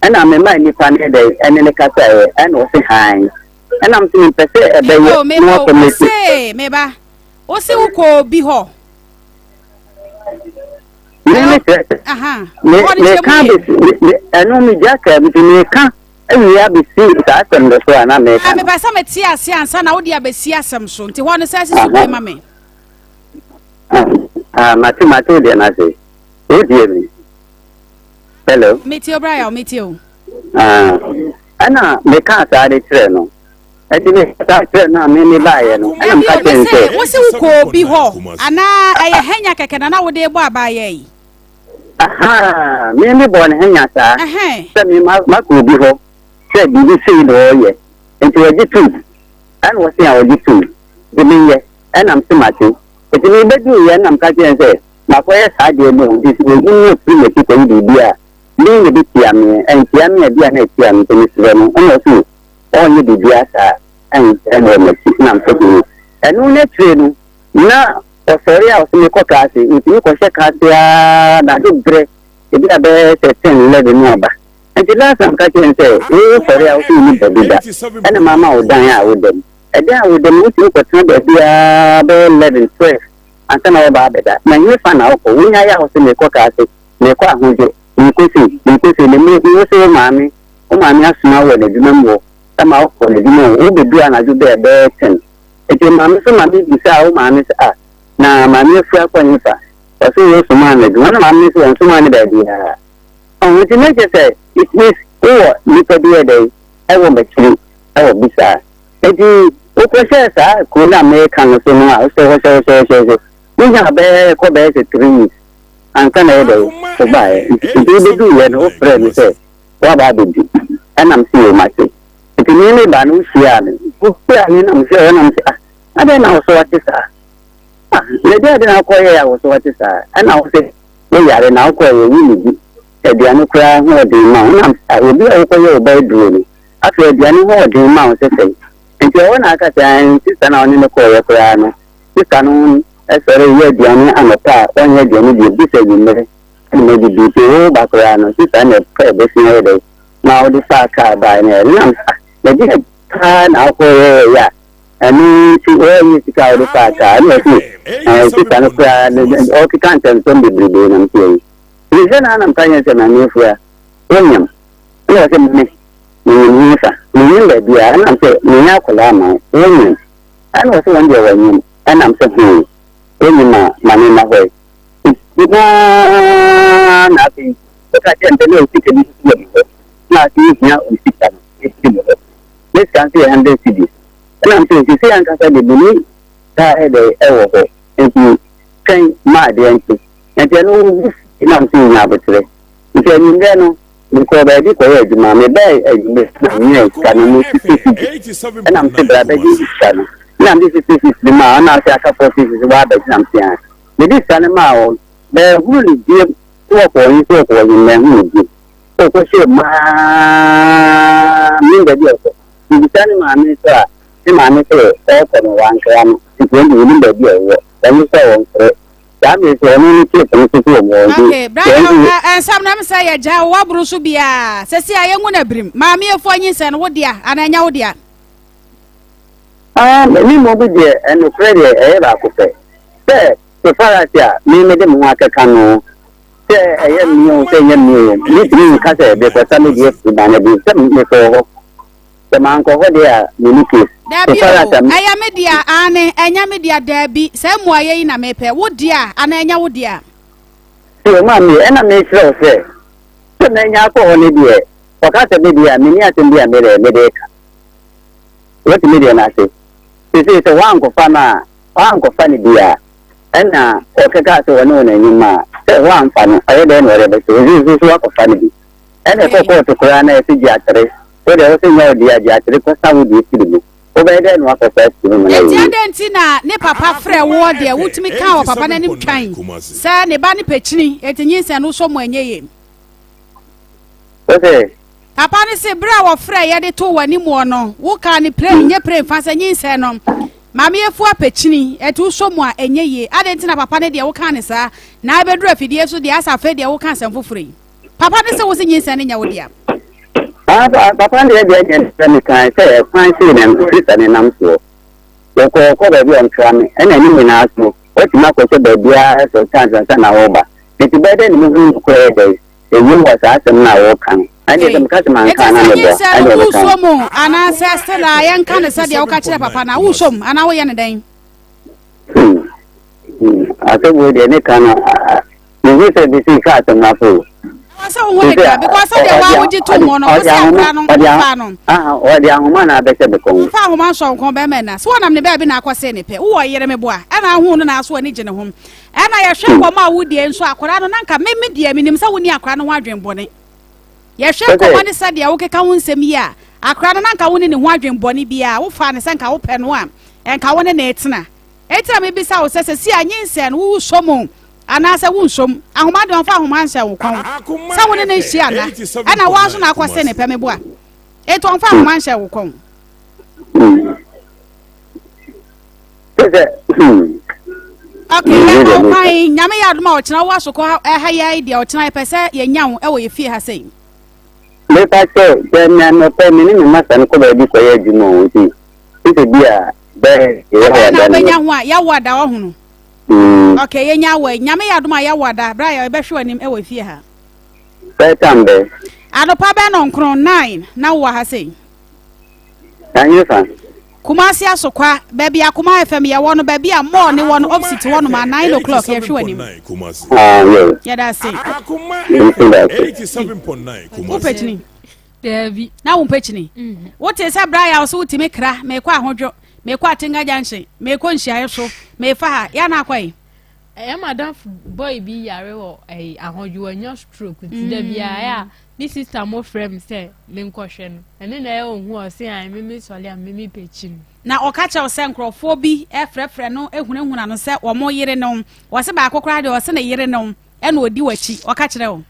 Ɛna memaa nnipa no dɛn ɛne no kasaeɛ. Ɛna ɔse hann. Ɛna mese mempɛ sɛ ɛbɛyɛ na wakɔ m'akyi. Meba, meba. Wose wokɔ obi hɔ. Me me kyerɛ sɛ. Me me ka besi me ɛno me gya kaa mu nti me ka awie abesi saa asɛm no so a na me ka no. Mepɛ sɛ mete ase ansa na wode abesi asɛm so nti hɔ no sɛ asi so bie ma me. Ah, mate mate wo deɛ no ase. Wotie me? Hello. Metie o Brian, metie o. Ah, ɛna mekaa saa de kyerɛ no. Ɛnti me kasa kyerɛ no a me me baeɛ no, ɛna meka kyerɛ no sɛ. Wo se wo kɔɔ obi hɔ anaa ɛyɛ hanya kɛkɛ na na wode rebɔ abaayaa yi? Ahaa, me me bɔɔ no hanya saa, sɛ me ma makɔ obi hɔ sɛ biribi sei na ɔreyɛ, nti ɔgye tom, ɛna ɔse a ɔgye tom, nti menyɛ, ɛna mese mate. Nti me bɛduruiɛ ɛna meka kyerɛ no sɛ makɔyɛ saa adeɛ no o, nti sɛ ɔhu me ɔfiri m'akyi kɔyɛ biribi a, me na ɛbɛtia me, antia me a bi a na atia me, nti mesrɛ no, ɛna ɔse o. Ɔnyɛ biribiara saa ɛnkyerɛ wɔ m'akyi na mepɛ sɛ Ɛno no akyire no, na ɔsɔre a ɔsɛ mekɔ klaase, metumi kɔhyɛ klaase ara na ade berɛ ebi a bɛyɛ sɛ 10, 11 no aba. Nti last time ka kyerɛ no sɛ, wo sɔre a wosɛ wonni baabi da, ɛna mama wo dan a woda mu. Ɛdan a woda mu wotumi kɔtena baabi ara bɛyɛ 11, 12 ansa na wɔba abɛda. Na hefa na wokɔ? Wonya yɛ a wosɛ mekɔ klaase, mekɔ ahodwo, mekɔ sei, mekɔ sei, na mmerɛ bi wosɛ wo maame Wo maame asoma wo wɔ n'adwuma mu hɔ ma wokɔ n'adwuma mu. Wobɛduru anadwo bɛɛ bɛyɛ ten. Nti maame nso ma mebisaa wo maame sɛ, ah, na maame afiri akɔ hefa? Ɔse wo somaa no adwuma. Na maame no se wɔnsomaa no baabiara. Ɔho nti na kyerɛ sɛ it means wowɔ nnipa bi yɛ dɛn ɛwɔ m'akyiri ɛwɔ bi saa. Nti wokɔhyɛɛ saa kuro no a meka no so no a wohyɛ hɔ hyɛ hɔ hyɛ hɔ hyɛ hɔ wonya bɛyɛ kɔ bɛyɛ sɛ 3 weeks ansa na ɛyɛ dɛn wobaeɛ. Nti wobɛduruiɛ no wofrɛɛ me sɛ Woaba abɛdi? Ɛna mese, Yoo, mate. Nti me meba no, wohyiaa me. Wohyiaa me na mehwɛɛ hɔ na mese, Ah, adɛn na wo so wate saa? Ah, na ɛdeɛn ade na wokɔyɛɛ a wo so wate saa? Ɛna wo se, woyare na wokɔeɛ, wonnidi. Aduane koraa ho ɔden ma wo. Ɛna mese, Ah, obi a wokɔyɛ wo ba aduro no, afei aduane ho ɔden ma wo sɛ sɛn? Nti ɛhɔ na aka sɛ, Aane, sista no a wo ne no kɔeɛ koraa no, sista no sɔre yɛ aduane anɔpa a, ɔnyɛ aduane bio, gye sɛ anwummerɛ. Ɛna mede bi nti wo ba koraa no sista na ɛpɛ bosea yɛ dɛ ma wode faa kaa bae no ɛnam sa na deɛ paa na wokɔ yɛyɛ a ɛno nti wɔnyɛ sika a wode faa kaa ɛna ɔse ɛɛ sista no koraa no ɔkeka nsɛmsɛm bebrebe na mte ayi mehwɛ na anam ka yɛn sɛ maame afua wonyam ɛna ɔse me menyim he fa menyim baabiara ɛnam sɛ menyɛ akwadaa ma wo wonyam ɛna ɔse wɔn deɛ wɔnyam ɛnam sɛ hee wonyim a ma ne nna hɔ yi Nti hɔ ara na afei ɔka kyerɛɛ me sɛ na sika bi nso wɔ me hɔ, na afei mehia wo sika no afiri me hɔ. Me sika nso yɛ 100 cedis. Ɛna mesɛ seesei ankasa de menni saa ɛdɛ ɛwɔ hɔ, nti twɛn ma adeɛ nkye. Nti ɛno wo bo fui na mesɛ nya aboterɛ. Nti anwummerɛ no mekɔɔ baabi kɔyɛɛ adwuma, mebae anwummerɛ na menyaa sika no mu 60 cedis. Ɛna mese bra bɛgye sika no. Ɛna mede 60 cedis no maa no, ɛna ɔse aka 40 cedis woabɛgye na mese aane. Mede sika no maa wɔn. Manhunu no bio. Sɛ wɔkɔɔ he, sɛ wɔkɔɔ he, manhu no bio. Sɛ ɔkɔhyɛɛ mu aa, mennim baabi a ɔkɔ. Mebisa ne maame nso a, ne maame se ɔɔkɔ no, wankra no, nti ɔno deɛ ɔnnim baabi a ɔwɔ. Ɔno nso a ɔmfrɛ. Saa mmerɛ nso, ɔno ne chief no nso so wɔ mu hɔ. Okay, Brian, nsɛm na sɛ yɛgya wo aboro so biara sɛsi a yɛngu no abirim. Maame efo nyinsɛn no wo dea anaa ɛnyɛ wo dea? Ah, me mmɔ bi deɛ ɛnokorɛ deɛ ɛyɛ baako pɛ sɛ sefarasi a me mede me ho akɛka no sɛ ɛyɛ mmea o sɛ ɛnyɛ mmea o metumi nka sɛ mekɔsa me deɛ firi ma no bi sɛ mekɔɔ hɔ sɛ mankɔ hɔ deɛ a menni case. Dabi o, ɛyɛ me dea, aane, ɛnyɛ me dea, daabi, saa mmuaeɛ yi na mepɛ, wo dea anaa ɛnyɛ wo dea? Tie, maame, ɛna mekyerɛ wo sɛ, sɛ manya akɔ hɔ no deɛ, ɔka sɛ me deɛ a, menni asɛm bi a mede mede reka. Wote me deɛ no ase? Seesei sɛ woankɔfa no a, woankɔfa no bi a, ɛna ɔkɛkaa sɛ ɔne wo na anyim a, sɛ woamfa no, ɔyɛ dɛn na ɔde bɛkyɛ wo? Seesei nso woakɔfa no bi. Ɛna ɛkɔ kɔɔto koraa na yɛse gye atere. Wo deɛ wose nyɛ wo dea, gye atere kɔsa wo deɛ firi mu. Wobɛyɛ dɛn na woakɔsa afiri mu na Enti awie? adɛn nti na ne papa frɛɛ woɔ deɛ wotumi kaa wɔ papa no anim twann sɛ ne ba no pɛ kyini, enti nyinsɛn no wosɔ mu ɛnyɛ yie? Wose? Papa no se berɛ a wɔfrɛɛ yɛ de too w'anim wɔ no, wokaa no pren nyɛ pren fa sɛ nyinsɛn no Maame Afua pɛ kyini, enti wosɔ mu a ɛnyɛ yie. Adɛn nti na papa no deɛ wokaa no saa, na abɛduru afidie so deɛ asɛ afei deɛ woka asɛm foforɔ yi? Papa no se wo se nyinsɛn no nyɛ wo dea. Ah, papa no deɛ deɛ deɛ sɛ mekae sɛ ɛkwan sei na sista no nam soɔ. Wɔkɔ kɔ baabi a ɔntra me, ɛna ne nyinaa so watumi akɔhyɛ baabiara sɛ chance ansa na wɔreba. Nti bɛyɛ dɛn na muhunu nokorɛ yɛ dɛn? Ɛwom wɔ saa asɛm no a wɔreka no. Ɛndeɛ sɛ meka sɛ manka a na Ɛkyɛ sɛ meboa. nyinsɛn Ɛndeɛ no ɔbɛka. wosɔ mu anaasɛ still a yɛnka no sɛdeɛ woka kyerɛ papa no a wosɔ mu anaa woyɛ no dɛn? Hmm. Hmm. Asɛm wei deɛ ne ka no mehu sɛ bɛsi ka asɛm no afo o. Ɛwɔ sɛ wohu ne ka because sɛdeɛ woa wogye to mu no wo sɛ akora no wofaa no. Ɔde ahoma na abɛhyɛ me kɔn. Fa ahoma nsɔ wo kɔn bɛrima na sɛ wɔnam ne baabi na akɔse ne pɛ wowɔ yere me boa ɛna ahu no na aso ani gye ne ho ɛna yɛhwɛ nkɔmmɔ a wodie nso akora no na nka me me deɛ menim sɛ wonni akora no ho adwen bɔne. Yɛhwɛ nkɔmmɔ ne sɛdeɛ wokeka wo nsɛm yi a akora no na nka wonni ne ho adwen bɔne biara wofaa ne sɛ nka wopɛ no a nka wo ne ne tena. Enti na mebisa wo sɛ, sɛsi a nyinsɛn no wosɔ mu anaasɛ wonsɔ mu? Ahoma deɛ ɔmfa ahoma nhyɛ wo kɔn sɛ wo ne no nhyia anaa? Ɛna wo ara nso na akɔse ne pɛ meboa. Enti ɔmfa ahoma nhyɛ wo kɔn. Ok, yɛma wo kwan. Nyame yɛ adom a ɔkyena wo asokɔ ha yɛ deɛ ɔkyena yɛpɛ sɛ yɛnya wo ɛwɔ yɛ fie ha sei. Mepa kyɛ sɛ mepɛ me ne me masa no kɔ baabi kɔyɛ adwuma o nti sɛ bi a bɛyɛ Ɛbɛn na wobɛnya ho a yɛawo ada ɔhono. Mm. Ok, yɛnya awɔ yi. Nyame yɛ adom a yɛawo ada berɛ a yɛbɛhwe w'anim ɛwɔ efie ha. Bɛyɛ tam bɛ. Anɔpa bɛyɛ nɔnkron, 9, na wowɔ ha sei. Ɛhe fa? Kumasi Asokwa, baabi a Kuma FM yɛwɔ no, baabi a mall ne wɔ no, opposite hɔ nom a, 9 o'clock yɛhwe w'anim. Ah, yeah. Yɛda ase. Yɛda ase. Wopɛ kyini? Daabi. Na wo mpɛ kyini? Mm. Wote sɛ bra yɛ a wo wotumi kra, meekɔ ahodwo, meekɔ Atenga Junction, meekɔ nhyiaeɛ so, meefa ha, yɛ na akɔ yi? Ɛyɛ madamfo boy bi yare wɔ ɛyi ahodwo wanya stroke nti da biara ɛyɛ a ne sista mo frɛ me sɛ menkɔhwɛ no ɛno na ɛyɛ ohu ɔse an me me sɔle a me me pɛ kyini. Na ɔka kyerɛ wo sɛ nkurɔfoɔ bi frɛfrɛ no hunahuna no sɛ wɔn yere no, wɔse baako koraa deɛ ɔse ne yere no ɛna ɔdi w'akyi, ɔka kyerɛ wo?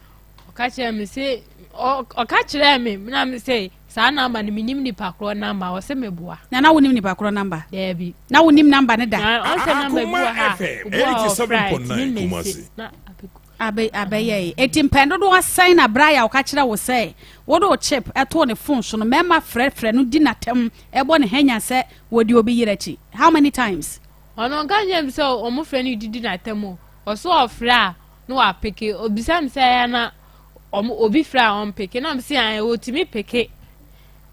Ɔka kyerɛɛ me se ɔka kyerɛɛ me na me se saa namba no menim nipa korɔ namba ɔse meboa. Na na wonim nipa korɔ namba? Daabi. Na wonim namba ne da? Na ɔnsɛ namba bi wɔ ha obi wɔ hɔ ɔfrɛ a ɛtumi mɛse na abɛgu. Abe abɛyɛ yi. Eti mpɛn dodoɔ sɛn na bere a ɔka kyerɛ wo sɛ wode wo chip ɛtoo ne phone so no mmarima frɛfrɛ no di n'atam ɛbɔ ne hanya sɛ wɔdi obi yere akyi? How many times? Ɔno ɔnka nkyerɛ me sɛ wɔn frɛ no didi n'atam o. Ɔso ɔfrɛ a na wapeke. Obisa me sɛ ɛyɛ na ɔmo obi frɛ a ɔmpeke na mese ae otumi peke.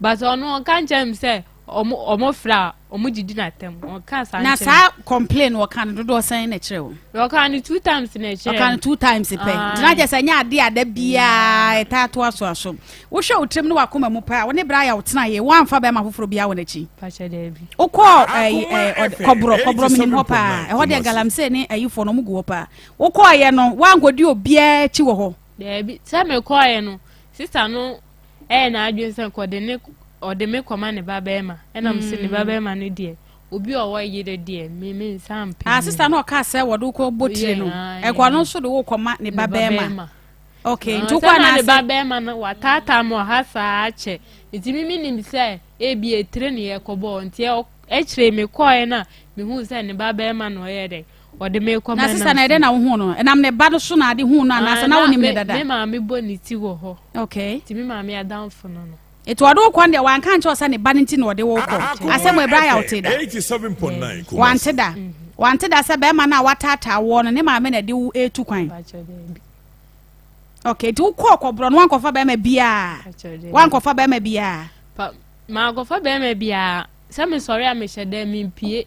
But ɔno ɔnka nkyerɛ me sɛ ɔmo ɔmo frɛ a ɔmo didi n'atam. Ɔnka saa Na nkyerɛ me. saa complain wɔka no dodoɔ sɛn na ɛkyerɛ wo? Ɔka no two times na ɛkyerɛ Ɔka no me. two times pɛ. Nti na kyerɛ sɛ ɛnyɛ adeɛ a da biara ɛtaa toatoa so. Wohwɛ wo tirim ne w'akoma mu paa, wo ne bere a wotenaeɛ, woamfa bɛrima foforɔ biara wɔ n'akyi. Pakyɛ daabi. Wokɔɔ ɛyi ɛɛ kɔborɔ, kɔborɔ menim hɔ paa. Ɛhɔ deɛ galamsey ne ayifoɔ no wɔn gu hɔ paa. Wokɔɔeɛ no, woankɔdi obiara akyi wɔ hɔ. Daabi, sɛ mekɔɔeɛ no, sista no ɛyɛ n'adwene sɛ nka ɔde ne ɔde me kɔma ne ba bɛrima. Ɛna mo se ne ba bɛrima no deɛ, obi a ɔwɔ yere deɛ, me me nsa mpɛ. Ah, sista no ɔkaa sɛ wɔde wo kɔ bɔ tire no, ɛkɔ ɔno nso de wo kɔma ne ba bɛrima. Okay, nti wokɔ anaasɛ. Ne ba anaasɛ. bɛrima no wataataa me ɔha saa akyɛ nti me menim sɛ ebi etire ne yɛkɔbɔɔ nti akyire mekɔɔɛ no a mehuu sɛ ne ba bɛrima na ɔyɛ dɛn. ɔde me kɔ Na sista na ɛdɛn na wohuu no? Ɛnam ne ba no so na ade huu no anaasɛ na wonim no dada? Me maame bɔ ne ti wɔ hɔ. Okay. Nti me maame adamfo no no. Nti ɔde wo kɔ no deɛ wanka nkyerɛ wo sɛ ne ba no nti na ɔde wo kɔ. Asɛm wɔ ɛberɛ ayɛ a wote da? Wante da. Wante da sɛ bɛrima no a wataataa woɔ no ne maame na ɛde wo ɛretu kwan. Okay, nti wokɔɔ kɔborɔ no wankɔfa bɛrima biara. Wankɔfa bɛrima biara. Pa, mankɔfa bɛrima biara. Sɛ mesɔre a mehyɛ dɛ mempie.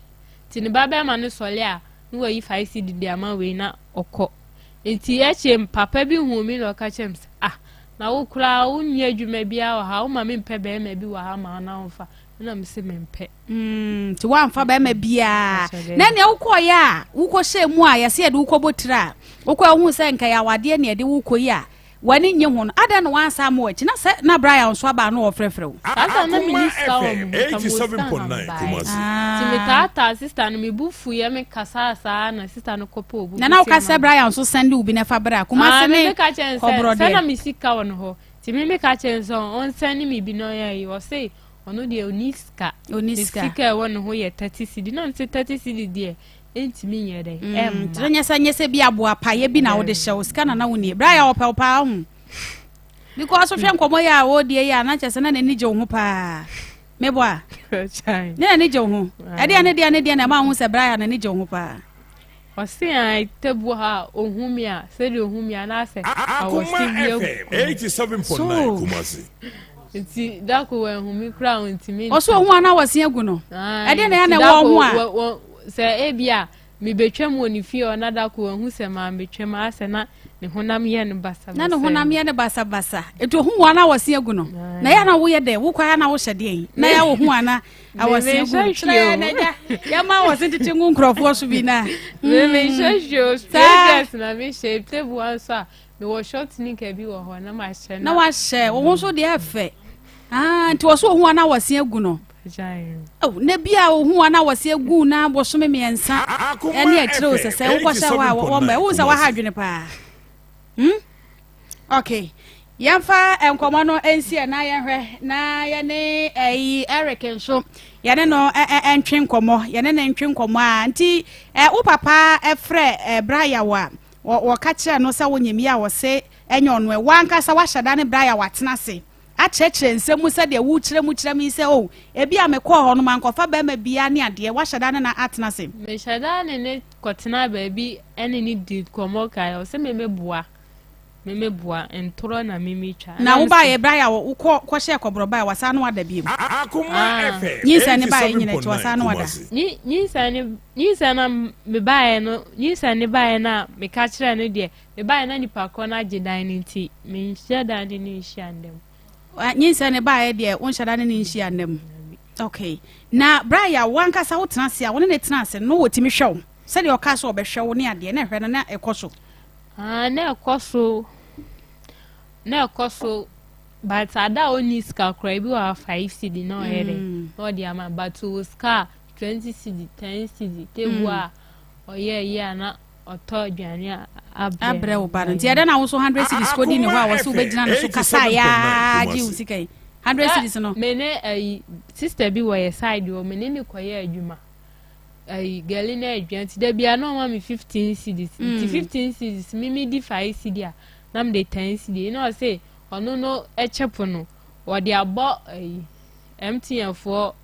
Nti ne ba bɛrima no sɔre a na wayi 5 cedi de ama wei na ɔkɔ. Nti akyire papa bi huu me na ɔka kyerɛ me sɛ ah na wo koraa wonni adwuma biara wɔ ha woma mempɛ bɛrima bi wɔ ha ma wo na womfa ɛna me se mempɛ. Mm, nti woamfa bɛrima biara na nea wokɔɔyɛ a wokɔhyɛɛ mu a yɛsɛ yɛde wokɔbɔ tiri a wokɔ ahu sɛ nka yɛ awadeɛ ne yɛde wokɔ yi a W'ani nnye ho no, adɛn na woansan amma w'akyi? Na sɛ na Brian nso aba a na ɔrefrɛfrɛ wo. Saa time na menni sika wɔ me ho, nka mewɔ sika nka mebaeɛ. Nti metaataa sister no, me bo fuiɛ, me kasaa saa na sister no kɔpɛ obi Na na woka sɛ Brian nso sɛnde wo bi na ɛfa bra Kumasi ne Kɔbrɔ deɛ. Sɛ na me sika wɔ ne hɔ, nti me meka kyerɛ no sɛ ɔnsɛnde me bi na ɔyɛ ayi, ɔse ɔno deɛ ɔnni sika. Ɔnni sika. Ne sika a ɛwɔ ne ho yɛ 30 cedi, na mese 30 cedi deɛ ɛntumi nyɛ dɛn mm, ɛmma. Kyerɛ nyɛ sɛ nyɛ sɛ bi aboa payɛ bi na wode hyɛ wo sika na na wonie berɛ a wɔpɛ wo paa ho because wohwɛ nkɔmmɔ yi a wɔredie yi a na kyerɛ sɛ na n'ani gye wo ho paa mebɔ a ne n'ani gye wo ho ɛdeɛ ne deɛ ne deɛ na ɛma wo ho sɛ berɛ a n'ani gye wo ho paa ɔse a tabu ha a ɔhu me a sɛdeɛ ɔhu me a na asɛ awɔse bi agu so nti dako wanhu me koraa ɔntumi ɔso ɔhu a na wɔse agu no ɛdeɛ na ɛyɛ na ɛwɔ ho a Sɛ ebia mibetwam wɔ ne fie hɔ na da koro wahu sɛ mambetwam a, asɛ na ne honam yɛ no basabasa. Na ne honam yɛ no basabasa. Eti ohun wɔn a wɔse agu no. Na yɛ na woyɛ dɛ, wokɔ a na wohyɛ deɛn? Na yɛ wohu a na awɔse agu. Kyerɛ yɛ na gya, yɛma awɔse tete ngu nkurɔfoɔ so bi na. Menhyɛ hwee o, straight dress na mehyɛ, table nso a, mewɔ short nika bi wɔ hɔ na mahyɛ. Na wahyɛ, wo ho nso deɛ ɛfɛ. Ah, nti wɔ so ohun a na wɔse agu no. Oh, na bi a ohun a na wɔse agu na bosome mmiɛnsa ɛne akyire o sɛ sɛ wokɔhyɛ hɔ a wɔmmɛ wohu sɛ waha adwene paa. Hmm? Okay. Yɛmfa nkɔmmɔ no nsi ɛ na yɛnhwɛ na yɛne ɛyi Eric nso yɛne no ntwe nkɔmmɔ yɛne no ntwe nkɔmmɔ a nti wo papa frɛ bra yaw a wɔka kyerɛ no sɛ wonyim yɛ a wɔse ɛnyɛ ɔno ɛ wankasa wahyɛ da ne bra yaw atena ase akyerɛkyerɛ nsɛm mu sɛdeɛ worekyerɛ mu kyerɛ me yi sɛ, oh, ebia mekɔɔ hɔ no mankɔfa barima biara ne adeɛ, woahyɛ da ne no atena ase? Mehyɛ da ne no kɔtenaa baabi ne no dii nkɔmmɔ kae, ɔse me meboa, me meboa, ntorɔ na me metwa. Na wobaeɛ berɛ a wokɔ kɔhyɛɛ kɔborɔ baeɛ, wasan ne wo ada bio? Akoma FM Nyinsɛn no baeɛ nyina akyi, wasan ne wo ada? 87.9 Kumasi. Nyinsɛn no, nyinsɛn no a mebaeɛ no, nyinsɛn no baeɛ no a meka kyerɛɛ no deɛ, Mebaeɛ na nipa korɔ no agye dan no nti, menhyɛ da ne no nhyia nna mu. Nyinsɛn no baeɛ deɛ, wonhyɛ da ne no nhyia nna mu. Okay. Na berɛ a wo ankasa wotena ase a, wo ne no tena ase no, wɔtumi hwɛ wo sɛdeɛ ɔkaa sɛ ɔbɛhwɛ wo ne adeɛ, na ɛhwɛ no na ɛkɔ so? Ah, na ɛkɔ so, na ɛkɔ so, but ada a ɔnni sika koraa, ebi wɔ ha 5 cedi na ɔyɛ dɛ, mm. na ɔde ama, but ɔwɔ sika a 20 cedi, 10 cedi, tebu a ɔyɛ yie a na ɔtɔ aduane a abrɛ wo ba no nti ɛdɛ na wo so 100 cedis kɔdi ne hɔ a wɔsɛ wobɛgyina no so kasa yaa gye wo sika yi 100 cedis no me ne ayi sister bi wɔ yɛ side hɔ me ne ne kɔyɛ adwuma ayi gɛli na adwa nti da bia na ɔma me 15 cedis nti 15 mm. cedis me me di 5 cedi a na me de 10 cedi na ɔse ɔno no ɛkyɛpo no wɔde abɔ ayi MTN foɔ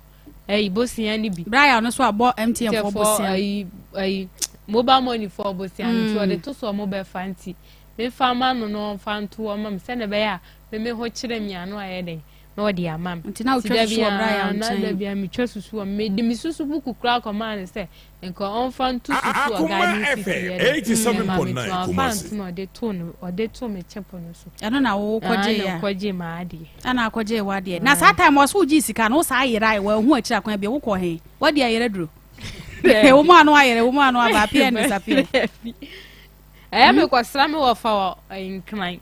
ɛyi bosia no bi. Brian no so abɔ MTN foɔ bosia. Ɛyi ɛyi mobile money foɔ bosia no nti ɔde to so ɔmo bɛfa nti mefa ma no na ɔmfa nto hɔ ma me sɛnea ɛbɛyɛ a me me ho kyerɛ me ano ayɛ dɛn na ɔde ama me. Nti na wotwa susu wɔ Brian nkyɛn. Na dabi a metwa susu wɔ mede me susu buku koraa kɔmaa no sɛ Nka ɔmfa nto susu a Garden City yɛ no ɛma me to amfa anto na ɔde too no ɔde too me kyɛpo no so. Ɛno na wo kɔgye ya. Na kɔgye m'adeɛ. Ɛna akɔgye w'adeɛ. Na saa time ɔso wogye sika no wo saa yera wɔahu akyiri akwan bi wokɔ he wadi ayera duro. Wo mu ano ayere wo mu ano aba appear and disappear. Ɛyɛ me kɔsra me wɔfa wɔ Nkran.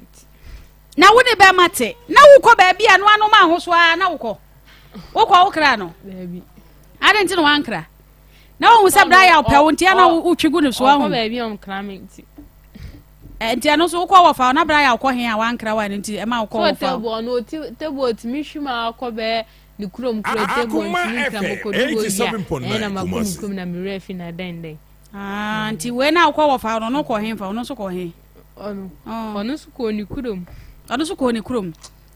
Na wo ne bɛrima te na wokɔ baabi a no ano ma ho so ara na wokɔ wokɔ wo kra no. Ade nti na wankra. Na wohu sɛ bra yɛ ɔpɛ wo nti ana wotwe gu ne so ahu. Ɔkɔ baabi a ɔnkra me nti. Nti ɛno nso wokɔ wɔfa na bra yɛ wokɔ he a wankra wa no nti ɛma wokɔ wɔfa. So table ɔno ɔti table ɔtumi hwi ma akɔ bɛɛ ne kurom kura table ntumi nkra mokɔdu hɔ yi a ɛna makɔ me kurom na me werɛ afi na dɛn dɛn. Ah, nti wei na wokɔ wɔ fa no, ɔno kɔ he fa, ɔno nso kɔ he? Ɔno, ɔno nso kɔɔ ne kurom. Ɔno nso kɔɔ ne kurom.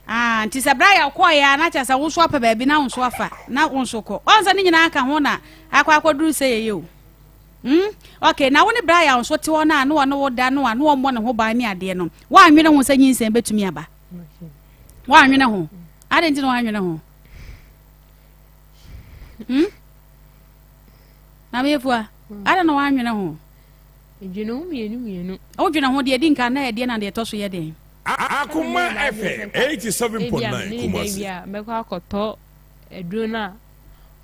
Ah, nti sɛ berɛ a yɛkɔɔeɛ a na kyerɛ sɛ wo nso apɛ baabi na wo nso afa na wo nso kɔ. Ɔn sɛ ne nyinaa ka ho na akɔ akɔduru sɛ yɛyɛ o. Hmm? Okay, na wo ne berɛ a nso te hɔ no a na ɔne wo da no a na ɔmmɔ ne ho ban ne adeɛ no, woanwene ho sɛ nyinsɛn bɛtumi aba? Woanwene ho? Adɛn nti na woanwene ho? Hmm? Maame Afua, adɛn na woanwene ho? Medwene ho mmienu mmienu. Wodwene ho deɛ ɛdi nkan na ɛdeɛ na deɛ ɛtɔ so yɛ den? Akoma FM 87.9 Kumasi. Ebi a mɛkɔ akɔtɔ aduro no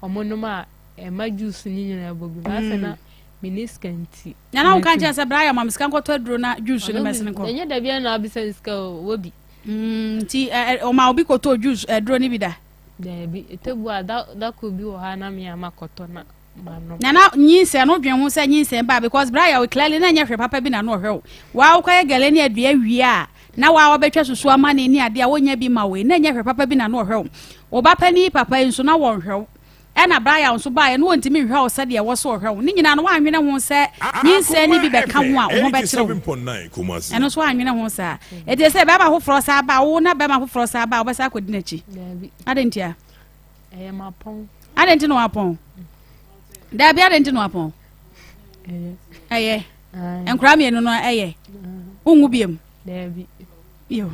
a wɔnom a ɛma juice no nyinaa bɔ gu. Na afei na menni sika nti. Na na woka nkyɛn sɛ bra yɛ ma me sika nkɔtɔ aduro na juice no mɛsene kɔ. Ɛnyɛ da biara na wabisa ne sika o, wɔ bi. Nti ɔma obi kɔtɔ juice aduro no bi da? Daabi, ɛtɛbu a da da koro bi wɔ hɔ a na me a makɔtɔ na manom. Na na nyinsɛn no dwen ho sɛ nyinsɛn ba because bra yɛ clearly na nyɛ hwɛ papa bi na no ɔhwɛ wo. Waa wokɔyɛ gɛlɛ ne adua wie a na waa wabɛtwa susu ama ne ne adeɛ a wonya bi ma wei na nyɛ hwɛ papa bi na no ɔhwɛ wo. Wo ba panin papa yi nso na wɔnhwɛ wo. Ɛna bra yɛ nso baeɛ no wɔntumi nhwɛ wo sɛdeɛ ɛwɔ so ɔhwɛ wo. Ne nyinaa no woanwene ho sɛ nyinsɛn no bi bɛka ho a wo ho bɛkyere wo. Ɛno nso woanwene ho saa. Ɛti sɛ bɛrima foforɔ saa ba wo na bɛrima foforɔ saa ba a wobɛsa akɔdi n'akyi. Adɛn ntia? Ɛyɛ mapɔn. Adɛn nti na wapɔn? Daabi adɛn nti na wapɔn? Ɛyɛ. Nkora mmienu no ɛyɛ. Wonwu biam. Daabi. Yo.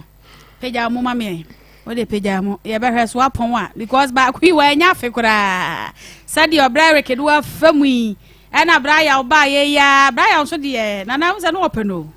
Pagya mo ma me. Wode pagya mo. Yɛbɛhwɛ so wapɔn a because baako yi wanya afe koraa. Sɛdeɛ ɔbrɛ Eric de wafa mu yi. Ɛna bra yaw baa yɛ ya. Bra yaw nso deɛ nana wo sɛ no wɔpɛ no.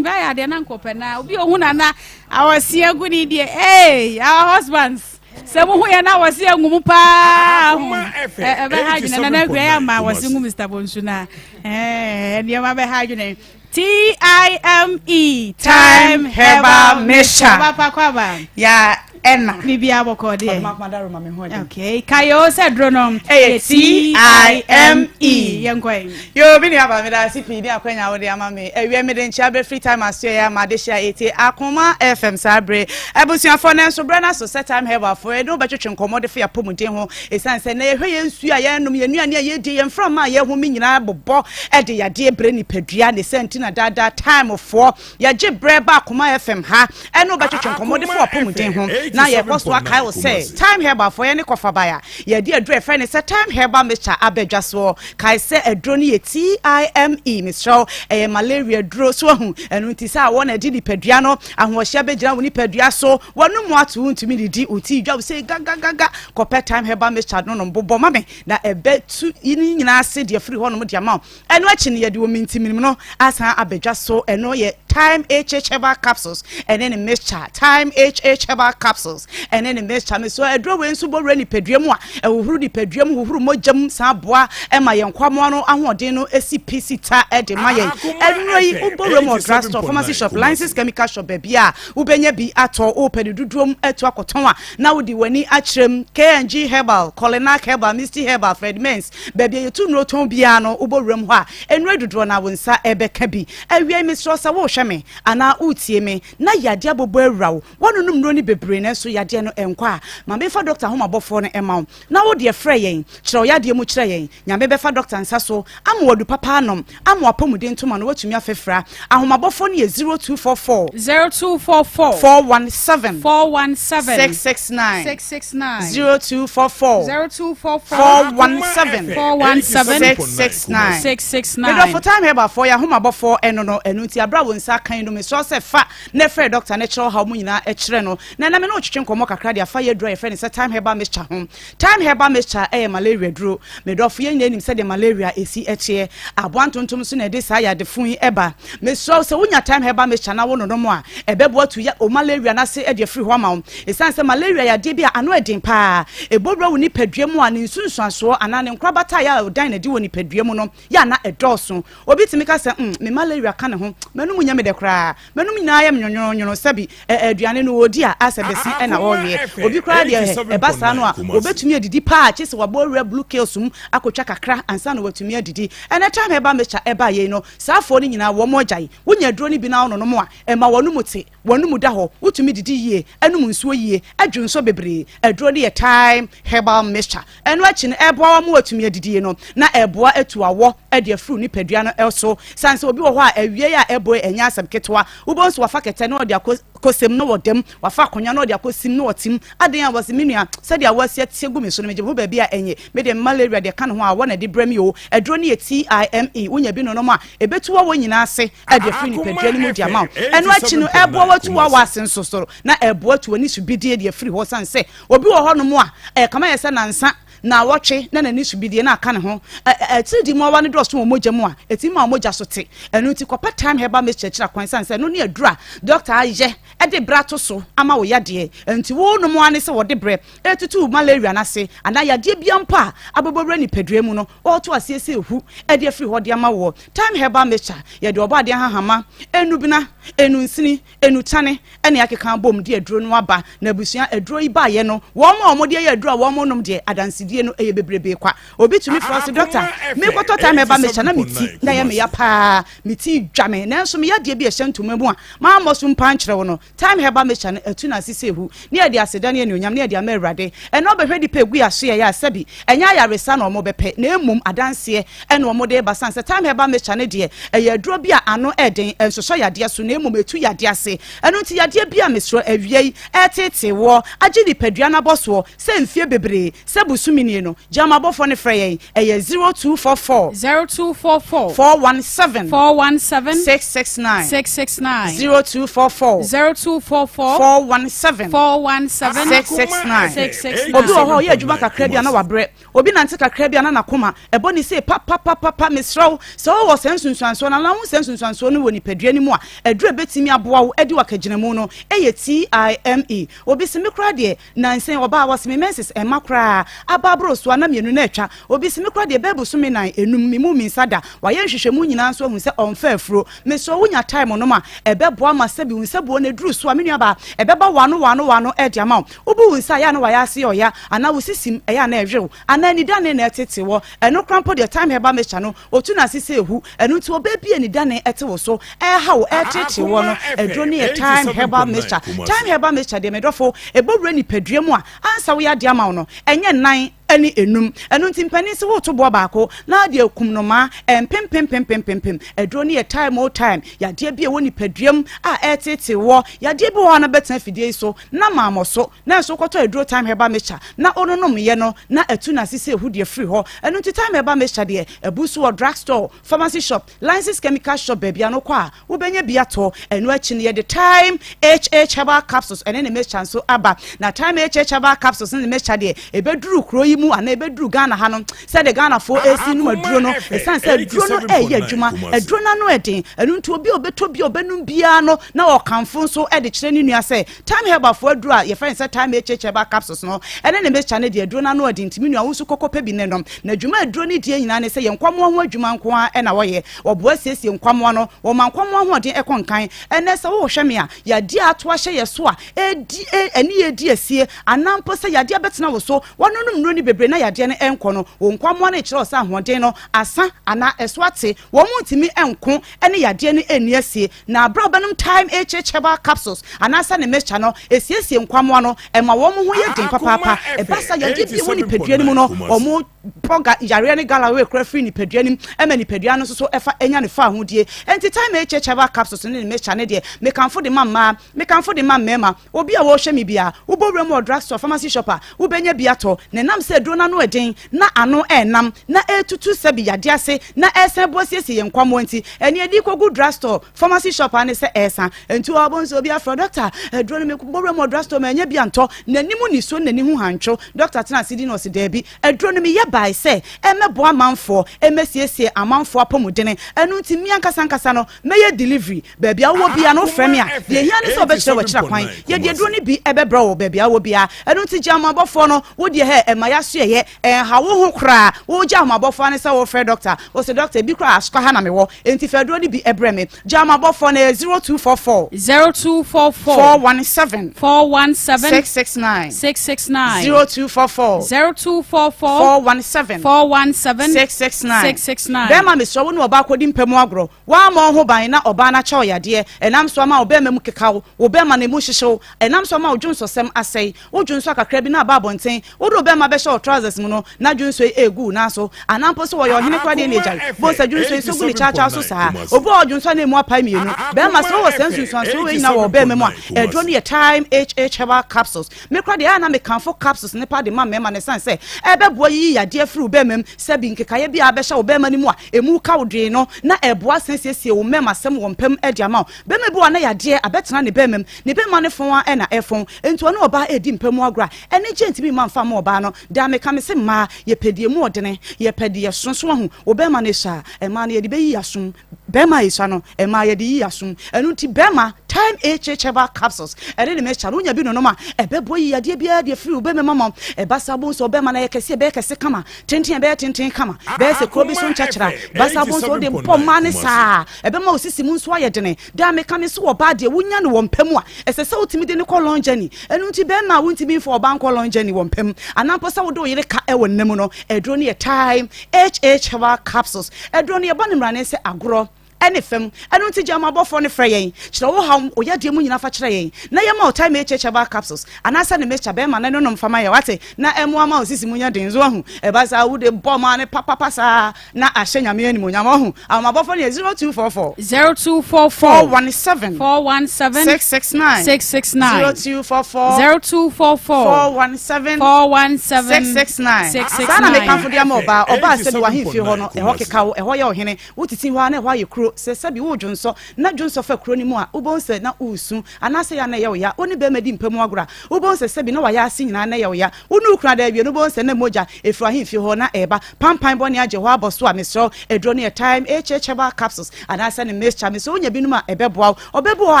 Bra yaw deɛ na nkɔpɛ na obi ohu nana awɔse agu ne deɛ. Hey, our husbands. Sɛ mo hu yɛ na awɔse angu mu paa. Ɛbɛha adwene nana akua yɛ ama awɔse ngu Mr. Bonsu na. Ɛɛ nneɛma bɛha adwene. T-I-M-E, Thyme Herbal Mixture. Ɔba pa kɔ aba. Ya ɛna. Biribi abɔkɔ deɛ. Ɔdoma kuma daro ma me ho ɛden. Okay, kayo sɛ duro no. Ɛyɛ T-I-M-E. Yɛn kɔ yi. Yo, bi nua ba me da ase pii ne akwanya wode ama me. Awia me de nkyia bɛ free time aso yɛ ama de hyia etie Akoma FM saa bere. Abusuafoɔ nanso brɛ no aso sɛ Thyme Herbal foɔ yɛde wo bɛtwetwe nkɔmmɔ de fa yɛn apɔmuden ho. Esiane sɛ nnɛ yɛhwɛ yɛn nsuo a yɛnom, yɛn nnuane a yɛdie, yɛn mframa a yɛhome nyinaa bobɔ de yadeɛ brɛ nipadua. Ne saa nti na daadaa Time foɔ yɛgye berɛ ba Akoma FM ha ɛne wo bɛtwetwe nkɔmmɔ de fa w'apɔmuden ho. Na yɛkɔ so akae wo sɛ Time Herbal foɔ yɛne kɔfabae a yɛde aduro a yɛfrɛ no sɛ Time Herbal Mixture aba dwa soɔ. Kae sɛ aduro no yɛ TIME, mesrɛ wo, ɛyɛ malaria duro. So wahu? Ɛno nti sɛ awɔ na ɛde nipadua no ahoɔhyeɛ bɛgyina wo nipadua so. W'anomu ato wontumi nnidi, wo ti dwa wo sei gagagaga, kɔpɛ Thyme Herbal Mixture no nom, bobɔ ma me na ɛbɛtu ne nyinaa ase de afiri hɔnom de ama wo. Ɛno akyi no yɛde omintimini no asan aba dwa so, ɛno yɛ Thyme HH Herbal Capsules ɛne ne mixture, Thyme HH Herbal Capsules ɛne ne mixture. Mesrɛ aduro wei nso bɔ wura nipadua mu a, ɛhohoro nipadua mu, hohoro mogya mu, san boa ma yɛn nkwammoa no ahoɔden no si pi si ta de ma yɛn. Nnuro yi wobɔ wura mu wɔ drugstore, pharmacy shop, License Chemical Shop, baabi a Wobɛnya bi atɔ, wopɛ no dodoɔ mu atu akɔtɔn a, na wode w'ani akyerɛ mu. KNG Herbal, Kolinak Herbal, Misty Herbal, Fred Mens, baabi a yɛtu nnuro tɔn biara no, wobɔ wuram hɔ a, nnuro dodoɔ no ara wo nsa bɛka bi. Awiei, mesrɛ wo sɛ worehwɛ me anaa woretie me na yadeɛ abobɔ awura wo, woanonom nnuro no bebree nanso yadeɛ no nkɔ a, ma memfa dɔkta ahomabɔfoɔ no mma wo na wo deɛ frɛ yɛn, kyerɛ wo yadeɛ mu kyerɛ yɛn. Nyame bɛfa dɔkta nsa so ama wo adu papa anom ama w'apɔmuden ntoma no woatumi afafira. Ahomabɔfoɔ no yɛ 0244. 0244. 417. 417. 669. 669. 0244. 0244. 417. 417. 669. 669. Medɔfo Time Herbalfoɔ yɛ ahomabɔfoɔ ɛno no ɛno nti aberɛ a wo nsa aka yi no mesrɛ wo sɛ fa na frɛ dɔkta no kyerɛ wo haw mu nyinaa kyerɛ no na ɛnɛ me ne wo twetwe nkɔmmɔ kakra de afa yɛ aduro a yɛfrɛ no sɛ Time Herbal Mixture ho. Thyme herbal mixture yɛ malaria duro. Me dɔfo, yɛn nyinaa nim sɛdeɛ malaria si teɛ. Aboa ntontom nso na ɛde saa yadefo yi ba. Mesrɛ wo, sɛ wonya thyme herbal mixture na wononom a, ɛbɛboa atu ya wo malaria no ase de afiri hɔ ama wo. Ɛsiane sɛ malaria yɛ adeɛ bi a ano yɛ den pa ara, ɛbɔ wura wo nipadua mu a, ne nsunsuansoɔ anaa ne nkorabata a ɛyɛ a ɔdan no adi wɔ nipadua mu no yɛ a na ɛdɔɔso. Obi tumi ka sɛ, Mm, me malaria ka ne ho, m'anum nyɛ me dɛ. dɛ koraa. M'anom nyinaa yɛ me nwonwononwono sɛbi ɛ aduane no wɔredi a asɛ bese na wɔreweɛ. Obi koraa deɛ ɛ ɛba saa no a wɔbɛtumi adidi paa kye sɛ wabɔ awura blue kills mu akɔtwa kakra ansa na watumi adidi. Ɛnɛ time herbal mixture ɛbaa yei no saa foɔ no nyinaa wɔn agyae. Wonya aduro no bi na wononom a ɛma w'anomu te, w'anomu da hɔ, wotumi didi yie, nom nsuo yie, dwonsɔ bebree. Aduro no yɛ thyme herbal mixture. Ɛno akyi no ɛboa wo ma woatumi adidie no na ɛboa atu awɔ de afiri wo nipadua no so. Sane sɛ obi wɔ hɔ a awiei a ɛbɔ yi ɛnyɛ asɛm ketewa. Wobɛhu sɛ wafa kɛtɛ na ɔde akɔ kɔsɛm na ɔda mu, wafa akonnwa na ɔde akɔsim na ɔte mu. Adɛn a wɔse me nua sɛdeɛ awɔ asi ate agu me so no megye me ho baabi a ɛnyɛ. Me deɛ malaria deɛ ka ne ho a awɔ na ɛde brɛ me o. Aduro no yɛ TIME. Wonya bi nonom a ɛbɛtu awɔ nyinaa ase de afiri nipadua no mu de ama wo. Ɛno akyi no ɛboa wo atu w'awɔ ase nso so na ɛboa atu w'ani so bidie de afiri hɔ sane sɛ obi wɔ hɔnom a ɛkama yɛ sɛ nansa naawɔtwe na n'ani so bidie na aka ne ho. Atiridii mmoawa no dɔɔso wɔ mogya mu a, ɛtumi ma wo mogya so te. Ɛno nti kɔpɛ Thyme Herbal Mixture kyerɛ kwan sane sɛ ɛno ne aduru a dɔkta ayɛ de brɛ ato so ama wo yadeɛ. Ɛnti wonom ara ne sɛ wɔde brɛ retutu wo malaria no ase anaa yadeɛ biara mpo a abɛbɔ wura nipadua mu no, wɔreto aseɛ sɛ ehu de afiri hɔ de ama woɔ. Thyme Herbal Mixture, yɛde ɔbɔadeɛ nhahamma, nnubena, nnunsini, Nnutane ne akeka abom de aduro no aba, na abusua aduro yi baeɛ no, wɔn a wɔde ayɛ aduro a wɔnom deɛ, adansedie no yɛ bebrebee kwa. Obi tumi frɛ wo se, Dɔkta, merekɔtɔ thyme herbal mixture na me ti na ɛyɛ me ya paa, me ti redwa me, nanso me yadeɛ bi a ɛhyɛ ntoma mu a mammɔ so mpo ankyerɛ wo no, thyme herbal mixture no atu n'ase sɛ ehu, ne yɛde aseda ne anuonyam ne yɛde ama Awurade. Ɛnnɛ wobɛhwɛ nnipa a ɛgu yɛn asoɛeɛ a sɛbi ɛnyɛ ayaresa na wɔbɛpɛ na mmom adanseɛ na wɔde reba sane sɛ thyme herbal mixture no deɛ ɛyɛ aduro bi a ano ɛden, ɛnsosɔ yadeɛ so na mmom ɛtu yadeɛ ase. Ɛno nti yadeɛ bi a mesrɛ awia yi ɛreteetee woɔ agye nipadua no abɔsoɔ sɛ mfie bebree sɛ bosome nie no, gyama abɔfoɔ no frɛ yɛn, ɛyɛ 0244. 0244. 417. 417. 669. 669. 0244. 0244. 417. 417. 669. 669. Obi wɔ hɔ a ɔyɛ adwuma kakra bi a na wabrɛ. Obi nante kakra bi a na n'akoma ɛbɔ ne sei papapapapa. Mesrɛ wo, sɛ wowɔ saa nsunsuansoɔ no anaa wohu saa nsunsuansoɔ no wɔ nipadua no mu a, aduru a ɛbɛtumi aboa wo adi wo akagyinamu no yɛ TIME. Obi se me koraa deɛ, Nansa yi ɔbaa ɔse me menses ɛmma koraa, aba aboro so a na mienu na atwa. Obi se me koraa deɛ ɛbɛyɛ bosome nan, enum, me mu me nsa da. Wayɛ nhwehwɛmu nyinaa nso ahu sɛ ɔnfa afuro. Mesrɛ wo wonya time nom a, ɛbɛboa ma sɛbi wo nsabuo no aduru so a me nuabaa, ɛbɛba wano wano wano de ama wo. Wobu wo nsa a ɛyɛ a na wayɛ ase yɛ ɔya, anaa wo sisim ɛyɛ a na ɛwew, anaa anidane na ɛtete wɔ. Ɛno koraa mpo deɛ time herbal mixture no Otu n'ase sɛ ehu, ɛno nti ɔbaa bi a anidane te wo so, ɛreha wo, ɛreteetee woɔ no, aduro no yɛ Thyme Herbal Mixture. Thyme Herbal Mixture deɛ, me dɔfo, ɛbɔ wura nipadua mu a, ansa woyɛ adeɛ ama wo no, ɛnyɛ nnan ne enum. Ɛno nti mpanin se woreto boɔ baako na ade akum nnomaa mpempempempempempem. Aduro no yɛ Thyme o Thyme, yadeɛ bi a ɛwɔ nipadua mu a ɛreteetee woɔ, yadeɛ bi wɔ hɔ a na bɛtena afidie yi so na mammɔ so, Nanso wokɔtɔ aduro Thyme Herbal Mixture na wononomyɛ no na atu n'ase sɛ ehu deɛ firi hɔ. Ɛno nti Thyme Herbal Mixture deɛ abu so wɔ drug store, pharmacy shop, licensed chemical shop baabi a no kɔ a wobɛnya bi atɔ. Ɛno akyi no yɛde Thyme HH Herbal Capsules ɛne ne mixture nso aba. Na Thyme HH Herbal Capsules ne ne mixture deɛ ɛbɛduru kuro yi mu anaa ɛbɛduru Ghana ha no sɛdeɛ Ghanafoɔ ɛresi nom aduro no ɛsiane sɛ aduro no ɛreyɛ adwuma, aduro no ano ɛden. Ɛno nti obi a ɔbɛtɔ bi a ɔbɛnom biara no na ɔkamfo nso de kyerɛ ne nua sɛ Thyme Herbal foɔ aduro a yɛfrɛ no sɛ Thyme HH Herbal Capsules no ɛne ne mixture no deɛ aduro no ano ɔden nti me nua wo nso kɔkɔ pɛ bi ne nom. Na dwuma a aduro no die nyinaa ne sɛ yɛn nkwammoa ho adwuma nko ara na wɔyɛ. Wɔboa siesie nkwammoa no, wɔma nkwammoa ahoɔden ɛkɔ nkan. Ɛnnɛ sɛ wohwɛ me a, yadeɛ a ato ahyɛ yɛ so a ɛredi ɛne yɛ redi asie anaa mpo sɛ yadeɛ abɛtena wo so, woanonom nnuro no bebree na yadeɛ no ɛnkɔ no, wo nkwammoa no rekyerɛ wo sɛ ahoɔden no asa anaa ɛso ate. Wɔn ntumi nko ne yadeɛ no nni asie. Na bere a wobɛnom Thyme HH Herbal Capsules anaasɛ ne mixture no, esiesie nkwammoa no, ɛma wɔn ho yɛ den papaapa. Ɛba saa a, yadeɛ bi a ɛwɔ nipadua no mu no, wɔbɔ ga yareɛ no galaway koraa firi nipadua no mu ma nipadua no nso so fa nya ne fawohodie. Enti Thyme HH Herbal Capsules ne ne mixture no deɛ, mekamfo de ma mmaa, mekamfo de ma mmarima, obi a ɔrehwɛ me biara. Wobɔ wuram wɔ drugstore, pharmacy shop a, wobɛnya bi atɔ. Na ɛnam sɛ aduro no ano yɛ den, na ano ɛrenam, na ɛretutu sɛbi yadeɛ ase, na ɛresan bu asiesie yɛn nkwammoa nti, ɛnneɛ ɛde kɔgu drugstore, pharmacy shop ara ne sɛ ɛresa. Nti wobɛhu sɛ obi afrɛ wo, Dɔkta, aduro no mebɔ wuram wɔ drugstore mannya bi antɔ. N'anim nisuo ne n'ani ho hantwo. Dɔkta tena ase di na ɔse, Daabi, aduro no meyɛ bae sɛ ɛmmɛboa amanfoɔ, ɛmmɛsiesie amanfoɔ apɔmudene. Ɛno nti me ankasa ankasa no, mɛyɛ delivery. Baabi a wowɔ biara no, wofrɛ me a, deɛ ɛhia ne sɛ wobɛkyerɛ w'akyira kwan. Yɛde aduro no bi bɛbrɛ wo baabi a wowɔ biara. Ɛno nti gye amanbɔfoɔ no, wo deɛ hɛ, ɛma yɛaso. asoɛyɛ, ɛnha wo ho koraa. Wogya ahomabɔfoɔ ne sɛ wofrɛ dɔkta, wo sɛ dɔkta ebi koraa asokɔ ha na mewɔ, enti fa aduro no bi brɛ me. Gya ahomabɔfoɔ no, ɛyɛ 0244. 0244. 417. 417. 669. 669. 0244. 0244. 417. 417. 669. 669. Bɛrima, mesrɛ wo ne ɔbaa kɔdi mpɛ mu agorɔ, woammɔ wo ho ban na ɔbaa no akyɛ wo yadeɛ, ɛnam so ama wo bɛrima mu keka wo, wo bɛrima no emu hyehye wo, ɛnam so ama wo dwonsɔsɛm asɛe, wo dwonsɔ kakra bi na aba abɔnten, wode wo bɛrima bɛhyɛ wo trousers mu no na dwonsɔ yi egu wo nan so, anaa mpo sɛ wɔyɛ ɔhene koraa deɛ na agyae, bohu sɛ dwonsɔ yi so gu ne kyaakyaa so saa. Obi wɔ hɔ dwonsɔ na emu apae mmienu. Bɛrima, sɛ wowɔ saa nsunsuansoɔ wei nyinaa wɔ wo bɛrima mu a, aduro no yɛ Thyme HH Herbal Capsules. Me koraa deɛ, ɛyɛ a na mekamfo capsules no paa de ma mmarima no ɛsiane sɛ ɛbɛboa yiyi yadeɛ afiri wo bɛrima mu, sɛ bi nkekaeɛ bi a abɛhyɛ wo bɛrima no mu a emu ka wo dwee no, na ɛboa san siesie wo mmarima asɛm wɔ mpam de ama wo. Bɛrima bi wɔ hɔ a na yadeɛ abɛtena ne bɛrima mu, ne bɛrima no fɔn ara na ɛfɔn, enti ɔne ɔbaa redi mpa mu agorɔ a, anigyeɛ ntumi mma mfa mma ɔbaa no. Daa meka mese mmaa, yɛpɛ deɛ emu ɔdene, yɛpɛ deɛ ɛso. So wahu? Wo bɛrima no sua a, mmaa no yɛde bɛyi yɛn asom. Bɛrima a ɛsua no, mmaa yɛde yi yɛn asom. Ɛno nti bɛrima, Thyme HH Herbal Capsules, ɛne ne mixture no, wonya bi nonom a, ɛbɛboa yi yadeɛ biara de afiri wo bɛrima mu ama wo. Ɛba saa wobɛhu sɛ wo bɛrima no ayɛ kɛse, ɛbɛyɛ kɛse kama, tenten ɛbɛyɛ tenten kama, bɛyɛ sɛ kuro bi so nkyɛkyerɛ. Ɛba saa wobɛhu sɛ wode bɔ mmaa no saa a, ɛbɛma wo sisi mu nso ayɛ dene. Daa meka me so ɔbaa deɛ, wonya no wɔ mpa mu a, ɛsɛ sɛ wotumi de no kɔ long journey. Ɛno nti bɛrima a wontumi mfa ɔbaa nkɔ long journey wɔ mpa mu, anaa mpo sɛ wode wo yere ka wɔ nna mu no, aduro no yɛ Thyme HH Herbal Capsules. Aduro no yɛbɔ no mmrane sɛ agorɔ ne fam. Ɛno nti gya ma abɔfoɔ no frɛ yɛn, kyerɛ wo haw, wo yadeɛ mu nyinaa fa kyerɛ yɛn, na yɛma wo Thyme HH Herbal Capsules anaasɛ ne mixture bɛrima no ɛno nom fa ma yɛn, wate, na ɛmmoa ma wo sisi mu nyɛ den. So wahu? Ɛba saa wode bɔ maa no papapa saa na ahyɛ Nyame animuonyam. Wahu? Ahomabɔfoɔ no yɛ 0244. 0244. 417. 417. 669. 669. 0244. 0244. 417. 417. 669. 669. Saa na mekamfo de ama ɔbaa. Ɔbaa sɛbi w'ahemfie hɔ no, ɛhɔ keka wo, ɛhɔ yɛ ɔhene. Wotete hɔ ara na ɛhɔ ayɛ kuro. Sɛ sɛbi woredwonsɔ na dwonsɔ fa kuro no mu a, wobɛhu sɛ na woresu anaasɛ yɛ a na ɛyɛ wo ya. Wo ne barima di mpa mu agorɔ a, wobɛhu sɛ sɛbi na wayɛ ase nyinaa na ɛyɛ wo ya. Wo ne wo kunu ada awie no, wobɛhu sɛ na mogya ɛfiri w'ahemfie hɔ na ɛreba. Pampan bɔne agye hɔ abɔ so a, mesrɛ wo, aduro no yɛ Thyme HH Herbal Capsules anaasɛ ne mixture. Mesrɛ wo, wonya binom a, ɛbɛboa wo. Ɔbɛ bi wɔ hɔ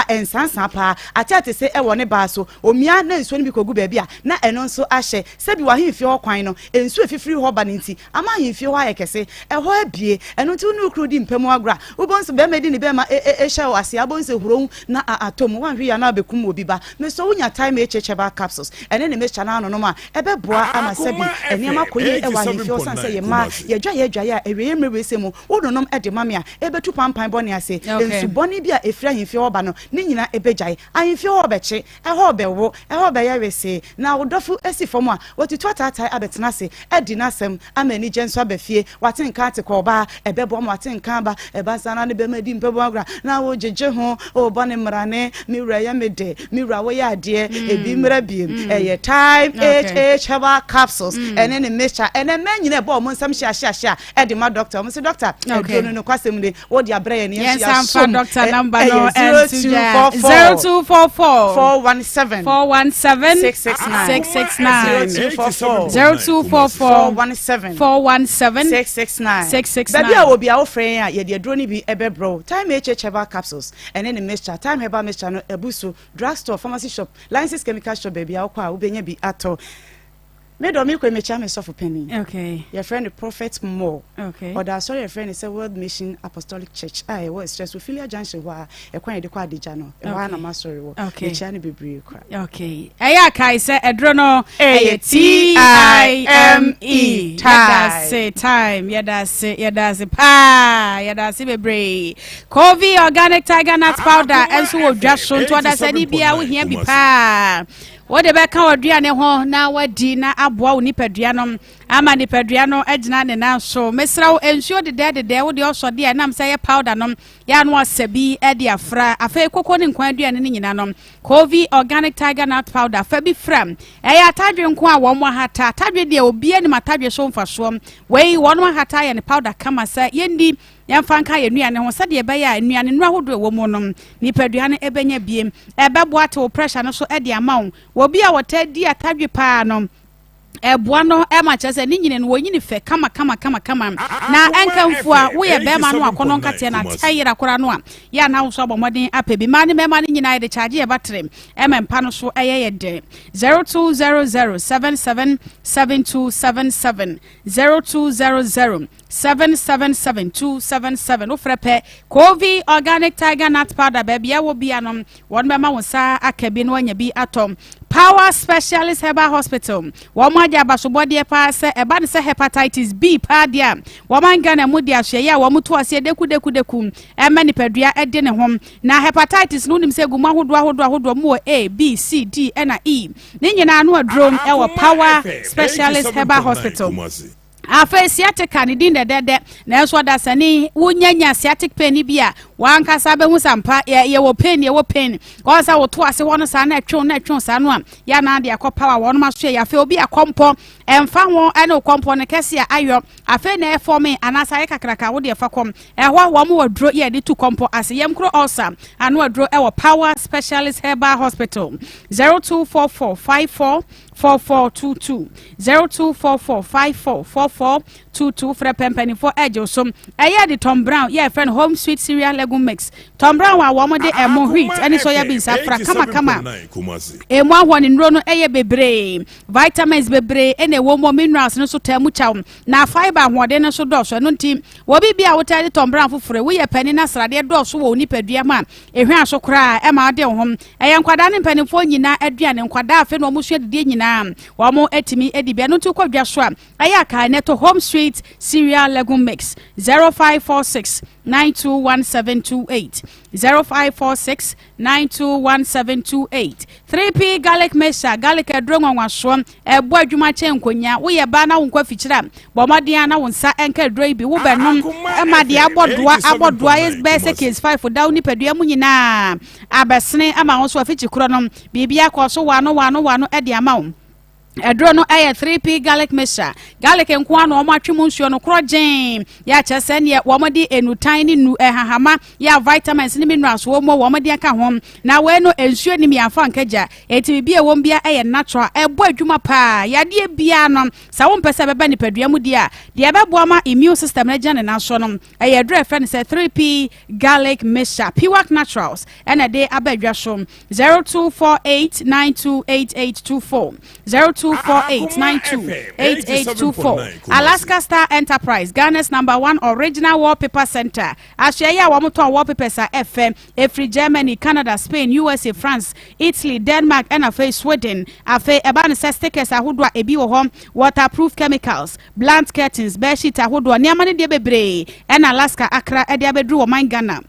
a, ɛnsansaa paa, ate-ate se ɛwɔ ne baa so. Omia na nsuo no bi kɔgu baabi a, na ɛno nso ahyɛ. Sɛbi w'ahemfie hɔ kwan no, nsuo a ɛfifiri hɔ ba no nti, ama ahemfie hɔ ayɛ kɛse. Ɛhɔ abue. Ɛno nti wo ne wo kunu di mpa mu agorɔ a, wobɛhu sɛ barima di ne bɛrima e e hyɛ wo ase a, wobɛhu sɛ hurow na a atɔ mu. Woanhwɛ yie a na wabɛkum obi ba. Mesrɛ wo nya Thyme HH Herbal Capsules ɛne ne mixture no anonom a, ɛbɛboa ama sɛbi nneɛma akɔ yie wɔ ahemfie hɔ. Ɔsiane sɛ yɛn mmaa yɛdwaeɛ adwaeɛ a, awieeɛ mmerɛ wei sɛ mu, wononom de ma me a, ɛbɛtu pampan bɔne ase. Nsu bɔne bi a ɛfiri ahemfie hɔ ba no, ne nyinaa ɛbɛgyae. Ahemfie hɔ rebɛkye, ɛhɔ rebɛwo, ɛhɔ rebɛyɛ wesee, na wo dɔfo si fam a, watutu ataatae abɛtena ase adi n'asɛm ama anigye nso aba fie. Wate nka ate kɔ ɔbaa, ɛbɛboa ma wate nka aba. Ɛba saa na ne bɛma adi mpaboa agorɔ a, na wogyegye ho, wobɔ ne mmrane, me wura yɛ me dɛ, me wura woyɛ adeɛ, ebi mmra biem. Ɛyɛ Thyme HH Herbal Capsules ɛne ne mixture. Ɛnɛ mmaa nyinaa ɛbɔ wɔn nsam hyia hyia hyia ɛde ma doctor. Wɔn se doctor, aduro no nokwasɛm ni, Wode abrɛ yɛn yɛn nso yɛasom. Doctor number no ɛyɛ 0244 417 417 669 669 0244 0244 417 417 669 669. Baabi a obi a wofrɛ yɛn a yɛde aduro no bi ɛbɛbrɛ wo. Time HH Herbal Capsules ɛne ne mixture, Time Herbal Mixture no abu so. Drugstore, pharmacy shop, License Chemical Shop baabi a wokɔ a wobɛnya bi atɔ. Me dɔ me kɔ mekyia me sɔfo panin. Okay. Yɛfrɛ no Prophet Moore. Okay. Ɔda asɔre yɛfrɛ no sɛ World Mission Apostolic Church a ɛwɔ ɛsrɛ so Ophelia Junction hɔ a ɛkwan yɛde kɔ Adagya no. Ɛhɔ a na m'asɔre wɔ. Okay. Mekyia no bebree kora. Okay. Ɛyɛ akae sɛ ɛduro no ɛyɛ T I M E. Yɛda ase time. Yɛda ase yɛda ase paa. Yɛda ase bebree. Kovi organic tiger nut powder ɛnso wɔ dwa so nti ɔdasani biara wohia bi paa. Wode bɛka w'aduane ho na woadi na aboa wo nipadua no ama nipadua no agyina ne nan so. Mesrɛ wo, nsuo dedɛɛdedɛɛ wode ɔsɔ deɛ ɛnam sɛ ɛyɛ powder no yɛ ano asɛ bi de afra. Afei koko ne nkwan aduane no nyina no, Kovi Organic Tiger Nut Powder fa bi fra. Ɛyɛ atadwe nko a wɔn ahata. Atadwe deɛ obiara nim atadwe so mfasoɔ. Wei wɔn ahata ayɛ no powder kama sɛ yɛndi. Yɛmfa nka yɛn nnuane ho sɛdeɛ ɛbɛyɛ a nnuane nnuro ahodoɔ a ɛwɔ mu no, nipadua no bɛnya bie. Ɛbɛboa ate wo pressure no so de ama wo. Wɔ obi a ɔtaa di atadwe paa no, Ɛboa no ma kyerɛ sɛ ne nyini no wɔnyini fɛ kama kama kama kama. Na ɛnka mfo a woyɛ bɛrima no akɔnɔ nkateɛ na atɛ yera koraa no a yɛ a na wo nso abɔ mmɔden apɛ bi. Mmaa ne mmarima no nyinaa yɛde kyaagye yɛ batere ɛma mpa no so ɛyɛ yɛ dɛ. 0200 77 7277 0200 777 277 Wofrɛ pɛ Kovi Organic Tiger Nut Powder baabi a wɔ bia no wɔn bɛma wo nsa aka bi na wanya bi atɔ. Power Specialist Herbal Hospital wɔn agye abasobɔdeɛ paa sɛ ɛba ne sɛ hepatitis B paa deɛ a wɔn Ghana mu de ahwɛyɛ a wɔn to aseɛ deku deku deku ɛma nipadua ɛde ne ho. Na hepatitis no wonim sɛ egu mu ahodoɔ ahodoɔ ahodoɔ mu wɔ A, B, C, D ɛna E. Ne nyinaa ano aduro ɛwɔ Power Specialist Herbal Hospital. Afei sciatica ne din dɛdɛɛdɛ, nanso ɔdasani wonya nya sciatic pain no bi a, w'ankasa bɛhu sɛ ampa yɛ yɛwɔ pain yɛwɔ pain. Wɔn sɛ woto ase hɔ no saa na ɛtwew na ɛtwew saa no a, yɛ anaa de akɔ power wɔn aso yɛ. Afei obi akɔmpɔ ɛmfa ho ɛne okɔmpɔ no kɛse a ayɔ afei na ɛfɔme anaasɛ ayɛ kakraka wo deɛ fa kɔm ɛhɔ wɔn wɔ duro yɛ de tu kɔmpɔ ase. Yɛm koro ulcer ano aduro ɛwɔ Power Specialist Herbal Hospital 0244 54 4422 0244 54 4422 frɛ pɛ mpanimfoɔ ɛgye wo so. Ɛyɛ de Tom Brown yɛ ɛfrɛ no Home Sweet Cereal Legume Mix. Tom Brown a wɔn de ɛmo wheat ɛne soya beans afra kamakama emu ahoɔ ne nnuro no ɛyɛ bebree, vitamins bebree ɛna ɛwɔ mu, minerals no nso taa mu kyɛw na fibre ahoɔden no nso dɔɔso. Ɛno nti wɔbi bi a wotaa de Tom Brown foforɔ woyɛ panin na sradeɛ dɔɔso wɔ wo nipadua mu a ehwɛ so koraa ɛma ɔde wo ho. Ɛyɛ nkwadaa ne mpanimfoɔ nyinaa aduane. Nkwadaa afei na wɔn sua didie nyinaa wɔn atumi adi bi. Ɛno nti kɔ dwa so a ɛyɛ akae na ɛtɔ Home Sweet Cereal Legume Mix. 0546 921728 0546 921728. 3P Garlic Mixture, garlic aduro nwanwasoɔ, ɛbɔ adwuma kyɛn nkonya. Woyɛ baa na wo nkɔ afikyire a, bɔ mmɔden a na wo nsa nka aduro yi bi. Wobɛnom ɛma deɛ abɔ doa abɔ doa yɛ bɛyɛ sɛ case 5 da wo nipadua mu nyinaa abɛsene ama wo nso afikyi korɔ no biribi akɔ so wano wano wano ɛde ama wo. Ɛduro no ɛyɛ 3P Garlic Mixture. Garlic nko ara na wɔn atwe mu nsuo no korɔ gyeen yɛ akyɛ sɛ neɛ wɔn de enutan ne nu ɛhahama yɛ a vitamins ne minerals wɔ mu wɔn de aka ho. Na wei no nsuo nim yɛ afa nkagya eti biribi a ɛwɔ mu bia ɛyɛ natural, ɛbɔ adwuma paa. Yadeɛ biara no sɛ wɔn mpɛ sɛ ɛbɛba nipadua mu deɛ a deɛ ɛbɛboa ma immune system no agyina ne nan so no ɛyɛ aduro a ɛfrɛ no sɛ 3P Garlic Mixture. Piwak Naturals ɛna ɛde aba adwa so. 0248928824 0248928824. Alaska Star Enterprise, Ghana's number one original wallpaper center. Ahwɛyɛ a wɔn tɔn wallpapers a ɛfɛ efiri Germany, Canada, Spain, USA, France, Italy, Denmark ɛna afei Sweden. Afei ɛba ne sɛ stickers ahodoɔ a ebi wɔ hɔ, waterproof chemicals, blunt curtains, bedsheet ahodoɔ, nneɛma no deɛ bebree ɛna Alaska akra ɛde abɛduru wɔ man Ghana.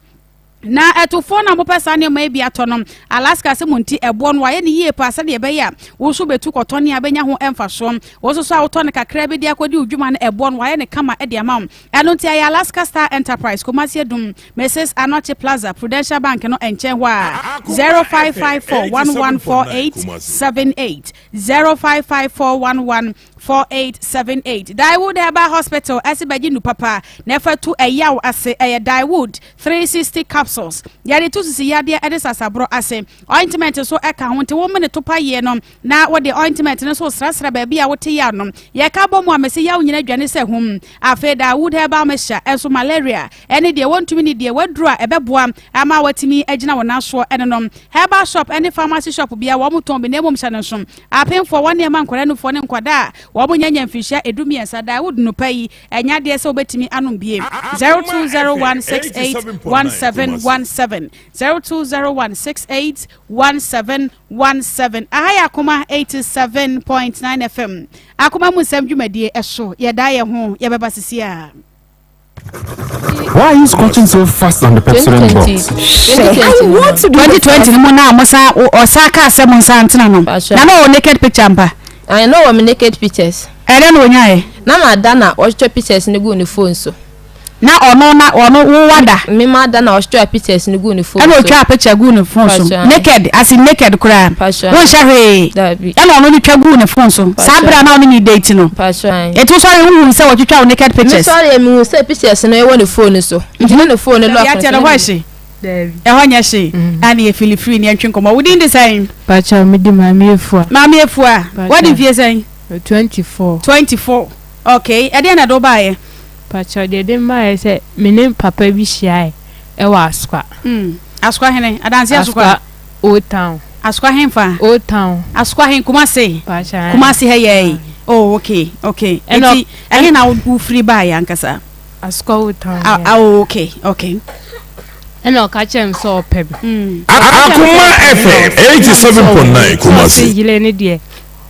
Na ɛtofoɔ no a mopɛ saa nneɛma yi bi atɔ no, Alaska sɛ mo nti ɛboɔ no wayɛ ne yie paa sɛdeɛ ɛbɛyɛ a wo nso bɛtu kɔtɔ ne a bɛnya ho mfasoɔ. Wo nso so a wotɔ no kakra bi de akɔdi wo dwuma no, ɛboɔ no wayɛ ne kama de ama wo. Ɛno nti ɛyɛ Alaska Star Enterprise, Kumasi Adum, Mrs Anokye Plaza, Prudential Bank no nkyɛn hɔ a 0554 114878 0554 114878. Diewood Herbal Hospital ɛsɛ bɛgye nu papa na ɛfa tu ɛyaw ase. Ɛyɛ Diewood 360 capsules yɛde to sisi yadeɛ ɛde sasaborɔ ase. Ointment nso ɛka ho nti wɔn mene topa yie no na wɔde ointment no nso srasra baabi a wote yaw no. Yɛka bɔ mu a mɛsi yaw nyina dwane sɛ hum. Afei Diewood Herbal Mixture ɛnso malaria ɛne deɛ wɔntumi ne deɛ waduro a ɛbɛboa ama watumi agyina wɔn nan soɔ. Ɛno no herbal shop ɛne pharmacy shop bia wɔn tɔn bi. Na mmom hyɛ no nso apemfoɔ wɔn nneɛma nkwadaa nufoɔ ne nkwadaa a wɔn nyanya mfirihyia 13. Diewood nupa yi ɛnya adeɛ sɛ wobɛtumi anom bie. 0201681717 0201681717. Aha yɛ Akoma 87.9 FM, Akoma mu nsɛm dwumadie ɛso. Yɛda yɛn ho yɛbɛba sisi a. Why are you scratching so fast on the Pepsodent box? I want to be 2020 no mu na mo san ɔsa kaa sɛ mo nsa ntena no na na ɔwɔ naked picture mpa? I know wɔ me naked pictures. Ɛdɛ na onyaeɛ? Na ma da na ɔtwitwa pictures no gu ne phone so. Na ɔno na ɔno wo wada? Me ma da na ɔtwitwa pictures no gu ne phone so. Ɛna otwa picture gu ne phone so naked, as in naked koraa, wonhyɛ hwee, ɛna ɔno ne twa gu ne phone so saa bere a na ɔne ne date no? Etu sɔre wohu sɛ wɔtwitwa wo naked pictures? Me sɔre mi hu sɛ pictures no ɛwɔ ne phone so nti ne ne phone no lock. Yɛate no hɔ hye ɛhɔ nyɛ hye ɛna yɛ feel free ne yɛntwe nkɔmmɔ. Wo din de sɛn? Pacha, me di Maame Efua. Maame Efua, wadi mfie sɛn? 24. 24 okay ɛdeɛ na ɛde wo baeɛ? Pakyɛw deɛ ɛde me baeɛ sɛ me ne papa bi hyiae ɛwɔ Asokwa. Mm, Asokwa hene? Adanse Asokwa? Asokwa Old Town. Asokwa henfa? Old Town. Asokwa hen Kumasi? Pakyɛw. Kumasi ha yɛ yi. Oh okay okay. Ɛna Eti ɛhe na wofiri baeɛ ankasa? Asokwa Old Town. Ah, ah oh, okay okay. Ɛna ɔka kyerɛ me sɛ ɔpɛ me. Mm. Akoma FM 87.9 Kumasi. Ɔse yere ne deɛ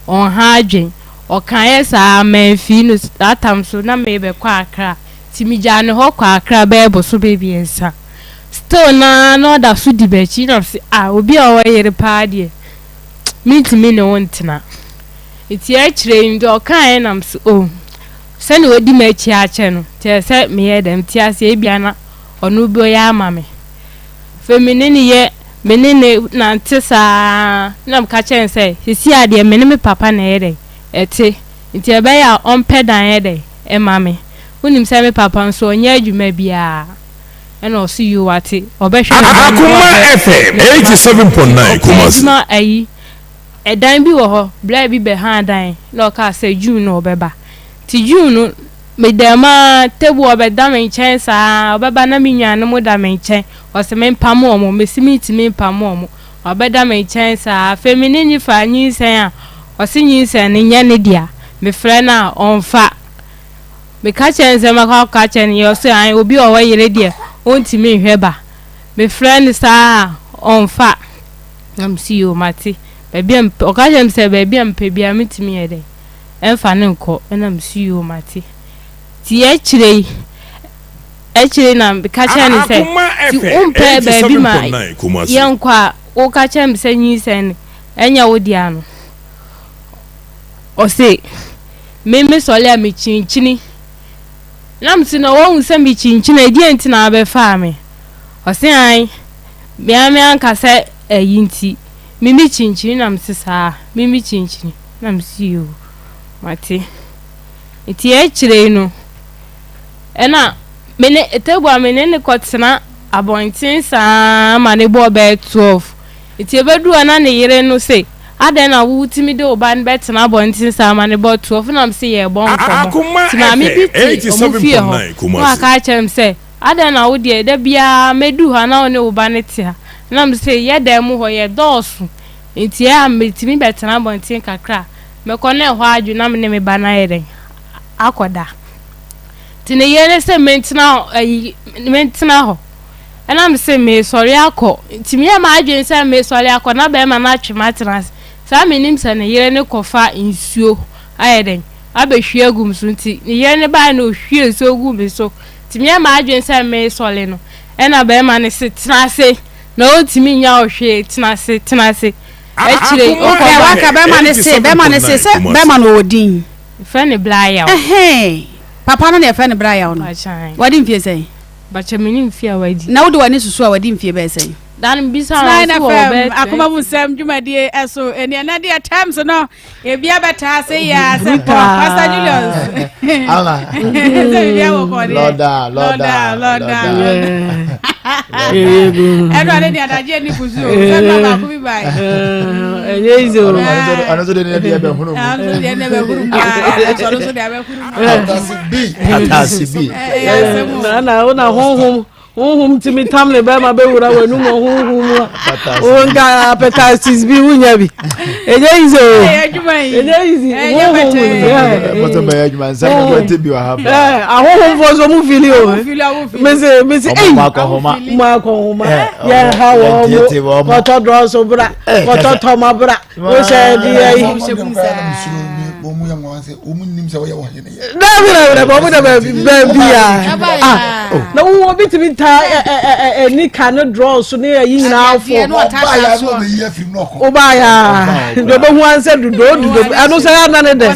ɔnha adwen. Ɔkaeɛ saa mamfii no saa tam so na merebɛkɔ Accra. Nti megyaa ne hɔ kɔɔ Accra bɛyɛ bosome mmiɛnsa. Still naa na ɔda so di m'akyi na mese ah obi a ɔwɔ yere paa deɛ mentumi ne wo ntena. Nti akyire yi deɛ ɔkaeɛ na mese oh sɛdeɛ wadi m'akyi akyɛ no nti ɛsɛ sɛ meyɛ dɛn mete aseɛ ebia na ɔno bɛyɛ ama me. Afei me ne no yɛ me ne no nante saa na meka kyerɛ no sɛ seesei a deɛ me ne me papa na ɛyɛ dɛn ɛte nti ɛbɛyɛ a ɔmpɛ dan yɛ dɛn ɛma me. Wonim sɛ me papa nso ɔnyɛ adwuma biara ɛna ɔse yoo wate ɔbɛhwɛ me ba no Akoma wahwɛ FM me ba. 87.9 Ɔpɛ Kumasi. adwuma ayi ɛdan bi wɔ hɔ bla bi bɛhaa dan na ɔkaa sɛ June na ɔbɛba nti June no Meda mu ara, Tebu ɔbɛda me nkyɛn saa ara, ɔbɛba na me nuanom da me nkyɛn, ɔse mempamo wɔn, mese mentumi mpamo wɔn, ɔbɛda me nkyɛn saa ara, afei me ne no faa nyinsɛn a, ɔse nyinsɛn no nyɛ ne dea, mefrɛ no a, ɔmfa. Meka kyerɛ no sɛ mɛkɔ akɔka akyerɛ no, yɛ ɔse ae, obi a ɔwɔ yere deɛ, ɔntumi nhwɛ ba. Mefrɛ no saa ara a, ɔmfa. Na mese yoo, mate. Baabi a mepɛ, ɔka kyerɛ me sɛ baabi a mepɛ biara mentumi yɛ dɛn? Ɛmfa no nkɔ ɛna me so yoo mate nti akyire yi akyire na meka kyerɛ no sɛ nti wompɛ baabi ma yɛnkɔ a woka kyerɛ me sɛ nyinsɛn no ɛnyɛ wo dea no ɔse me me sɔle a mekyinkyini na mese na wahu sɛ mekyinkyini ɛdeɛ nti na abɛfaa me ɔse an mea me anka sɛ ɛyi nti me mekyinkyini na mese saa me mekyinkyini Na mese yoo, mate. Nti akyire yi no, ɛna me ne Table a me ne no kɔtena abɔnten saa ma ne bɔɔ bɛyɛ 12. Nti ɛbɛduru hɔ na ne yere no se, adɛn na wotumi de wo ba no bɛtena abɔnten saa ma ne bɔ 12? Na mese yɛrebɔ nkɔmmɔ. Akoma Nti maame bi FM te ɔmo fie hɔ 87.9 na Kumasi. waka akyerɛ me sɛ, adɛn na wo deɛ da biara mɛduru hɔ a na wo ne wo ba no te ha? Na mese yɛ dan mu hɔ yɛdɔɔso. Enti ɛyɛ a metumi bɛtena abɔnten kakra a, mɛkɔ na ɛhɔ adwo na me ne me ba no ayɛ dɛn akɔda. Nti ne yere ne sɛ mentena ayi mentena hɔ. Ɛna me se mesɔre akɔ. Nti meyɛ m'adwene sɛ mesɔre akɔ na bɛrima no atwe m'atena ase. Saa menim sɛ ne yere no kɔfa nsuo ayɛ dɛn abɛhwie agu me so. Nti ne yere no baeɛ na ɔhwie nsuo guu me so. Nti meyɛ m'adwene sɛ mesɔre no ɛna bɛrima no se tena ase. Na ɔntumi nnya wo hwee, tena ase, tena ase. Akyire yi, Akoma wokɔ Ɛ ba. waka bɛrima ne se bɛrima ne se sɛ bɛrima no ɔwɔ din. Yɛfrɛ no Brayaw. Ɛhɛn papa no na yɛfrɛ no Brayaw no. Bakyɛ. Wadi mfie sɛn? Bakyɛ menim mfie a wadi. Na wode w'ani susu a wadi mfie bɛyɛ sɛn? Da no mebisa no Nine ɔse wɔ FM bɛyɛ akoma mu nsɛm dwumadie ɛso ɛni ɛnɛ deɛ terms no ebi abɛtaa se yɛ asɛ pɔ Pastor Julius Ama. sɛ biribi awɔ kɔ deɛ Lɔda, lɔda, lɔda lɔda ɛno ade deɛ adagye ani kusu o sɛ nna baako bi bae ɛnyɛ easy o Ɔno nso de ne deɛ bɛhunu mu. ɔno nso deɛ ne bɛhuru mu a ɔno nso deɛ abɛhuru mu Atase bi. Atase bi. ɛyɛ asɛm o na na wo na honhom honhom tumi tam ne bɛrima bɛwura w'anum wɔ honhom mu a wo nka hepatitis bi wonya bi ɛnyɛ easy o ɛnyɛ easy honhom mu ahohomfoɔ nso ɔmo fili o mese mese ei mo akɔhoma yɛn ha wɔn mo kɔtɔ drɔso bra kɔtɔ tɔma bra wohyɛ deɛ yi. Dabi dabi dabi ɔmo da baabi baabi a ah na wo obi tumi ta ɛ ɛ ɛ ɛ nika ne drɔs ne ɛyi nyinaa fo ɔbaa ya deɛ ɔbɛhu ansɛ dodo dodo ɛno sɛ ɛna ne dɛ.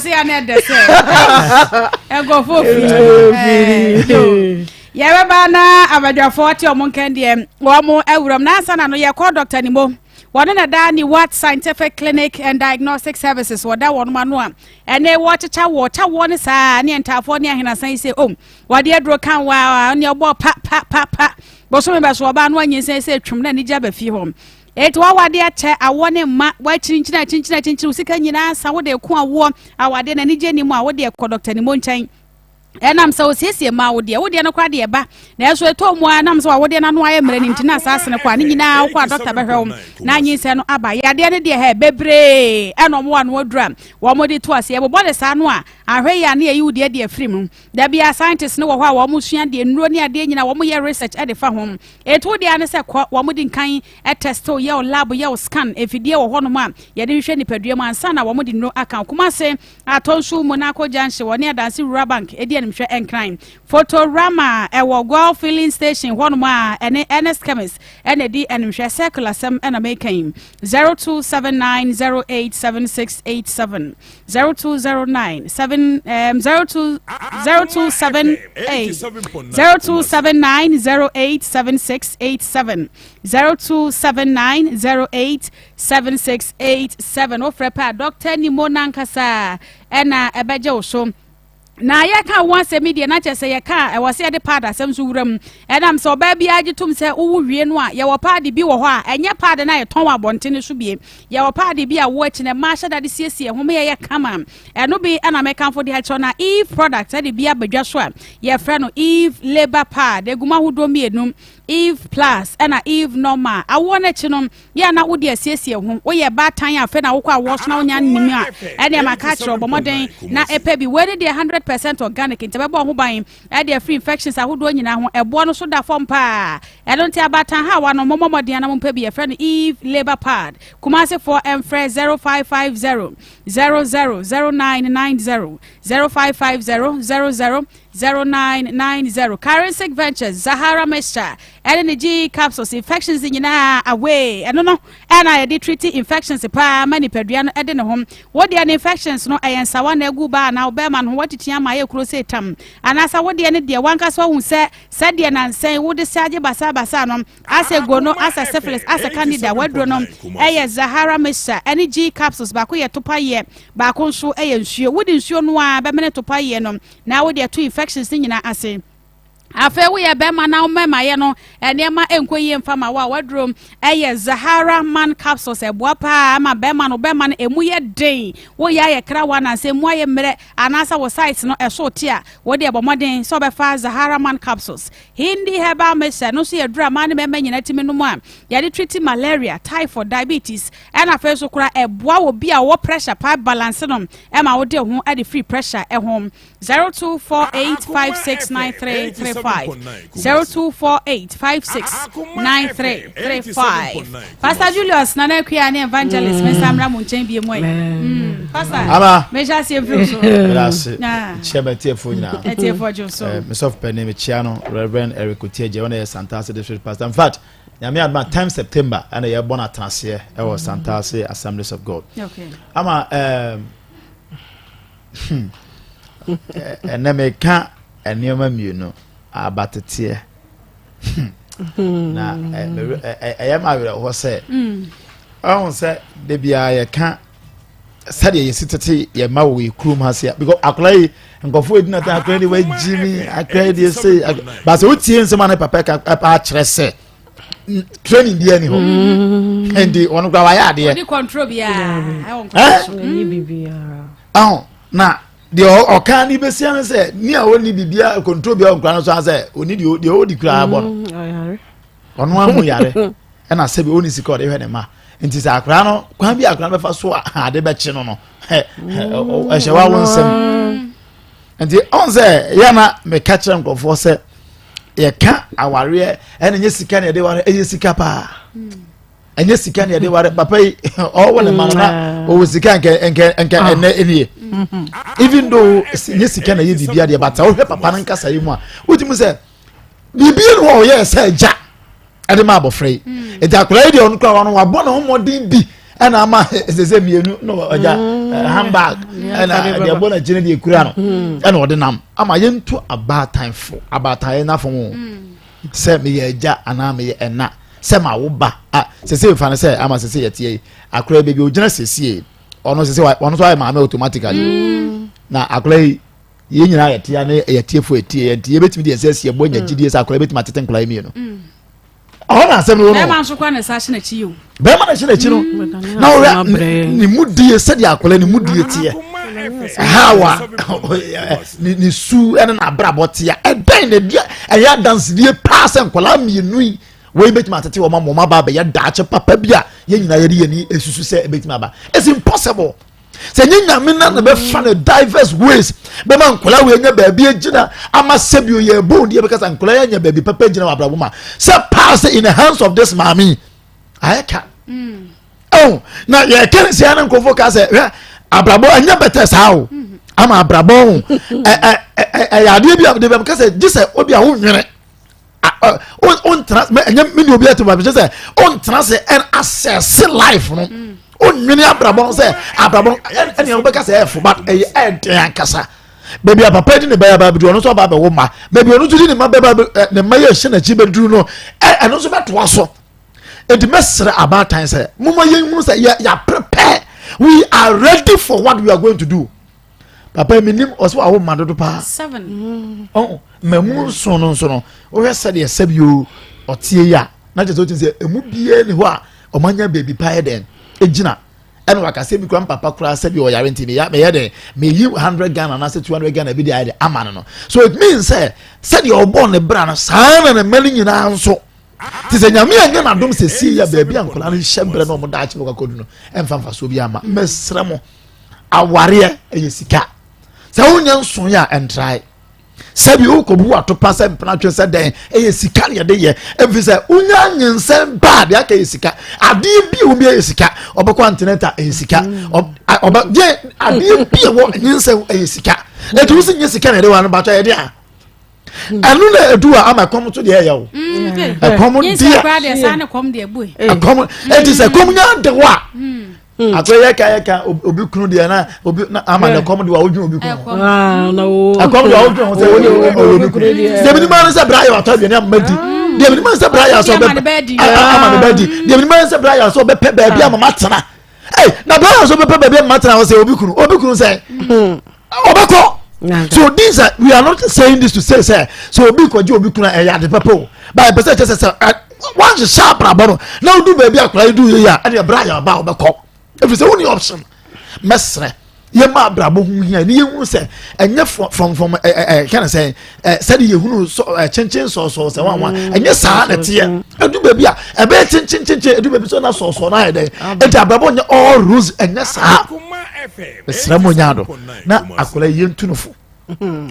Nkɔfo firi. Yɛbɛba na abadwafoɔ te ɔmo nkɛn deɛ wɔn awuram na ansa na no yɛkɔ Dr. Nimo. Wɔne na daa Niwat Scientific Clinic and Diagnostic Services wɔda wɔn ano a ɛne wɔkyekya wɔ kya wɔ ne saa ne ntaafoɔ ne ahenasan yi sɛ om wɔde aduro kan waa ne ɔbɔ pa pa pa pa bosome bɛso ɔbaa no anyinsɛn sɛ twom na anigye aba fie hɔ. Enti w'awadeɛ akyɛ, awoɔ ne mma, woakyinkyini akyinkyini akyinkyini, wo sika nyinaa asa, wode reko awoɔ, awadeɛ no anigye nni mu a, wo deɛ kɔ Dɔkta Nimo nkyɛn. Ɛnam sɛ ɔsiesie mmaa wo deɛ, wo deɛ no koraa deɛ ɛba, nanso ɛtɔ mu ara nam sɛ w'awodeɛ no ano ayɛ mmerɛ no nti na asaase no kɔ a, ne nyinaa wokɔ a dɔkta bɛhwɛ wo na nyinsɛn no aba. Yadeɛ no deɛ hɛ, bebree ɛna wɔn wɔ ano aduru a wɔde to aseɛ. Yɛbobɔ ne saa no a, ahwɛ yie a na yɛyi wo deɛ de afiri mu. Da biara scientists no wɔ hɔ a wɔn sua deɛ nnuro ne adeɛ nyinaa wɔn yɛ research de fa ho. Eti wo deɛ ara ne sɛ kɔ, wɔn di nkan test wo, yɛ wo lab, yɛ wo scan, mfidie wɔ hɔnom a yɛde hwehwɛ nipadua mu ansa na wɔn de nnuro aka wo. Kumase, Atɔnsu, Monaco Junction, wɔne Adansi Rural Bank di animhwɛ Nkran. Photorama ɛwɔ Goil Filling Station hɔnom a ɛne Ernest Chemist ɛna ɛdi animhwɛ. Circle asɛm ɛna meka yi. 0279087687. 0209 7 um, 02 027 0279 087687 0279 087687 wofrɛ pɛ a dɔkta nimo nankasa ɛna ɛbɛgye wo so na yɛka wo asɛm yi deɛ na kyerɛ sɛ yɛka a ɛwɔ sɛ yɛde paad asɛm nso wura mu ɛnam sɛ ɔbaa biara gye tom sɛ wowo wie no a yɛwɔ paade bi wɔ hɔ a ɛnyɛ paade no a yɛtɔn wɔ abɔnten so bie Yɛwɔ paade bi a wo akyi no mmaa hyɛ da de siesie ho ma yɛyɛ kama. Ɛno bi na mekamfo de akyerɛw na Eve product de bi aba dwa so a yɛfrɛ no Eve Labour Pad. Egu mu ahodoɔ mmienu, Eve Plus ɛna Eve Normal. Awoɔ no akyi no, yɛ a na wode asiesie ho. Woyɛ baatan a afei na wokɔ awoɔ so na wonya nnim a, ɛneɛ maka akyerɛ wo, bɔ mmɔden na pɛ bi. Wei ne deɛ 100% organic nti ɛbɛbɔ wo ho ban de afiri infections ahodoɔ nyinaa ho. Ɛboɔ no so da fam paa. Ɛno nti abaatan hawa no mommɔ mmɔden na mompɛ bi. Yɛfrɛ no Eve Labour Pad. Kumasefoɔ mfrɛ 0550 00 0990, 0550 00 0990. Karensic Ventures, Zahara Mixture, ɛne ne G capsules, infections nyinaa away. Ɛno no ɛna yɛde treat infections paa ma nipadua no ɛde ne ho. Wo deɛ no infections no ɛyɛ nsawa na agu baa anaa ɔbɛrima no ho watiti ama ayɛ kuro sɛ tam anaasɛ wo deɛ no deɛ wankasa wahu sɛ sɛdeɛ nansa yi wode sɛ agye basaa basaa no asɛ gono asɛ syphilis asɛ candida waduro no ɛyɛ Zahara mixture ɛne G capsules baako yɛ topa yɛ baako nso ɛyɛ nsuo wode nsuo no a bɛmene topa yɛ no na wode ato infections no nyinaa ase. Afei woyɛ bɛrima na wo mmɛmayɛ no nneɛma nkɔ yie mfa ma wo a, w'aduro yɛ Zahara Man Capsules. Ɛboa paa ma bɛrima no, bɛrima no emu yɛ den. Woyɛ ayɛ krawa anaasɛ emu ayɛ mmerɛ anaasɛ wo size no ɛso te a, wo deɛ bɔ mmɔden sɛ wobɛfa Zahara Man Capsules. Hindi Herbal Mixture no nso yɛ aduro a mmaa ne mmarima nyinaa tumi nom a yɛde treat malaria, typhoid, diabetes ɛna afei nso koraa ɛboa wɔ bi a ɔwɔ pressure paa balance no ɛma wode ho de free pressure ɛho. 0248569335 0248569335 Pastor Julius Nana Akua ne Evangelist mensa mmra mo nkyɛn bie mu ɛ mm, Pastor Ama mehyɛ aseɛ mfiri so meda ase kyia matiefoɔ nyinaa atiefoɔ gye so eh, mesɔfo panin mekyia no Reverend Eric Otiagye ɔno yɛ Santase District Pastor in fact Nyame adom a 10 September ɛna yɛbɔ no atenaseɛ ɛwɔ Santase Assemblies of God okay. Ama um, Hmm. Ɛnɛ meka nneɛma mmienu abateteɛ hmm. na ɛyɛ ma awerɛhoɔ sɛ hmm. ɔhu sɛ da biara yɛka sɛdeɛ yɛsi tete yɛ ma wɔ yɛ kurom ha se because akwadaa yi nkɔfoɔ edi na ta akwadaa yi wagyi mi akwadaa yi deɛ se baasa wotie nsɛm a ne papa ka akyerɛ sɛ training bi ani hɔ mm. nti wɔn kura wayɛ adeɛ. Ɔni control biara ɛwɔ nkɔla so. Ɛho na deɛ ɔka ni besia no sɛ ni a ɔni bibia control biara nkura no so asɛ ɔni deɛ deɛ ɔdi kura abɔ no mm, ɔno ahu yare ɛna sɛbi ɔni sika ɔde hwɛ ne ma nti sɛ akora no kwan bi akora no bɛfa so a ade bɛkye no no ɛhyɛ wa wo nsam. Nti ɔn sɛ yɛ na meka kyerɛ nkurɔfoɔ sɛ yɛka awareɛ ɛna nyɛ sika na yɛde ware ɛyɛ sika paa ɛnyɛ sika na yɛde ware papa yi ɔwɔ ne ma no na mm. ɔwɔ sika nkɛ nkɛ nkɛ ah. ɛnɛ ɛnie even though nyɛ sika na yɛ biribi adeɛ bata wohwɛ papa no nkasa yi mu a wotumi sɛ biribi no hɔ ɔyɛ sɛ agya ɛde ma abɔfra yi hmm. nti akwadaa yi deɛ ɔno kura wɔn wabɔ ne ho mmɔden bi ɛna ama sese mmienu na ɔgya hmm. eh, handbag ɛna deɛ ɛbɔ n'akyi no deɛ ekura no hmm. ɛna ɔde nam ama yɛntu abaatan fo abaatan yɛn n'afɔ ho sɛ meyɛ agya anaa meyɛ ɛna sɛ ma wo ba a sese nfa no sɛ ama sese yɛteɛ yi akwadaa yi beebi ogyina sese ɔno sese ɔno nso ayɛ maame automatically na akwadaa yi. Yɛn nyinaa yɛte ya ne yɛtiefo etie yɛn nti yɛbɛtumi de yɛn nsa asi ɛbɔ anya gyidie sɛ akwadaa bɛtumi atete nkwadaa mmienu. Ɔhɔ na na asɛm no wɔ no. Bɛrima nso kora na ɛsa hyɛ n'akyi yi o. Bɛrima na ɛhyɛ n'akyi no mm. na ɔhwɛ ne mu die sɛdeɛ akwadaa ne mu die teɛ how a ne su ɛne n'abrabɔ teɛ ɛdɛn na ɛdi ɛyɛ adansedie paa sɛ nkwadaa mmienu yi wei bɛtumi atete wɔn ama wɔn aba abɛyɛ daakye papa bi a yɛn nyinaa yɛde yɛn ani esusu sɛ ɛbɛtumi aba it's impossible sɛ nye nyame na na bɛfa no diverse ways bɛma nkwadaa wei anya baabi agyina ama sɛbio yɛ bone deɛ bɛka sɛ nkwadaa yɛ anya baabi papa gyina wɔ abrabɔ mu a sɛ paa sɛ in the hands of this maame ayɛ ka mm. oh, na yɛka ne sɛ ne nkurɔfoɔ ka sɛ hwɛ abrabɔ ɛnyɛ bɛtɛ saa o mm-hmm. ama abrabɔ ho ɛyɛ adeɛ bi a de bɛm ka sɛ gye sɛ obi a wonwene ɔntena ɛnyɛ mi ni obi ɛte ba bi sɛ ɔntena sɛ ɛn asɛse life no ɔnwene abrabɔ no sɛ abrabɔ no ɛnea wobɛka sɛ ɛfo but ɛyɛ ɛden ankasa baabi a papa di ne ba yɛ ba bi ɔno nso aba abɛwo ma baabi ɔno nso di ne ma bɛba ne ma yɛ ɛhyɛ n'akyi bɛduru no ɛno nso bɛtoa so eti mɛsrɛ abaatan sɛ mo ma yɛn hunu sɛ yɛ yɛ prepare we are ready for what we are going to do papa mi nim ɔsɛ wawo mma dodo paa ɔn mma mu nson no nso no wohwɛ sɛdeɛ sɛbi o ɔteɛ yi a na kyerɛ sɛ ɔtumi sɛ emu biara ni hɔ a ɔmo anya beebi paa yɛ dɛn egyina ɛna waka sɛ mi kura mpapa kura sɛbi ɔyare nti meyɛ meyɛ dɛn meyi hundred Ghana anaasɛ 200 Ghana bi de ayɛ dɛ ama no no so it means sɛ sɛdeɛ ɔbɔ ne bra no saa na ne mma no nyinaa nso te sɛ nyame anyɛ n'adom sɛ sie yɛ baabi a nkwadaa no hyɛ brɛ na ɔmo daakye bɛkɔ akɔdu no ɛmfa mfasoɔ bi ama mɛsrɛ mo awareɛ ɛyɛ sika sɛ wonyɛ nsoeɛ a ɛntrae sɛbi wokɔbu watopa sɛ mpenatwe sɛ dɛn ɛyɛ sika ne yɛde yɛ ɛfiri sɛ wonya nyinsɛn baa deɛ aka yɛ sika adeɛ bi a wɔbi ɛyɛ sika ɔbɛkɔ antenata ɛyɛ sika ɔbɛ deɛ adeɛ bi a wɔ nyinsɛn ɛyɛ sika ɛti wo sɛ nyɛ sika na yɛde wɔ ano batɔ yɛde a ɛno na edu a ama ɛkɔm to deɛ ɛyɛ o mm, ɛkɔm deɛ ɛkɔm eti sɛ ɛkɔm nya de wa mm. akɔ yɛ ka yɛ ka obi kunu deɛ na obi na ama na ɛkɔm de wa odwene obi kunu ah, ɛkɔm de wa odwene ho sɛ ɔyɛ obi kunu deɛ bi ni maa sɛ bra yɛ watɔ aduane ama di deɛ bi ni maa sɛ bra yɛ asɔ bɛ ama ne bɛ di deɛ bi ni maa sɛ bra yɛ asɔ bɛ pɛ baabi ama ma tena ɛy na bra yɛ asɔ bɛ pɛ baabi ama ma tena ɔsɛ obi kunu obi kunu sɛ. Ɔbɛkɔ. So this uh, we are not saying this to say sɛ so obi kɔgye obi kuna ɛyɛ ade pɛpɛ o but ɛpɛ sɛ kyɛ sɛ sɛ wanhyehyɛ abrabɔ no na wodu baabi akwadaa yi du yie a ɛne ɛbrɛ ayɛ ɔba a ɔbɛkɔ ɛfiri sɛ wonni option mɛsrɛ yɛma abrabɔ ho hia ne yɛhunu sɛ ɛnyɛ frɔmfrɔm ɛ kɛne sɛ ɛ sɛde yɛhunu sɔ ɛ kyenkyen sɔɔsɔɔ sɛ wanwa mm, ɛnyɛ saa na ɛteɛ ɛdu baabi a ɛbɛyɛ kyenkyen kyenkyen ɛdu baabi sɛ na sɔɔsɔɔ na ayɛ dɛn ɛnti abrabɔ nyɛ all rules ɛnyɛ saa mesrɛ mo nya do na akwadaa yi yɛntu no fo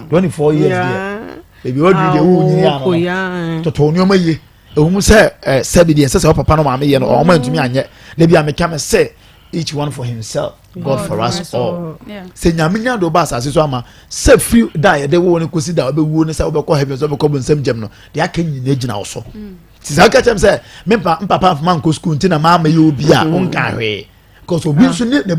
24 years deɛ baabi waduru deɛ wo nyini ano totɔ nneɛma yie ɛwɔ mu sɛ ɛ sɛbi deɛ ɛsɛ sɛ ɔpapa no maame yɛ no ɔmo antumi anyɛ na bi a meka me sɛ each one for himself God for us all sɛ nyame nya de ɔba asase so ama sɛ firi da a yɛde wo no kɔsi da wobɛwuo no sɛ wobɛkɔ heaven sɛ wobɛkɔ bonsam gyam no deɛ aka nyina gyina wo so nti sɛ woka kyɛm sɛ me mpapa mfoma nkɔ sukuu nti na maama yɛ obi a wonka hwee because obi nso ne ne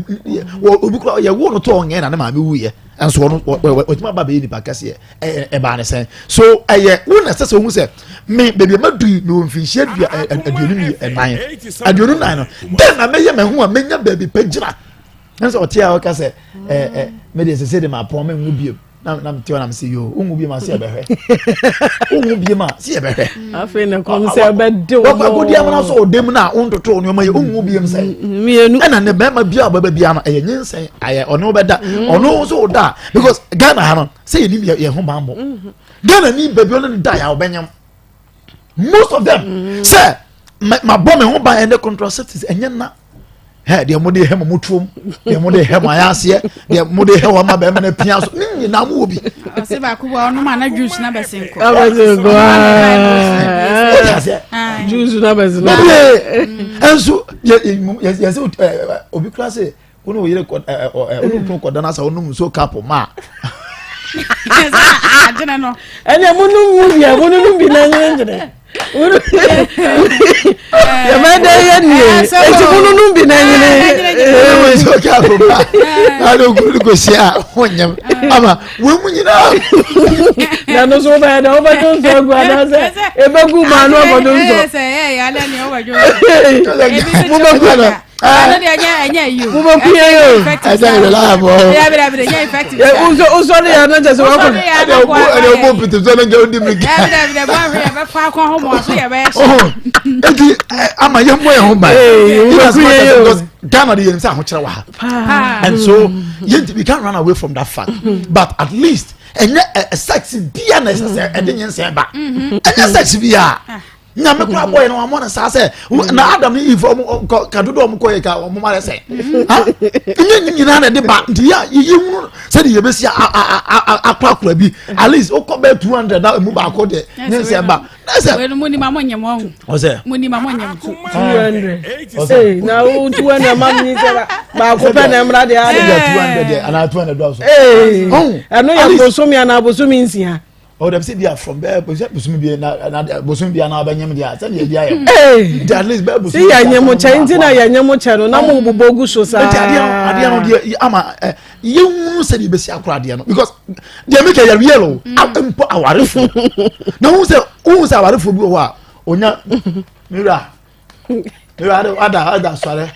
wɔ obi kura yɛ wo no to ɔnyɛ na ne maame wu yɛ nso ɔno ɔtumi aba bɛyɛ nipa kɛseɛ ɛyɛ ɛbaa ne sɛn so ɛyɛ wo na ɛsɛ sɛ ohun sɛ me beebi ɛma du yi me wɔ mfinhyia dua ɛ 24 24 no dɛn na mɛyɛ mɛ ho a mɛnya beebi pɛ gyina ɛnso ɔte a ɔka sɛ ɛ ɛ mɛ deɛ sɛ sɛ de ma pɔn mɛ nwu biem na na mete hɔ na mese yo wonwu bi ma se yɛbɛhwɛ wonwu bi ma se yɛbɛhwɛ afei na kɔm sɛ ɛbɛde wo wakɔ akɔdi amana so ɔdam no a wontoto nneɛma yɛ wonwu bi sɛ mmienu ɛna ne bɛrima bi a ɔbɛba bia no ɛyɛ nyinsɛn ayɛ ɔne wobɛda mm. ɔno nso wo da because Ghana ha no sɛ yɛnim yɛ ho bammɔ mm-hmm. Ghana ni baabi ɔne no da yɛ a ɔbɛnyam most of them mm. sɛ mabɔ me ho ban ɛnɛ contraceptives ɛnyɛ na hɛ deɛ mo de hɛ mo mo tuom deɛ mo de hɛ mo ayɛ aseɛ deɛ mo de hɛ wɔn ama bɛrima no pia so ne nyinaa mo wɔ bi. ɔsɛ baako bɔ ɔnom ana juice na bɛsi nkɔ. abɛsi nkɔ aa o ti aseɛ. juice na bɛsi nkɔ. bebree ɛnso yɛ yɛ yɛ sɛ obi kura sɛ wo ne wo yere kɔ ɛ ɛ wo ne wo kunu kɔ dana sa wo nom nsuo cup ma. agyene no. ɛnna mo num mu deɛ mo num bi na nyere ngyene yɛbɛ dɛ yɛ nie eti mo num bi na nyere. ɛnna nsuo cup ma na ne okunu kò si a ho nyɛm ama wɔn mu nyinaa. na no so wobɛyɛ dɛ wobɛdwo nsɔ agu anaasɛ ɛbɛgu maa no akɔdwo nsɔ. Mobɛgu no. Ɛno deɛ ɛnyɛ ɛnyɛ yi o. Mo bɛ kun yɛ yi o. Ɛnyɛ reliable. Ɛbɛ ɛbɛ ɛnyɛ effective. Ɛ usɔ de yɛ n'o cɛ sɛ wakɔ. Ɛdɛ o ɛdɛ o bɔ piti sɔ ne jɛ o di mi kɛ. Ɛbɛ ɛbɛ ɛbɛ ahwɛ yɛ bɛ fa akɔ ho mɔ so yɛ bɛ yɛ hyɛ. Eti ama yɛ mɔ yɛ ho ban. Ee mo kun yɛ yi o. Ghana de yɛn sɛ ahokyerɛ wɔ ha. And so yɛn we can't run away from that fact. But at least ɛnyɛ sex bia na ɛsɛ sɛ ɛde nyinsɛn ba. Ɛnyɛ sex bia. Nyame kora bɔyɛ no wɔn no saa sɛ na Adam ne Eve ɔmo kɔ ka dodo ɔmo kɔ yɛ ka ɔmo ma yɛ sɛ ha nye ne nyinaa na ɛde ba nti yɛ yɛ hunu sɛde yɛbɛsi akorakora bi at least wokɔ bɛyɛ 200 na emu baako deɛ ne nsɛ ba na sɛ. Wɛnu mu ni ma mo nyɛ mo ɔho. Ɔsɛ. Mu ni ma mo nyɛ mo. 200. Ee na wo 200 ma mi sɛ baako pɛ na ɛmra deɛ adi. Ɛyɛ 200 deɛ anaa 200 dɔw so. Ee ɛno yɛ bosomi anaa bosomi nsia. Ɔ dɛm sɛ bi a from bɛɛ bɛ bosomi bi na na bosomi bi a na ɔbɛnyɛm deɛ a sɛdeɛ ebi ayɛ. Ee nti at least bɛɛ bosomi. Si yɛ nyɛmo kyɛ nti na yɛ nyɛmo kyɛ no na mo bobɔ gu so saa. Nti adeɛ no adeɛ no deɛ ama ɛ yɛn hunu sɛdeɛ ebesi akora adeɛ no because deɛ mi kɛ yɛ real o mpo awarefo na ohun sɛ ohun sɛ awarefo bi wɔ hɔ a onya mira. Ewurade ada ada sɔre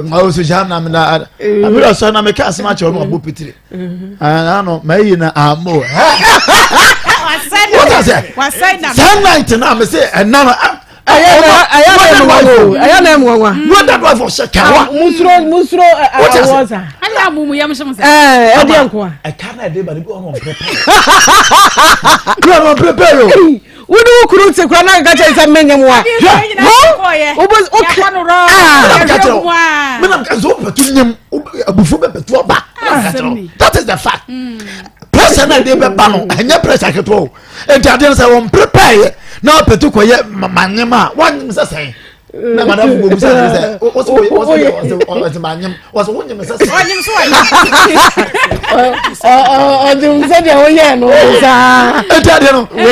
ma o sohyia na na abiri ɔsɔre na meka asɛm akyerɛ ɔno ɔbɔ pitiri ano ma eyi na amo wọ́n sɛ sɛ night na mi sɛ ɛna no ɛyɛ na ɛmu nwanwa. wọ́n dàdú afɔ hyɛ kawa. musuro musuro awɔ sa. ɛdi amu mu yam sɛm sɛ. ɛɛ ɛdi nkoa. ɛka na ɛde ba de bi ɔno ɔmpɛpɛ. bi ɔno ɔmpɛpɛ yo. Wode wo kunu te kora na nka kyerɛ sɛ menyɛ mo a. Menam ka sɛ wopɛto nyam abufuo bɛpɛto aba. That is the fact. Pressure na ɛde bɛba no ɛnyɛ pressure ketewa o. Nti adeɛ no sɛ wɔn prepare yɛ na wapɛto kɔyɛ manyem a wanyem sɛ sɛn. Na madam fo bobu sɛ sɛ wɔsɛ wɔsɛ wɔsɛ wɔsɛ manyem wɔsɛ wonyem sɛ sɛn. Ɔnyem so wanyem. Ɔnyem sɛ deɛ woyɛ no saa. Nti adeɛ no yɛ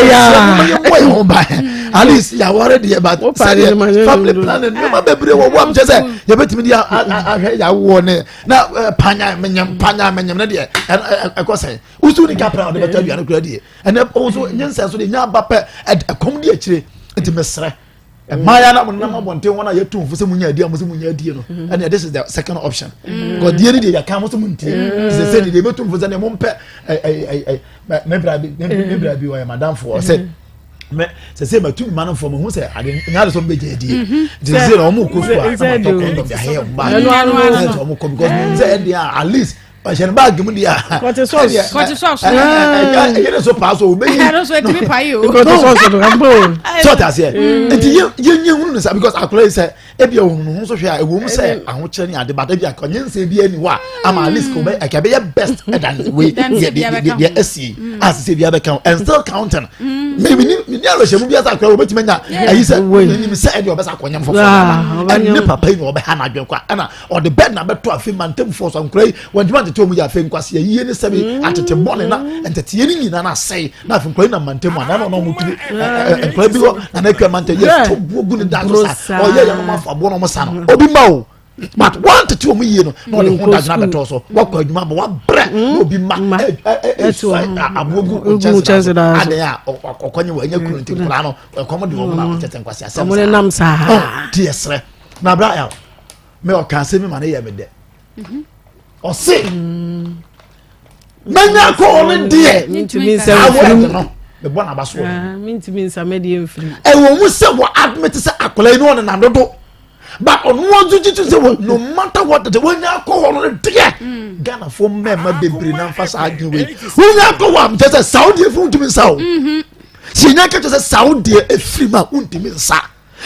mɔ yɛ ho ban at least yaware deɛ but sɛdeɛ family planning nneɛma bebree wɔ wɔm kyɛ sɛ yɛbɛtumi de ahwɛ yawoɔ ne na panya menyem panya menyem ne deɛ ɛkɔ sɛn wosu ne kapra ɔde bɛtɔ aduane kura deɛ ɛnɛ ɔnso nye nsɛn so deɛ nya aba pɛ ɛkɔm di akyire nti mesrɛ mmaaya na mo nam abɔnten wɔn a yɛtu nfo sɛ mo nya adi a mo sɛ mo nya adie no ɛnna this is the second option because die ni deɛ yɛka mo sɛ mo ntie sɛ sɛ deɛ yɛbɛtu nfo sɛ deɛ mo mpɛ ɛ ɛ ɛ ɛ me bra bi me bra bi ɔyɛ madamfo ɔsɛ mɛ sɛ sɛ matu mi ma no fɔ mo ho sɛ ade nya de sɛ mo bɛ gye adie nti sɛ sɛ na wɔn kɔ sukuu a na ma tɔ kɔndɔm de ahɛyɛ wɔn baagi ɛna sɛ wɔn kɔ because sɛ ɛdeɛ a at least ɔhyɛ ne baagi mu deɛ a kɔte sɔs kɔte sɔs ɛyɛ ne so paa so obeyi ɛno so etimi pa yi o kɔte sɔs do ɛmbo sɛ ɔte aseɛ nti yɛ yɛ nye hunu ne sa because akɔla yi sɛ ebi ohun ne ho nso hwɛ a ewom sɛ ahokyerɛ ne ade but ebi akɔ nye nsɛm bi ɛni hɔ a ama at least kò bɛ ɛkɛ bɛyɛ best ɛdan wei deɛ deɛ deɛ ɛsi a sise bi abɛka and still counting mi mi ni mi ni alɔhyɛ mu bi asa akɔla obetumi anya ɛyi sɛ mi sɛ ɛdi ɔbɛsa akɔnyɛm foforɔ ɛne papa yi na ɔbɛha n'adwene kɔ ɛna ɔde bɛd na bɛto afe mantamfoɔ so nkora yi wɔntumi antete wɔn yɛ afe nkwasi ayie ne sɛbi mm. atete bɔne na nteteɛ ne nyinaa na asɛe na afe nkora yi na mantam a na na ɔmo tumi nkora bi hɔ na na atwa mantam yɛ to buo gu ne da so sa ɔyɛ yɛ no afa aboɔ na ɔmo sa no obi ma o but wɔn tete wɔn yie no na ɔde ho dadwena bɛtɔ so wakɔ adwuma ma wabrɛ na obi ma ɛsua aboɔ gu nkyɛnse da so adan a ɔkɔnye wɔ ɛnyɛ kunu nti nkora no ɛkɔm de wɔn na ɔtete nkwasi asɛm saa ɔ ti yɛ srɛ na abira yà mɛ ɔka asɛm mi ma ne yɛ mi dɛ mhm. ɔse mɛnya kɔɔ no deɛ awɔ no mebɔ n'aba so ah, ɛwɔ mu sɛ wɔ admit sɛ akwadaa yi ne ɔne nandodo but ɔno nso gye to sɛ wɔ no matter what the wɔnya akɔ hɔ no deɛ mm. ghanafoɔ mmarima bebree na nfa saa adwene wei wɔnya akɔ hɔ a kyɛ sɛ saa deɛ efiri ntumi nsa o mm-hmm. sɛ yɛnya kɛkyɛ sɛ saa deɛ efiri mu a ntumi nsa.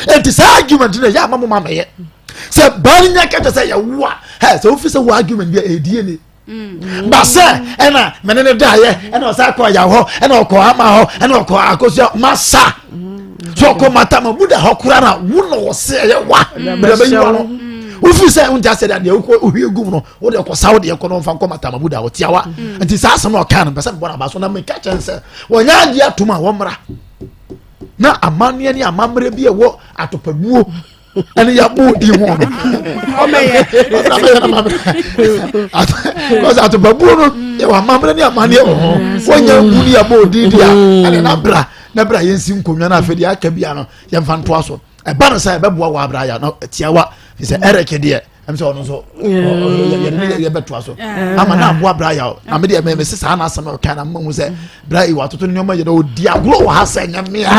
Enti saa argument no ɛyɛ ama mo ma mɛyɛ sɛ baa no nya kɛtɛ sɛ yɛwo a ɛ sɛ wofi sɛ wo argument bi a ɛyɛ DNA mm. ba sɛ ɛna mene ne daeɛ ɛna ɔsa kɔ ɔya hɔ ɛna ɔkɔ ama hɔ ɛna ɔkɔ akosua masa so ɔkɔ matama mu da hɔ kora na wo na ɔse ɛyɛ wa mede bɛyi wa no wofi sɛ wonte asɛ deɛ wokɔ wohwie gum no wode kɔ sa wode kɔ no mfa nkɔ matama mu da hɔ tiawa mm. nti saa asɛm na ɔka no mpɛ sɛ mebɔ no aba so na meka kyɛn sɛ wɔnyɛ adeɛ atom a wɔmmra na amanneɛ ne amammerɛ bi a ɛwɔ atɔpamuo ɛne yɛabɔ di ho no ɔsɛ atɔpamuo no yɛwɔ amammerɛ ne amanneɛ wɔ ho wɔnyɛ nku ne yɛabɔ di di a ɛne nabra nabra yɛnsi nkonnwa no afei deɛ aka bia no yɛmfa ntoa so ɛba no sɛ ɛbɛboa wɔ abra yɛ no tiawa sɛ ɛrɛke deɛ. Ɛm sɛ ɔno nso yɛde ne yɛbɛtoa so ama na aboa bra yaw na me deɛ mɛ mese saa na asɛm ɔka na mmahu sɛ bra yi watoto ne nneɛma yɛ dɛ ɔdi agorɔ wɔ ha sɛ nyɛ mmea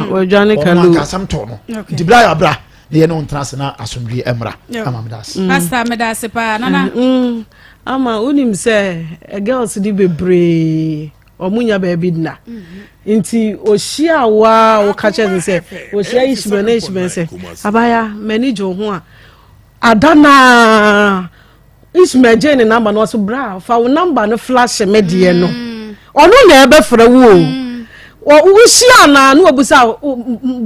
ɔdwane kalo ɔno anka asɛm tɔ no nti bra yaw bra na yɛ ne wo ntena ase na asomdwie mmra ama meda ase mm. Pastor meda ase paa nana mm. ama wonim sɛ eh, girls de bebree ɔmo nya baabi nna nti ohyia wo a woka kyerɛ no sɛ ohyia ishmael na ishmael sɛ abaya m'ani gye wo ho a ada naa Ishmael gyee ne namba no ɔso bra fa wo namba no flash me deɛ no mm. ɔno na ɛbɛfrɛ wo o mm. wohyia anaa na wabusa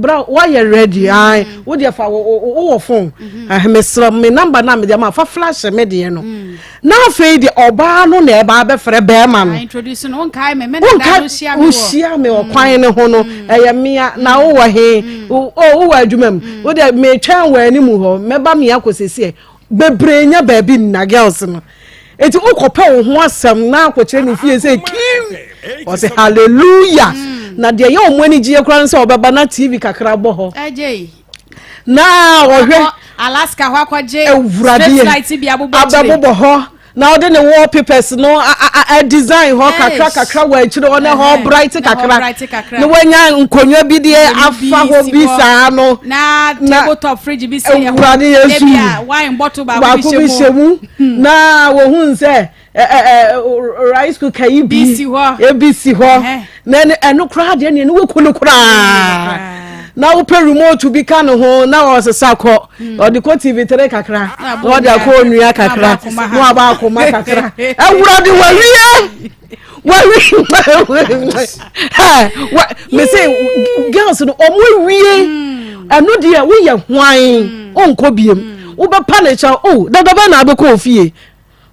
bra woayɛ ready mm. ae wo deɛ fa wowɔ phone mm-hmm. mesrɛ me namba no a mede ama fa flash me deɛ no na afei deɛ ɔbaa no na ɛba abɛfrɛ bɛrima no wohyia me ɔkwan no ho no ɛyɛ mmea na wowɔ he wowɔ adwuma mu wo deɛ metwɛn wɔ anim hɔ mɛba mmea kɔsɛsiɛ bebree nya baabi nna girls no eti wokɔpɛ wo ho asɛm na akɔkyerɛ ne fie sɛ kim ɔsɛ hallelujah mm. na deɛ ɛyɛ wɔn ani gyeɛ koraa no sɛ ɔbɛba na tv kakra bɔ hɔ na ɔhwɛ alaska hɔ akɔgye awuradeɛ abɛbobɔ hɔ na ɔde ne wallpapers no a design hɔ kakra kakra wɔ akyire hɔ na hɔ bright kakra na wanya nkonnwa bi deɛ afa hɔ bi saa no na table top fridge bi si ɛhɔ awurade yesu wine bottle baako bi hyɛ mu hmm. na wɔhun sɛ rice cooker yi bi ebi si hɔ na ɛno koraa deɛ nea ne wɔku no koraa na wopɛ remote bi ka ne ho na ɔsesa kɔ hmm. ɔde kɔ tv tere kakra na ɔde akɔ onua kakra na waba akoma kakra awurade wawie wawie mese girls no ɔmo awie hmm. ɛno deɛ woyɛ hwan hmm. ɔnkɔ biem wobɛpa ne kyɛw o oh, dada bɛ na abɛkɔ ofie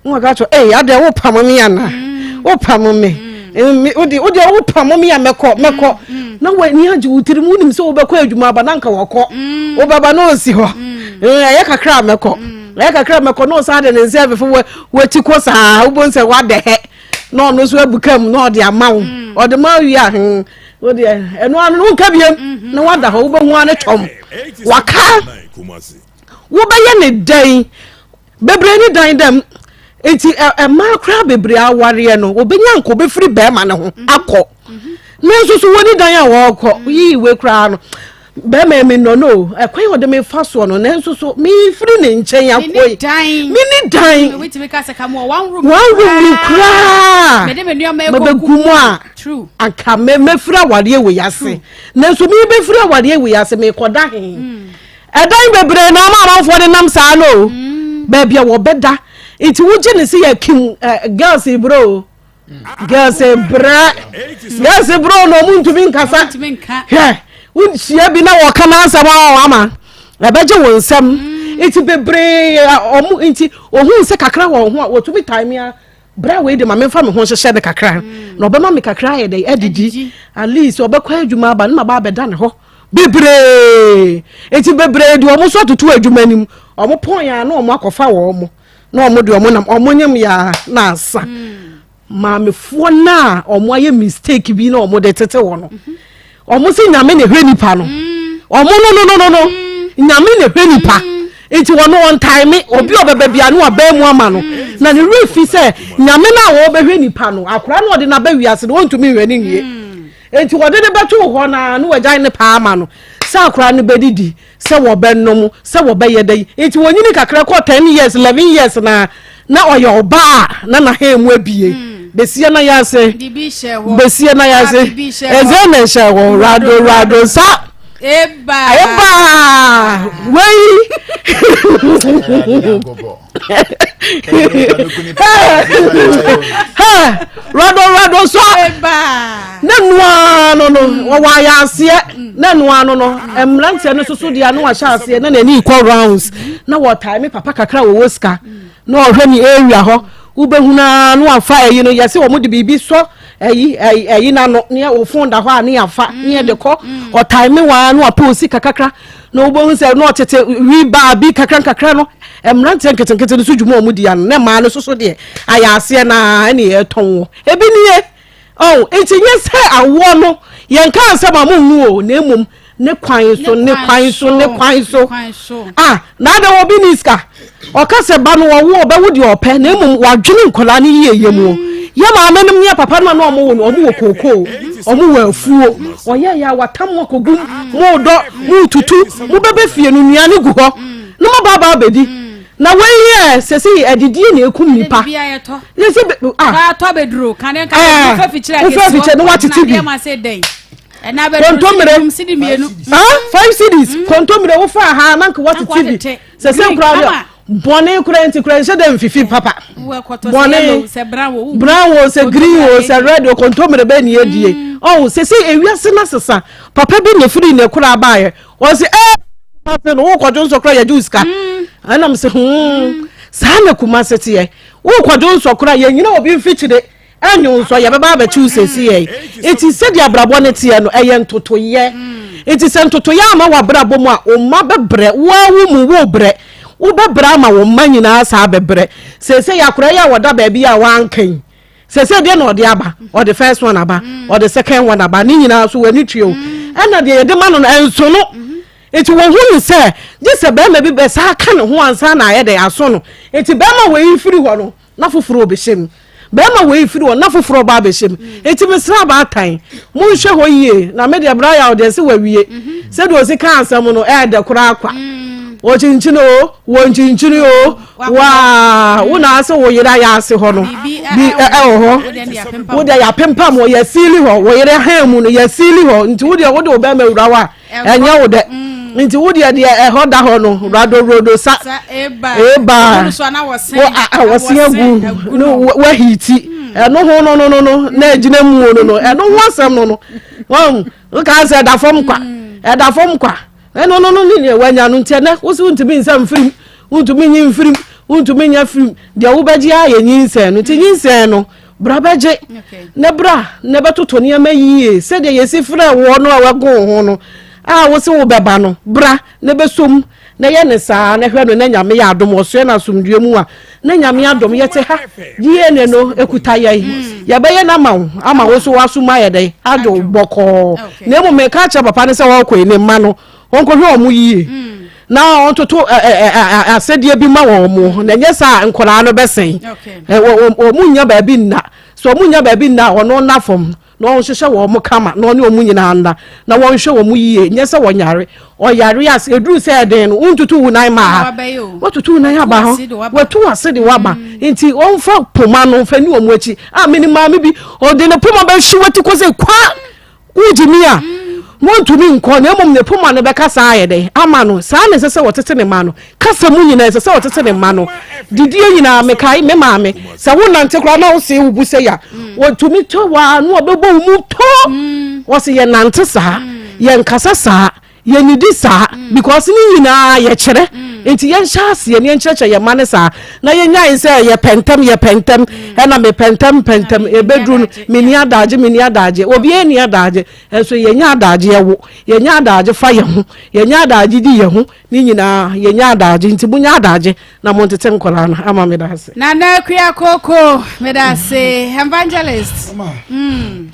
na waka kyerɛ ee adeɛ wopamo me ana mm. wopamo me mm. wode wode wopamo me a mɛkɔ mɛkɔ mm. na w'ani agye wo tirim wonim sɛ wobɛkɔ adwuma aba na nka wɔkɔ wobɛba na ɔsi hɔ ɛyɛ kakra a mɛkɔ ɛyɛ kakra a mɛkɔ na ɔsan de ne nsa afefe w'akyi kɔ saa wobɛhu sɛ woadɛ hɛ na ɔno nso abuka mu na ɔde ama wo ɔde ma wie a hmm, wodeɛ ɛno ano no wonka biam mm-hmm. na wada hɔ wobɛhu ano twɔm waka wobɛyɛ ne dɛn Bebree ne dan dɛm nti mmaa koraa bebree awareɛ no wɔbɛnya nka wɔbɛfiri bɛrima no ho mhm. akɔ mhm. nanso so wɔni dan a wɔrekɔ mhm. yiyi wei koraa no bɛrima mi nɔ no ɛkwan a ɔde mi fa soɔ no nanso so mefiri ne nkyɛn akɔ yi mene dan one room mi koraa mɛbɛgu mu a anka mɛfiri awareɛ wei ase nanso mebɛfiri awareɛ wei ase mekɔda he. Mm. Ɛdan bebree na ama amanfoɔ de nam saa no o. Mm. Baabi a wɔbɛda. Nti wogye ne se yɛ kim eh, girls brɛ o. Girls brɛ. Girls brɛ o na ɔmo ntumi nkasa. Hwɛ wohyia bi na wɔka n'asɛm a ama ɛbɛgye wɔn nsam. Mm. Nti bebree ɔmo nti ohun sɛ kakra wɔ ho a wɔtumi tae mea. Bra wei de ma memfa me ho nhyehyɛ no kakra na ɔbɛma me kakra ayɛ dɛ adidi at least ɔbɛkɔ adwuma aba ne ma ba abɛda ne hɔ bebree nti bebree de wɔn nso atoto adwuma no mu wɔn pɔn ya na wɔn akɔfa wɔn na wɔn de wɔn nam wɔn nyam ya na asa mm. maamefoɔ no a wɔn ayɛ mistake bi na wɔn de tete wɔn no wɔn sɛ nyame na ehwɛ nipa no wɔn no no no no no nyame na ehwɛ nipa nti wɔn wɔn tae me obi ɔbɛbɛ bia no abɛn mu ama no na ne werɛ fi sɛ nyame no a wɔbɛhwɛ nipa no akora no ɔde n'aba wiase no wɔntumi nhwɛ ne nwie nti wɔde ne bɛto hɔ na no wɔagyae ne paa ama no sɛ akora no bɛdidi sɛ wɔbɛnom, sɛ wɔbɛyɛ dɛ nti wɔnyini kakra kɔ ten years 11 years na na ɔyɛ ɔbaa a na n'ahan mu abie hmm. besia na yɛ ase besia na yɛ ase ɛdze na ɛhyɛ hɔ rado rado nsa eba wei rado rado nsa ne noa no no wɔwɔ ayɛ aseɛ na ɛno ano no mmeranteɛ no soso deɛ na wahyɛ aseɛ na n'ani kɔ rounds na wɔtae me papa kakra wɔwɔ sika na ɔhwɛ ne area hɔ wobɛhunu ara na wafa ayi no yɛsɛ wɔn de biribi sɔ ayi ayi n'ano ne wɔ phone da hɔ a ne yɛafa ne yɛde kɔ ɔtae me waa na wapɛ osi kakra na wobɛhu sɛ na ɔtete wi baa bi kakra nkakra no mmeranteɛ nketenkete no so dwuma wɔn di ano na mmaa no soso deɛ ayɛ aseɛ na ɛne yɛtɔn wɔ ebi nie. Oh, nti nyɛ sɛ awoɔ no yɛnka asɛm a monwu o na mmom ne kwan so ne kwan so ne kwan so ah na adɛ wɔ bi ni sika. Ɔka sɛ ba no ɔwo ɔbɛwo deɛ ɔpɛ na mmom wadwene nkwadaa no yieyɛ mu. Yɛ maame nom ne yɛ papa nom a na ɔmo wo no ɔmo wɔ kookoo, ɔmo wɔ afuo. Ɔyɛ yɛ a watam mo akɔgum, mo dɔ, mo tutu, mo bɛbɛ fie no nnuane gu hɔ na mo aba aba abɛdi. Na wei yɛ sɛsɛ adidie na ekum nipa. Yɛsɛ bɛ ah. Tɔ bɛduro kane nka wofa fikyire wofa fikyire na watete bi. Kontomire ah 5 cedis kontomire wofa ha na nka watete bi. Sɛ sɛ nkura deɛ bɔne kura nti kura nhyɛ dɛ mfifi papa. Bɔne brown wo sɛ green wo sɛ red wo kontomire bɛ ne adie. Ɔho sɛ sɛ ewiase na sesa papa bi na efiri ne kura abaayɛ. Ɔsi ɛɛ Kumase no wokɔdwo nsɔ kora yɛgye wo sika. Ɛna mo sɛ hmm saa na Kumase teɛ. Wokɔdwo nsɔ kora yɛnyina obi mfikyire. Ɛnyo nso yɛbɛba abɛkye wo seesei. Enti sɛdeɛ abrabɔ no teɛ no, ɛyɛ ntotoeɛ. Enti sɛ ntotoeɛ amma w'abrabɔ mu a, wo mma bɛbrɛ. Wo ara wo mu worebrɛ. Wobɛbrɛ ama wo mma nyinaa saa bɛbrɛ. Seesei akwadaa yi a ɔda baabi a wanka yi, seesei deɛ na ɔde aba? Ɔde first one aba, ɔde second one aba, ne nyinaa so w'ani tua o. Ɛna deɛ yɛde ma no no, ɛnso no. Enti wɔhu no sɛ gye sɛ barima bi bɛsa aka ne ho ansa na ayɛ dɛn aso no. Enti barima wei firi hɔ no, na foforɔ rebɛhyɛ mu. Barima wei firi hɔ na foforɔ ba abɛhyɛ mu. Enti mesrɛ abaatan, monhwɛ hɔ yie. Na me deɛ bra yaw deɛ sɛ wawie. Mhm. Sɛdeɛ ɔsi ka asɛm no, ɛyɛ dɛ koraa kwa. Mm. Wɔkyinkyini o, wɔnkyinkyini o, waa, wo na ase wo yere ayɛ ase hɔ no. Bi ɛwɔ hɔ. Wo deɛ yɛapempam hɔ, yɛsiili hɔ, wo yere han mu no, yɛsiili hɔ. Nti wo deɛ wode wo bɛrima wura hɔ a, ɛnyɛ wo dɛ mm. nti wo deɛ deɛ ɛhɔ da hɔ no radorodo sa eba wɔse agu no wahiti mm. ɛno ho no no no no na ɛgyina mu no no ɛno ho asɛm no no wɔn nka sɛ ɛda fam kwa mm. ɛda fam kwa ɛno no no ne deɛ wanya no nti ɛnɛ wosi wontumi nsa mfirim wontumi nyi mfirim wontumi nya firim deɛ wobɛgye ayɛ nyinsɛn no nti nyinsɛn no Bra bɛgye, na bra na bɛtoto nneɛma yie sɛdeɛ yɛsi frɛ woɔ no a wago wo ho no a wo se wobɛba no, bra na bɛsɔ mu na yɛ ne saa na hwɛ no na Nyame yɛ adom ɔsoɛ no asomdwoeɛ mu a na Nyame adom yɛte ha DNA no ɛkuta yɛn yɛbɛyɛ no ama wo ama wo nso w'aso mu ayɛ dɛn adwo bɔkɔɔ na mmom meka akyerɛ papa no sɛ ɔrekɔ yi ne mma no Ɔnkɔhwɛ wɔn yie na ɔntoto asɛdeɛ bi ma wɔn na ɛnyɛ saa nkwadaa no bɛsɛn. Wɔn nnya baabi nna. Sɛ wɔn nnya baabi nna a, ɔno nna fam na ɔnhyehyɛ wɔn kama na ɔne wɔn nyinaa nna na wɔnhwɛ wɔn yie. Nyɛ sɛ wɔnyare. Ɔyare a, ɛduru sɛ ɛden no, wontutu wo nan ma ha. Watutu wo nan aba hɔ. Watu w'ase de waba. Nti ɔmfa poma no mfa ni wɔn akyi. A menim maame bi, ɔde ne poma bɛhwe w'ati kɔ sɛ kwa! Wogye me a, wɔntumi nkɔ, na mmom ne poma no bɛka saa ayɛ dɛn ama no. Saa na ɛsɛ sɛ wɔtete ne mma no. Kasa mu nyinaa, ɛsɛ sɛ wɔtete ne mma no. Didie nyinaa, mekae me maame, sɛ wonante koraa na wosee wo bo sei a, wɔtumi tɔ wo a na wɔbɛbɔ wo mu tɔ. Wɔse yɛnante saa, yɛnkasa saa. Yɛnnidi saa because ne nyinaa yɛkyerɛ nti yɛnhyɛ aseɛ ne yɛnkyerɛkyerɛ yɛn mma no saa na yɛnyae sɛ yɛpɛ ntɛm yɛpɛ ntɛm ɛna mepɛ ntɛm mpɛ ntɛm ɛbɛduru no menni adagye menni adagye obiara nni adagye nso yɛnya adagye ɛwo yɛnya adagye fa yɛn ho yɛnya adagye di yɛn ho ne nyinaa yɛnya adagye nti monya adagye na montete nkwadaa no ama meda ase. Nana Akua Koko meda ase evangelist. Mm.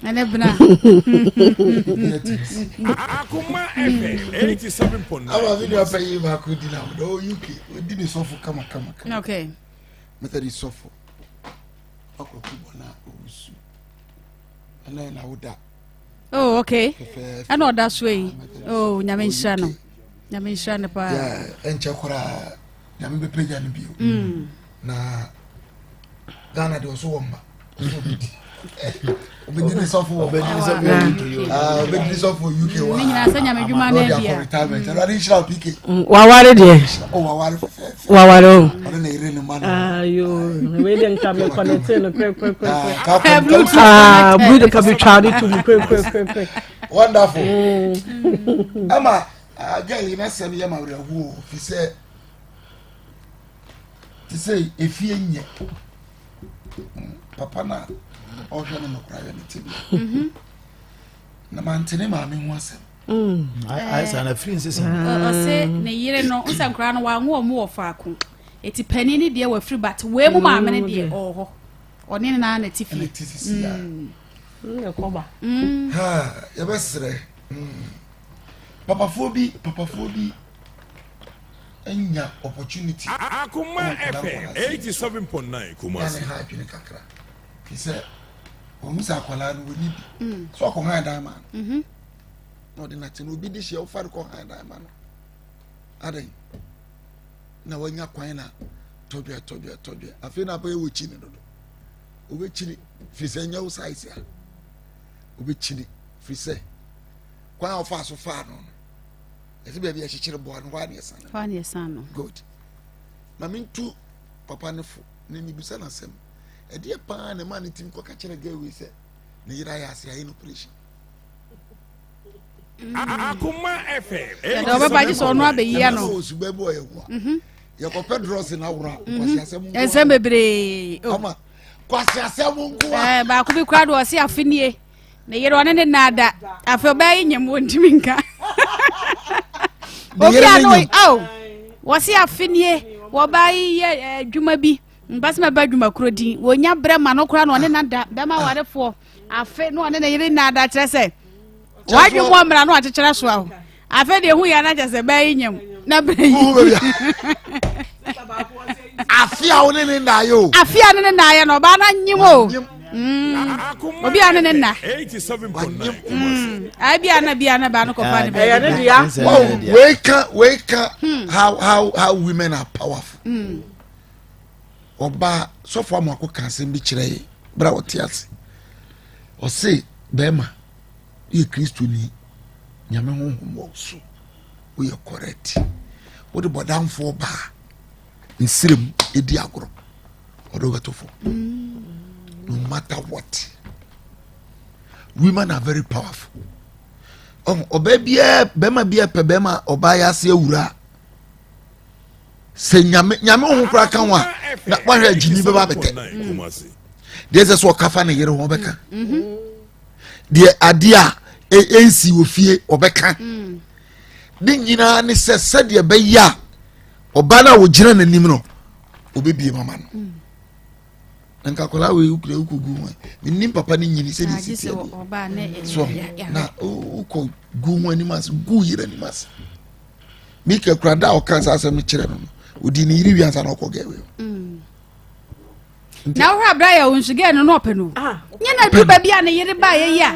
Ɛnɛ bena. Akoma FM 87.9. Ama mi nua panyin baako di na ɔdɔ wɔ UK odi ne sɔfo kama kama kama. Okay. Methodist sɔfo. Akɔku bɔ na owusu. Ɛnna na woda. Oh okay. Ɛna ɔda so yi. Oh nyame nhyira no. Nyame nhyira no paa. Yeah, ɛnkyɛ koraa nyame bɛpagya no bio. Mm. Na Ghana deɛ ɔso wɔ mma. Obedi ne sɔfo wɔ obedi ne sɔfo wɔ UK ah obedi ne sɔfo wɔ UK wa. Ne nyinaa sɛ nyame dwuma na ɛbia. Retirement ɛwurade nhyira PK. Mm, waware deɛ. O oh, waware fɛfɛɛfɛ. Waware o. Ɔne ne yere ne ma no. Ayo wei de nka me kɔnɛte no kwe kwe kwe. Ah Bluetooth. Ah Bluetooth ka bi twa ne tum kwe kwe kwe kwe. Wonderful. Mm. Ama ah, girl yi na sɛm yɛ ma werɛhoɔ fi sɛ te sɛ efie nyɛ. papa no a ɔhwɛ no no koraa yɛ ne tebea mhm. na mante ne maame ho asɛm mm. ayɛ saa na firi nsesa ɔse ne yere no nsɛ nkoraa no wanwo ɔmo wɔ faako eti panin ne deɛ wafiri but wei mu maame no deɛ ɔwɔ hɔ ɔne ne naa na ti fie ɛna ti sisi ya mm. mm. yɛbɛsrɛ papafoɔ bi papafoɔ bi. Anya opportunity. Akoma FM 87.9 Kumasi. Yɛne ha adwene kakra. Fi sɛ wɔn sɛ akwadaa no wɔni bi. Mm. So ɔkɔ han dan ma no. Mm-hmm. Na ɔde nate no obi de hyia wofa de kɔ han dan ma no. Adan na wanya kwan na tɔdwɛ tɔdwɛ tɔdwɛ afei na abɛyɛ wɔ kyi ne dodo. Wobɛkyini firi sɛ nyɛ wo size a. Wobɛkyini firi sɛ kwan a ɔfa so faa no no. ɛsɛ baabi a ɛkyekyere boa no hɔ a na ɛsan no hɔ a na ɛsan no good ma mentu papa no fo na mebisa no asɛm ɛdeɛ paa na ɛma ne tim kɔka kyerɛ girl wei sɛ ne yere ayɛ ase ayɛ no operation Akoma FM. Yɛde ɔbɛba gye sɛ ɔno abɛyi ano. Ɛna osuba bi ɔyɛ wa. Mhm. Yɛkɔpɛ drɔs na awora mhm. kwasi asɛm nko. Nsɛm bebree. Oh. Ama kwasi asɛm nko. Ɛɛ baako bi kura do ɔsi afe nie. Ne yere ɔne ne nnaada afei ɔbɛyɛ yi nyam wɔntumi nka obi a no ao wɔse afe nie wɔba yi yɛ eh, adwuma bi mpa sɛ mɛba adwuma kuro din wɔnya berɛ ma no koraa na ɔne nada bɛma ah. warefoɔ afe na ɔne ne yere nnaada kyerɛ sɛ wadwe mu ɔmmra no akyekyerɛ so aho afei deɛ ehu yɛ anakyɛ sɛ bɛyɛ nyam na bɛrɛ yi. afe a wo ne ne nnaayɛ o. afe a ne ne nnaayɛ no ɔbaa no anyim o. Mm. obi a ne ne nna. Mm. Ayi bi a na bi a na baa no kɔfa ne bɛyɛ. Ɛyɛ ne dea. Wei ka wei ka hmm. how how how women are powerful. Hmm. Ɔbaa sɔfo amoako ka asɛm bi kyerɛ yɛ bere a ɔte ase. Ɔse bɛrima. Woyɛ Kristoni, Nyame honhom wɔ wo so, woyɛ correct. Wode bɔdamfoɔ baa nsirem edi agorɔ, ɔde wobɛto fam. No matter what. Women are very powerful. Ɔbaa biara, bɛrima biara pɛ bɛrima ɔbaa yɛ ase awura. Sɛ nyame nyame ho koraa ka ho a, na wahwɛ agyimi bɛba abɛtɛ. Deɛ ɛsɛ sɛ ɔka fa ne yere ho ɔbɛka. Mm-hmm. Deɛ adeɛ a ɛnsi wɔ fie ɔbɛka. Mm. Ne nyinaa ne sɛ sɛdeɛ ɛbɛyɛ a ɔbaa no a ɔgyina n'anim no ɔbɛbie mama no. Mm. Na nka akwadaa wei wokura wokɔ gu ho menim papa no nyini sɛdeɛ ɛsi teɛ deɛ so na wokɔ gu ho anim ase gu yere anim ase. Mika kura da a ɔka saa asɛm no kyerɛ no no ɔdi ne yere wiansa na ɔkɔ gɛwe. Mm. na wohwɛ abira yɛ wo nso gɛɛ no na ɔpɛ no ah. nyɛ na duru baabi a ne yere ba yɛ yi a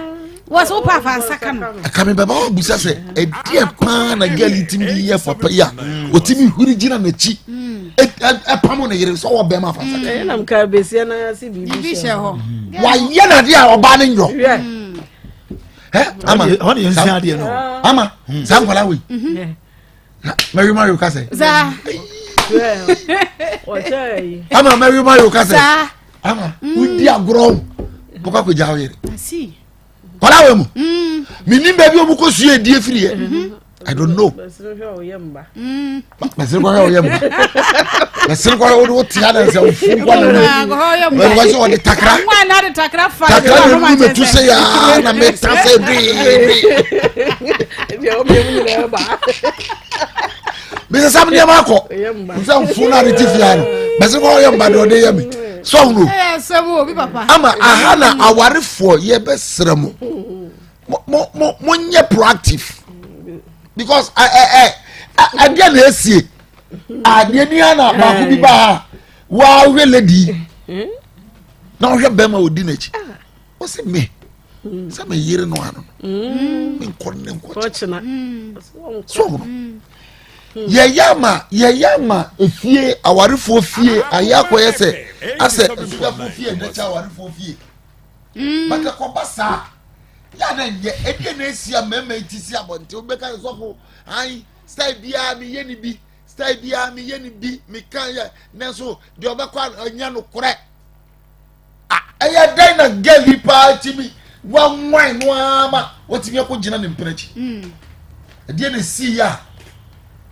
wɔ sɛ wopɛ afa nsa ka no ɛka me bɛba wabusa sɛ ɛdeɛ paa na gɛl yi tumi de yɛ papa yi a ɔtumi huri gyina n'akyi ɛpamo ne yere sɛ ɔwɔ bɛrima afa nsa ka ɛnam ka besia na ase biribi hyɛ hɔ wayɛ nadeɛ a ɔbaa no nyɔ ama ama saa nkwadaa wei mary mario ka sɛ. saa. ama mary mario ka sɛ. ama mm. wodi agorɔ o bɔkɔ akɔgya wo yere. kɔla wɔ mu menim baabi ɔmu kɔ sua ɛdi afiri yɛ mm-hmm. I don't know. Bɛsere kɔhwɛ ɔyɛ mba. Bɛsere kɔhwɛ wode wote ha na sɛ wofu nkwa na mu. Bɛsere sɛ ɔde takra. Takra na mu mɛtu sɛ yaa na meta sɛ dwee. Mesɛ sam nneɛma akɔ. Sɛ mfu no ade te fia no. Bɛsere kɔhwɛ ɔyɛ mba deɛ ɔde yɛ me. Sɛ ɔhono. Ama aha na awarefoɔ yɛbɛsrɛ mo. Mo mo mo nyɛ proactive. Because ɛ ɛ ɛ adeɛ na esie. Adeɛ ni ana baako bi ba ha. Wahwɛ lady na ɔhwɛ bɛrima odi n'akyi. Ɔsi me sɛ me yere no ano no me nkɔ ne nkɔ kyena. So no yɛyɛ ama yɛyɛ ama efie awarefoɔ fie ayɛ akɔyɛ sɛ asɛ asuafoɔ fie ɛnɛ kyɛ awarefoɔ fie. But ɛkɔba saa yɛ ana nyɛ ɛdeɛ na esi a mmarima yi ti si abɔnten wobɛka sɛ sɔfo ayi style biara meyɛ ne bi style biara meyɛ ne bi meka yɛ nanso deɛ ɔbɛkɔ anya no korɛ ɛyɛ dɛn na girl yi paa tumi wanwan no ara ma watumi akɔ gyina ne mpena akyi hmm. ɛdeɛ na esi yɛ a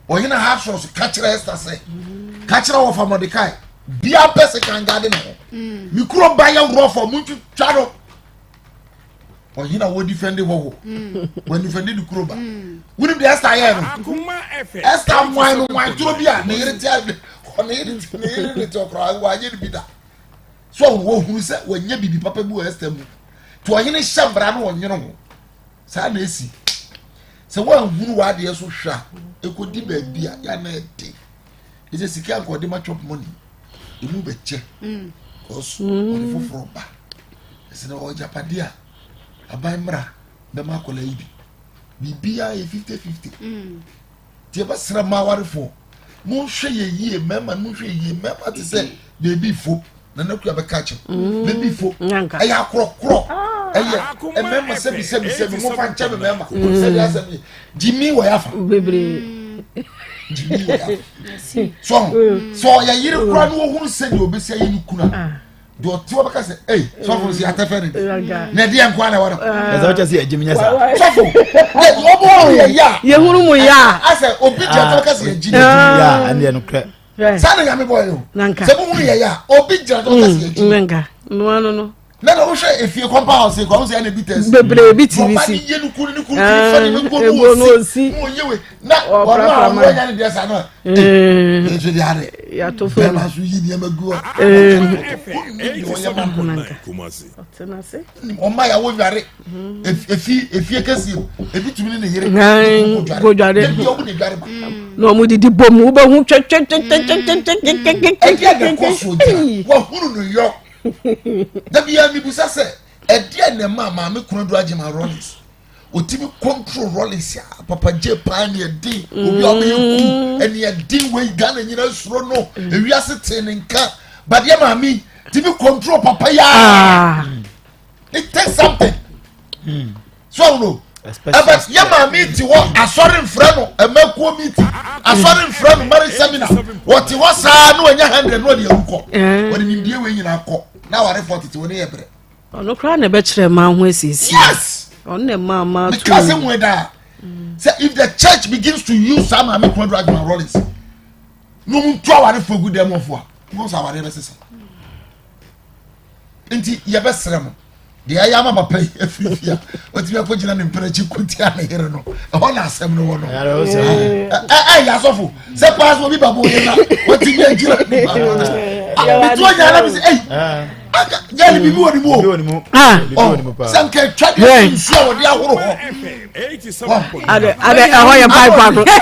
ɔhene Ahasuerus ka kyerɛ Esther sɛ ka kyerɛ wɔfa Mordecai bia mpɛ sɛ kan gade ne ho hmm. me kuro ba yɛ worɔfɔ mo ntwitwa no ɔhene a wɔdifɛnde hɔho wɔdifɛnde ne kuro ba wonim deɛ Esther yɛɛ no Esther nwan no nwan toro bi a ne yere te ne yere ne te ɔkora wanyɛ no bi da so wɔhunu sɛ wɔnyɛ biribi papa bi wɔ Esther mu nti ɔhene hyɛ mmara no ɔnwene ho saa na esi sɛ wɔanhunu w'adeɛ so hwɛ a ɛkɔdi baabi a yɛana ɛden. Ɛsɛ sika nka ɔde ma chop money emu bɛkyɛ cause ɔde foforɔ ba. Ɛsɛ na ɔwɔ agyapadeɛ a aban mmara bɛma akwadaa yi bi. Biribiara yɛ 50-50. Nti yɛbɛsrɛ mmaa awarefoɔ monhwɛ yɛ yie mmarima no monhwɛ yɛ yie mmarima te sɛ beebi fo nana kura bɛka kyɛw mm. beebi fo ɛyɛ akorɔkorɔ ah. ɛyɛ mmarima sɛbi sɛbi sɛbi mo fa nkyɛn mi mmarima mm. sɛbi asɛm yi gyimi wɔ yafa bebree gyimi wɔ yafa so sɛ ɔyɛ yere kura no ohun sɛ deɛ obesi ayɛ ne kuna. Ah. deɛ ɔte hɔ bɛka sɛ ei sɔfo no sɛ yɛatɛfɛ ne de na ɛdeɛ nko na ɛwɔ no ɛsɛ wokyɛ sɛ yɛgyem nyɛ saa sɔfo ɔbɔ wo yɛ yɛ a yɛhunu mu yɛ a asɛ obi gyina tɔ bɛka sɛ yɛgye ɛneɛ nokorɛ saa na nyame bɔɔ yɛ o sɛ mohunu yɛ yɛ a obi gyina tɔ bɛka sɛ yɛgye noa no no na na wohwɛ efie kɔmpa house kɔ ahosuo ɛna bi tɛsi bebree bi ti bi si ɔba ne yɛ nukuru ne kuru tiri fa ne bɛ guo no osi mo yɛ we na ɔno a ɔno ɔnya ne deɛ sa no nso de ade bɛrima nso yi nneɛma gu hɔ ɔma yɛ awo nware efi efie kɛseɛ ebi tumi ne ne yere ko dware ebi ɔmo ne dware ba na ɔmo didi bom wobɛhu twɛtwɛtwɛtwɛtwɛtwɛtwɛ ɛdeɛ na ɛkɔ so gyina wahunu no yɔ dabi yɛ mibusa sɛ ɛdeɛ na ɛma maame kunu do agye ma Rollins otimi control Rollins a papa gye paa ne ɛden obi a ɔbɛyɛ ku mm. ɛne ɛden wei Ghana nyina suro no mm. ewiase tee ne nka badeɛ maame timi control papa yaa ah. it takes something mm. so ɔno ɛbɛ yɛ maame ti hɔ asɔre nfrɛ no ɛmɛkuo mi ti asɔre nfrɛ no marriage seminar wɔte hɔ saa na wɔnya hundred na wɔde awu kɔ eh. wɔde nimdie wei nyinaa kɔ na awarefoɔ tete wɔn yɛ brɛ. Ɔno koraa na ɛbɛkyerɛ mmaa ho asiesie. Yes. Ɔno na ɛmaa mmaa tu. Because sɛ wɔn da sɛ if the church begins to use saa maame kwan do adwuma Rollins na wɔn ntu awarefo gu dɛm ɔfo a wɔn sɛ awareɛ bɛsesa nti yɛbɛsrɛ mo deɛ ayɛ ama papa yi afiri fie a ɔtumi akɔgyina ne mpena akyi ko tia ne yere no ɛhɔ na asɛm no wɔ no ɛyɛ asɔfo sɛ paa sɛ obi ba bɔ yɛ na ɔtumi agyina ne ba metu ɔnya na mesɛ ei gɛle biribi wɔ ne mu o sɛ nka atwa deɛ nsuo a wɔde ahoro hɔ Ade ade ɛhɔ yɛ pipe ano. Ɛhɔ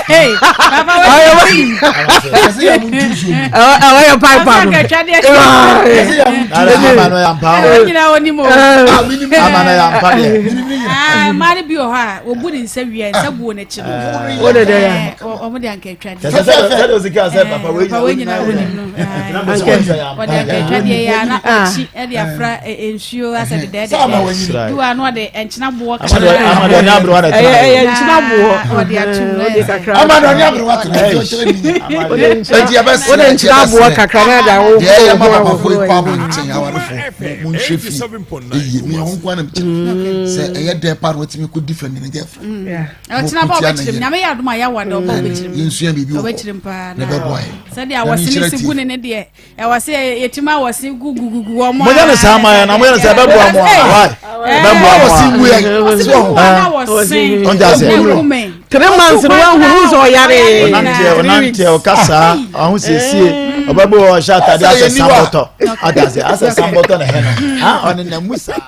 yɛ pipe ano. Mmaa no bi wɔ hɔ a wɔbu ne nsa wia nsa buo n'akyi no. O de de ya. Wɔn de anka atwa deɛ. Sɛ sɛ sɛ o sika sɛ papa wei nyina wɔ nim no. Wɔde anka atwa deɛ yɛ ana ɔkyi ɛde afra nsuo asɛ dedɛɛdɛ. Duwa no ɔde nkyena boɔ kakra. Ɛyɛ nkyena boɔ. Ɔde atum na ɛsɛ. Ama na ɔne aberewa tena Wode nkyena boɔ kakra na de awo. Deɛ ɛyɛ ma papafoɔ yi kɔ abɔnten awarefo mo nhwɛ fie eye mi ɔho nko anam kyerɛ sɛ ɛyɛ dɛ pa na watumi kɔ different ne girlfriend. Ɔkyena ba ɔbɛkyerɛ mu nyame yɛ adom a yɛawa dɛ ɔba ɔbɛkyerɛ mu. Yɛnsua biribi wɔ hɔ na ɛbɛboa yɛn. Sɛdeɛ awɔsene si gu ne ne deɛ ɛwɔ sɛ yɛtumi awɔse gugugugu wɔn a. Monyɛ ne saa ma yɛn na monyɛ ne saa ɛbɛboa mo a why ɛbɛboa mo a. Awɔse ngu yɛn. Ɔnte aseɛ. 3 months no wahunu sɛ ɔyare. Ɔnanteɛ ɔnanteɛ ɔkasa ahosiesie ɔbɛbɔ ɔhyɛ atade asɛ sanbɔtɔ ɔte aseɛ asɛ sanbɔtɔ na ɛhɛ no ha ɔnenam mu saa.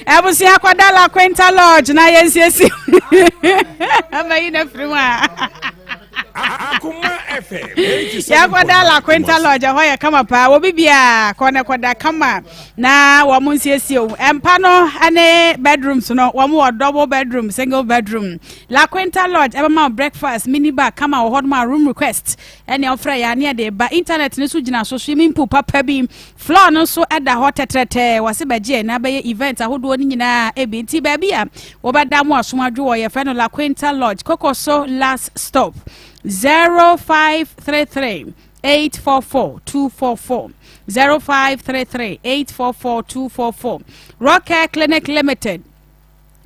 Abusua kɔda La Quinta Lodge na yɛnsiesie ama yi na firi mu a. Yɛkɔda La Quinta Lodge ɛhɔ yɛ kama paa wɔ bibia kɔ na kɔda kama na wɔn nsiesie o mpa no ne bedrooms no wɔn wɔ double bedroom single bedroom La Quinta Lodge ɛbɛma breakfast mini bar kama wɔ hɔ nom a room request ɛne ɔfrɛ yɛ aneɛ de ba internet no so gyina so swimming pool papa bi Floor no nso da hɔ tɛtrɛtɛɛ, wɔse bɛgye na bɛyɛ event ahodoɔ no nyinaa bi. Nti baabi a wobɛda mo asom adwo wɔ yɛfrɛ no La Quinta Lodge, Kokoso last stop, 0533 844 244, 0533 844 244. Rock Care Clinic Limited.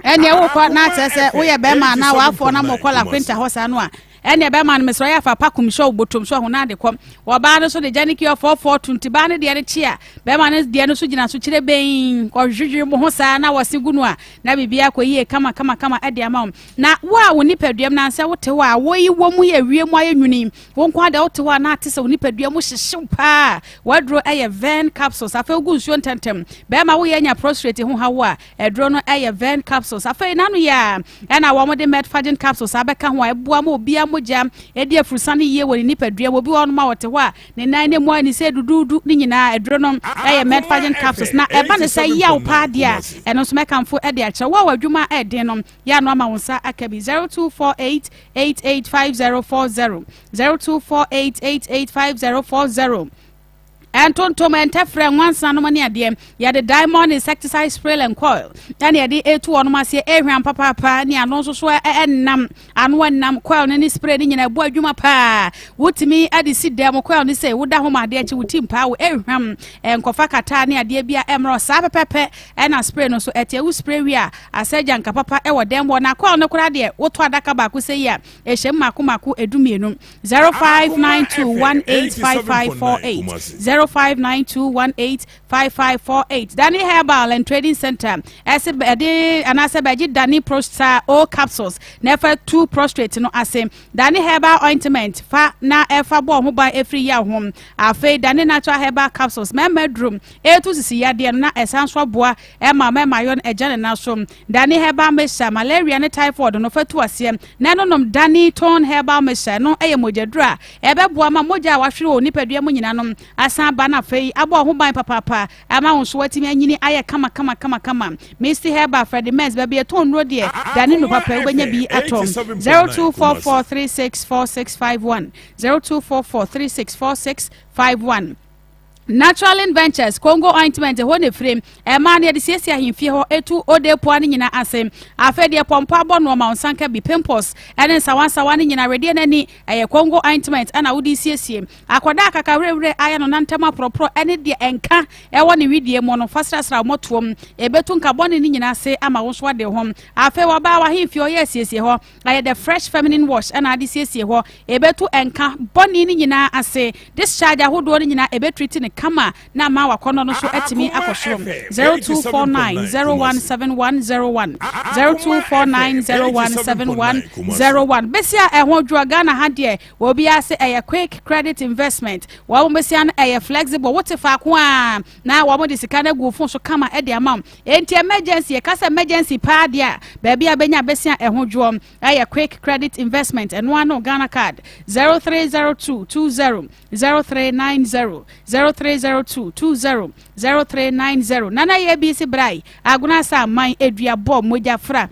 Ɛnneɛ wokɔ na kyerɛ sɛ woyɛ bɛrima anaa w'afoɔ na mokɔ La Quinta hɔ saa no a, ɛnneɛ bɛrima no mesrɛ yɛ afa pakum hyɛ wo botom so ahu na ade kɔ. Ɔbaa no so de gya ne kiɔ fɔɔfɔɔ to nti baa no deɛ no kye a, bɛrima no deɛ no so gyina so kyerɛ bɛn kɔhwehwehwe mo ho saa na wɔse gu no a na biribi akɔ yie kama kama kama de ama wo. Na wo a wo nipaduam nansɛ wote hɔ a woyi wɔ mu yɛ wiem ayɛ nwuni wo nko ara deɛ wote hɔ a na ate sɛ wo nipadua mu hyehyew paa w'aduro yɛ Ven capsules afei wogu nsuo ntɛntɛm bɛrima woyɛ anya prostrate ho haw a Aduro no yɛ Vern capsules. Afei n'ano yɛ a ɛna wɔde Metforgen capsules abɛka ho a ɛboa ma obiara mogya. mogya di afurusane yie wɔ ne nipadua mu. Obi wɔ hɔnom a ɔte hɔ a ne nan no mu ayɛ ne sɛ duduudu ne nyinaa aduro no yɛ Medfagen capsules na ɛba ne sɛ yaw paa deɛ a ɛno nso mɛkamfo de akyerɛ wo a w'adwuma ɛden no yɛ ano ama wo nsa aka bi 0248 885040 0248 885040 Ntontom, ntɛfrɛ, nwansa nom ne adeɛ. Yɛde diamond insecticide spray and coil ɛna yɛde etu wɔn aseɛ ehwam papaapa ne ano nso so ɛnam ano ɛnam coil no ne spray ne nyinaa ɛbɔ adwuma paa. Wotumi ɛde si dan mu coil ne sɛ woda ho ma adeɛ akyi wo ti mpaa wo ehwam nkɔfa kata ne adeɛ bi a ɛmmerɛ saa pɛpɛpɛ ɛna spray no so ɛte wo spray wie a asɛ gya nka papa ɛwɔ dan mu hɔ na coil no koraa deɛ wotɔ adaka baako sɛ yi a ɛhyɛ mu mako mako 12. 0592185548 0592185548 Dani Herbal and Trading Center ɛsɛ ɛde anaasɛ bɛgye Dani Prosta O capsules na ɛfa tu prostrate no ase. Dani Herbal ointment fa na ɛfa bɔ ho ban efiri yaw ho. Afei Dani Natural Herbal capsules mɛmɛ duro etu sisi yadeɛ no na ɛsan so aboa ɛma mɛma yɔ no ɛgya ne nan so. Dani Herbal mixture malaria ne typhoid no fa tu aseɛ na ɛno nom. Dani Tone Herbal mixture no ɛyɛ mogyaduro a ɛbɛboa ma mogya a wahwere wɔ nipadua mu nyinaa no asan ba no afei abɔ ho ban papaapa ama wo nso watumi anyini ayɛ kama kama kama kama. Misty Herbal, Freddy Mens, baabi ɛtɔn nnuro deɛ Dani no papa wobɛnya bi atɔ. 0244364651 0244364651. Naturalin Ventures Congo ointment ɛhɔ na efiri ɛmaa no yɛde siesie ahemfie hɔ etu ode poa no nyinaa ase. Afei deɛ pɔmpɔ abɔ nneɛma nsanka bi pimples ɛne nsawansawa no nyinaa wedeɛ n'ani ɛyɛ Congo ointment ɛna wode siesie. Akwadaa akakawerɛwerɛ ayɛ no nantam aporɔporɔ ɛne deɛ ɛnka ɛwɔ ne widie mu no fa srasra mmɔtoam ebetu nkabɔne no nyinaa ase ama wo nso ade ho. Afei wɔbaa wahemfie ɔyɛ asiesie hɔ ayɛ the Fresh Feminine Wash ɛna ade siesie hɔ ebetu ɛnka bɔne no nyinaa ase. Discharge ahodoɔ no nyinaa ebɛtreat ne kama na ama wakɔnɔ no so atumi akɔ soro. 0249 017101 0249 017101. Besia ɛho dwoa Ghana ha deɛ obi ase ɛyɛ Quick Credit Investment. Wɔn besia no ɛyɛ flexible, wote faako a na wɔn de sika no agu phone so kama ɛde ama wo. Enti emergency, yɛka sɛ emergency paa deɛ a baabi a bɛnya besia ɛho dwoɔ ɛyɛ Quick Credit Investment. Ɛno ano Ghana Card 0302 20 0390 0302 20 0390. Nana yɛ bi si brai agona sa aman eduabɔ mogya fra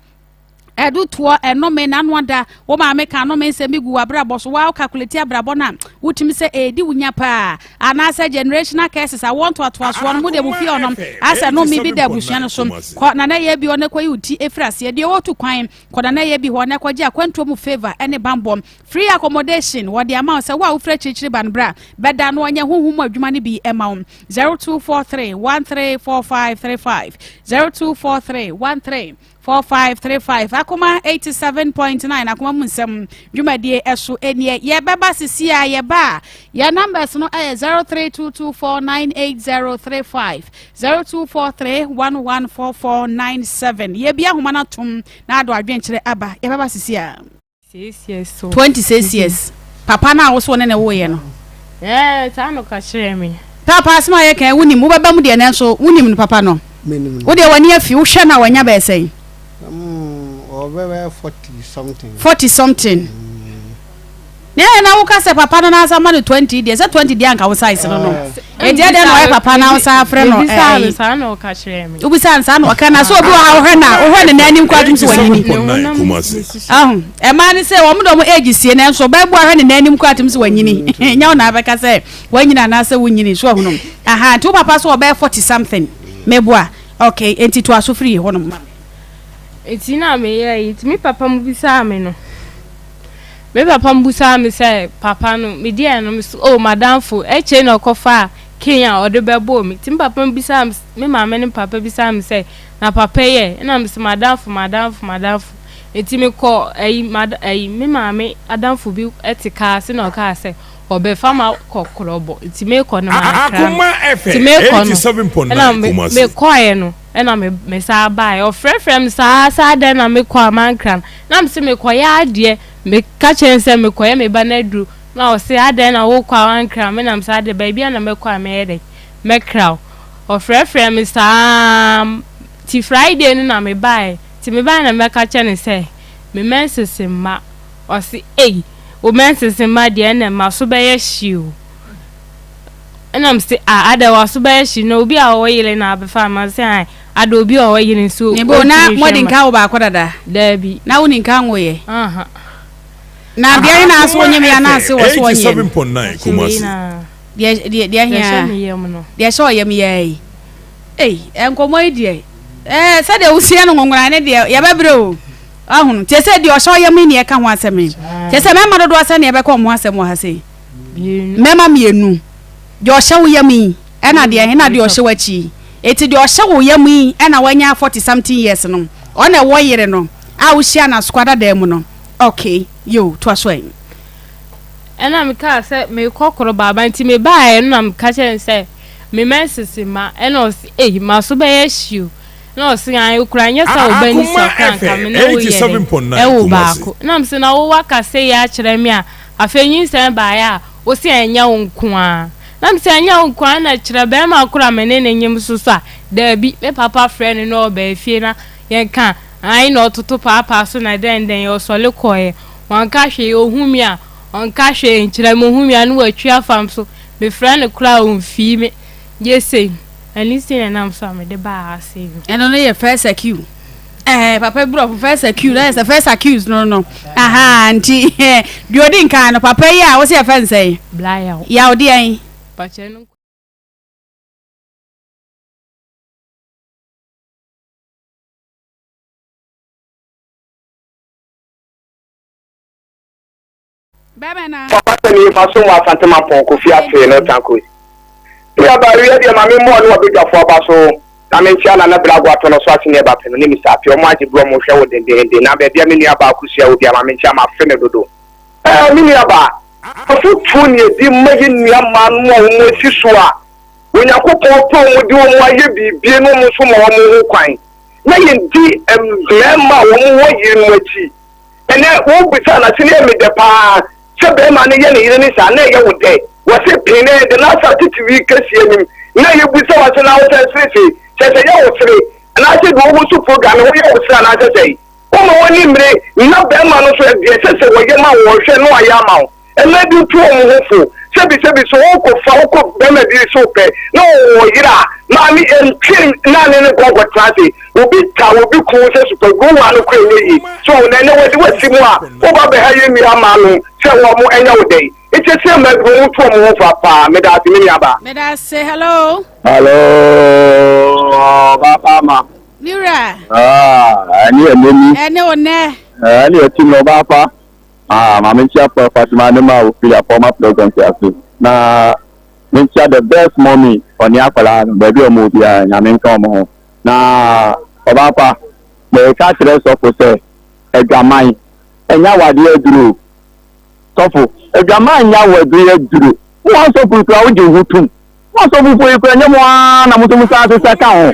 ɛdo toɔ ɛnome n'ano ada wo maame ka anome nsɛm bi gu w'abrabɔ so waa calculate abrabɔ no a wotumi sɛ ɛdi wo nya paa anaasɛ generational curses a wɔn toatoasoɔ no mu deɛ mu fie ɔnom asɛ nome bi da abusua no so. Kɔ nana yɛ bi hɔ ne kɔyi wo ti efiri aseɛ. Deɛ wɔtu kwan kɔ nana yɛ bi hɔ ne kɔgye akwantuo mu favour ɛne bambɔ. Free accommodation wɔde ama wo sɛ wo a wofiri akyirikyiri ba no bra bɛda no ɔnyɛ honhom mu adwuma no bi ɛma wo. 0243 134535 0243 13 4535. Akoma 87.9 akoma mu nsɛm dwumadie ɛso ɛnie. Yɛbɛba sisi a yɛba a yɛ numbers no ɛyɛ 0322498035 0243 114497. Yɛbi ahoma no atom na ado adwenkyerɛ aba. Yɛbɛba sisi a. 6 years so. 26 years papa no a wo so ne ne woyɛ no? Ɛɛ, saa no ka kyerɛ me. Papa asɛm a yɛka wonim wobɛba mu deɛ nanso wonim no papa no. Menim no. Wodeɛ w'ani afi wohwɛ no a wanya bɛɛ sɛn? Ɔbɛbɛ 40 something. 40 something ne ɛyɛ na woka sɛ papa no n'asa ma no 20 deɛ sɛ 20 deɛ anka wo size no enti ɛdeɛ na ɔyɛ papa na wosan afrɛ no. Mebisaa no ɛɛ saa na ɔka kyerɛ me. Wobisa no saa na ɔka na sɛ obi wɔ ha wohwɛ na wohwɛ ne n'anim kɔ atum sɛ wanyini. Ahu ɛmaa ne sɛ wɔn de wɔn age sie nanso ɔbaa bu ahwɛ ne n'anim kɔ atum sɛ wanyini. Nyɛ wo na abɛka sɛ wanyini anaasɛ wonyini so ɔhonom aha. Nti wo papa so ɔbɛyɛ 40 something meboa? Okay, nti to aso firi hɔnom ma me. Eti na meyɛ yi nti me papa mu bisaa me no, me papa mu bisaa me sɛ papa no me deɛ no me so oh madamfo ɛkyɛ na ɔkɔfa ken a ɔde bɛbɔɔ me. Nti me papa mu bisaa me, me maame ne papa bisaa me sɛ na papa yɛ ɛna me sɛ madamfo madamfo madamfo. Nti mekɔ ɛyi mad ɛyi me maame adamfo bi ɛte kaa se na ɔkaa sɛ ɔbɛfa ma kɔ korɔbɔ. Nti mekɔ no mankra no nti mekɔ no ɛna me mekɔɛ no ɛna me me saa baeɛ. Ɔfrɛfrɛ me saa saa dɛn na mekɔ a mankra no na me sɛ mekɔyɛ adeɛ. Meka kyerɛ no sɛ mekɔyɛ me ba no aduru na ɔse adɛn na wokɔ a wankra me na me sɛ adeɛ baabi a na mɛkɔ a mɛyɛ dɛn mɛkra wo. Ɔfrɛfrɛ me saa ti Friday no na mebaeɛ. Nti mebaeɛ na mɛka kyerɛ no sɛ me menses mma. Ɔse ei. Wo menses mma deɛ ɛna m'aso bɛyɛ hye o. Ɛna me se ah adɛ w'aso bɛyɛ hye na obi a ɔwɔ yere na abɛfa ama sɛ ae adɛ obi a ɔwɔ yere nso Mebo na ɔntumi mo nhwɛ di mma. nka wo baako dada? Daabi. Na wo ni nka nwo yɛ? Aha. Na deɛ he na ase wonyem yɛ anaa ase wɔ so wɔnyɛ no? 87.9 Akyɛ wei Kumasi. na. Deɛ deɛ deɛ he Deɛ ɛhyɛ a me yam no. deɛ ɛhyɛ ɔyam yɛ yi. Ei nkɔmmɔ yi deɛ ɛɛ sɛdeɛ wosia no nwonwona ne deɛ yɛbɛbrɛ o. Ahunu kyerɛ sɛ deɛ ɔhyɛ ɔyam yi ne ɛka ho asɛm yi. Kyerɛ sɛ mmarima dodoɔ sɛ ne ɛbɛka wɔn ho asɛm wɔ ha sei. Mmarima mmienu. Deɛ ɔhyɛ wo yam yi ɛna deɛ ɛna deɛ ɔhyɛ w'akyi yi. Eti deɛ ɔhyɛ wo yam yi ɛna wanya 40 something years no. Ɔna ɛwɔ yere no a wohyia no asokwa dadaa mu no. Okay, yo, toa so ɛ. Ɛna mekaa sɛ merekɔ koro baaba nti mebaeɛ no na meka kyerɛ no sɛ me menses mma ɛna ɔse ei maso bɛyɛ hye o na ɔse ae okura nyɛ sɛ wo ba ni Akoma sua koraa nka me ne wo yɛ dɛn FM 87.9 ɛwo Kumasi. baako na mese na wo waka sei akyerɛ me a afei nyinsɛn baeɛ a wose ɛnyɛ wo nko ara na mese ɛnyɛ wo nko ara na kyerɛ bɛrima koro a me ne no nyem so so a daabi me papa frɛ no na ɔbaa fie na yɛka ae na ɔtoto paapaa so na dɛn dɛn ɔsɔre kɔeɛ Ɔnka hwee, ohu me a, ɔnka hwee nkyerɛ me, ohu me a ne watwi afa me so, mefrɛ no koraa a ɔmfii me. Gye sei, ɛno nti na ɛnam so a mede baa ha sei no. Ɛno no yɛ first accuse. Eh, papa bi brɔfo first accuse, na yɛ sɛ first accuse no no. Aha, nti deɛ ɔdi nkan no, papa yi a wɔsɛ yɛfɛ nsɛn. Bla yaw. Yaw deɛn? Pakyɛ no. Papa sɛ me fa so wɔ Asante Mampɔn Kofi Afee no Tanko. Me aba awia deɛ ma me mmɔɔ ne wabadwafoɔ aba so na me nkyea Nana Brago atɔ no so ase ne ɛba pɛ no ne Mister Appiah ɔmo agye berɛ ɔmo hwɛ wo dendeenden na baabi a me nua baa Akosua wɔ bia ma me nkyea mafe no dodo ɛɛ me nua baa afotuo ne ɛdi ma yɛ nua mmaa nom a ɔmo asi so a Onyankopɔn pɛ ɔmo de ɔmo ayɛ biribi no ɔmo nso ma ɔmo ho kwan na yɛn di mmarima a wɔn wɔ yerenom akyi. Ɛnɛ wobisa no ase no yɛ me dɛ paa sɛ bɛrima no yɛ ne yere ne saa na ɛyɛ wo dɛ. Wɔse pee na ɛyɛ dɛ na asa tete wi kɛseɛ anim na yɛbisa wo ase na wosɛ seresere kyerɛ sɛ yɛ wo sere anaasɛ deɛ ɔwɔ so program no ho yɛ wo sere anaasɛ sɛe. Woma w'ani mmere na bɛrima no nso deɛ ɛsɛ sɛ wɔyɛ ma wo ɔhwɛ na wayɛ ama wo. Mmaa bi tu wɔn ho fo sɛbisɛbi sɛ wokɔfa wokɔ bɛrima bi so pɛ na ɔwɔ yere a, maame ntwe na ne no nkɔ nkɔtena ase. Obi ta obi kun sɛ super glue waa no kora ɛnyɛ yie. So na ɛnɛ wɔde wasi mu a woba bɛha yɛn nua mmaa nom sɛ wɔn ɛnyɛ wo dɛn. Nti ɛsɛ mmaa bi wɔn tu wɔn ho fa paa. Meda ase me nua baa. Meda ase hello. Hello, ɔbaa ma. Me wura. Ah, ɛne ɛnɛ ni. Ɛne wo nɛ. Ɛne ɛti no ɔbaa pa. Ah, ma menkyia Prof. Fatima ne ma Ophelia, former president ase. Na menkyia the best mommy, ɔne akwadaa no, baabi a wɔn wɔ biara, Nyame nka wɔn ho. Na ɔbaa pa, meka kyerɛ sɔfo sɛ, adwaman, ɛnyɛ awadeɛ aduro o. Sɔfo, adwaman nyɛ awadeɛ aduro. Mo asɔfo yi koraa wogye wo ho tom. Mo asɔfofoɔ yi koraa, ɛnyɛ mo ara na mo nso mo san sesa ka ho.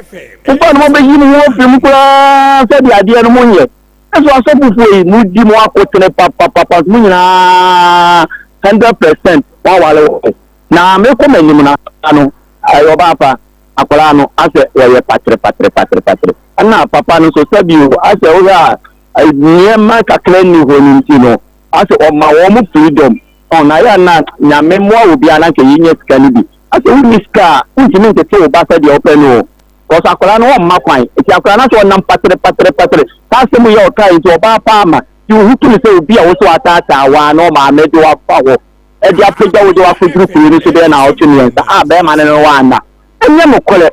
Mofa no mobɛyi mo ho afiri mu koraa sɛdeɛ adeɛ no monyɛ. Nanso asɔfofoɔ yi, modi mo akotene papapapa, mo nyinaa 100% moaware wɔn. Na mekɔ m'anim no no, ɛyɛ ɔbaa pa, akwadaa no asɛ wɔyɛ patere patere patere patere. Ɛna papa no nso sɛbi o, asɛ wohwɛ a nneɛma kakra nni hɔ no nti no, asɛ ɔma wɔn freedom. Ɔn, na yɛ na Nyame mmoa obiara na nka yɛnya sika no bi. Asɛ wonni sika a, wontumi ntete wo ba sɛdeɛ wopɛ no o. Cause akwadaa no ɔmma kwan nti akwadaa no asɛ ɔnam patere patere patere saa asɛm yi a ɔkae nti ɔbaa paa ma nti wo ho tumi sɛ obi a wo sɛ wataataa waa na ɔmaame de wafa hɔ ɛde apagya wo de wakɔduru kuro no so bɛyɛ naawɔtwe mmiɛnsa a bɛrima no ne wanna ɛnyɛ nokorɛ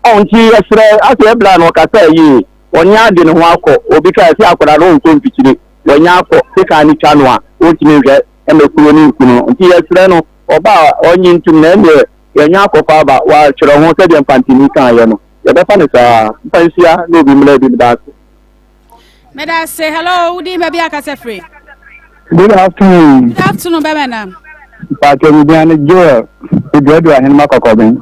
ɔn nti yɛsrɛ asɛ ɛbla no ɔkasa yie ɔnyɛ ade ne ho akɔ obi ka ɛsɛ akwadaa no ɔnkɔ mfikyire wɔnyɛ akɔ sekan no twa no a ɔntumi nhwɛ ɛmɛ kuro no nkunu nti yɛsrɛ no ɔba a ɔnye ntum na ɛneɛ Yɛanya akɔfa aba, wɔatwerɛ ho sɛdeɛ Mfantini kaeɛ no. Yɛbɛfa no saa. Mfa nhyia na obi mmra bi. Meda ase. Meda ase. Hello, wo din baabi akasa firi? Good afternoon. Good afternoon, bɛmɛ na. Mpatsɔ mi din ne Joel Eduadua Ahenema Kɔkɔben.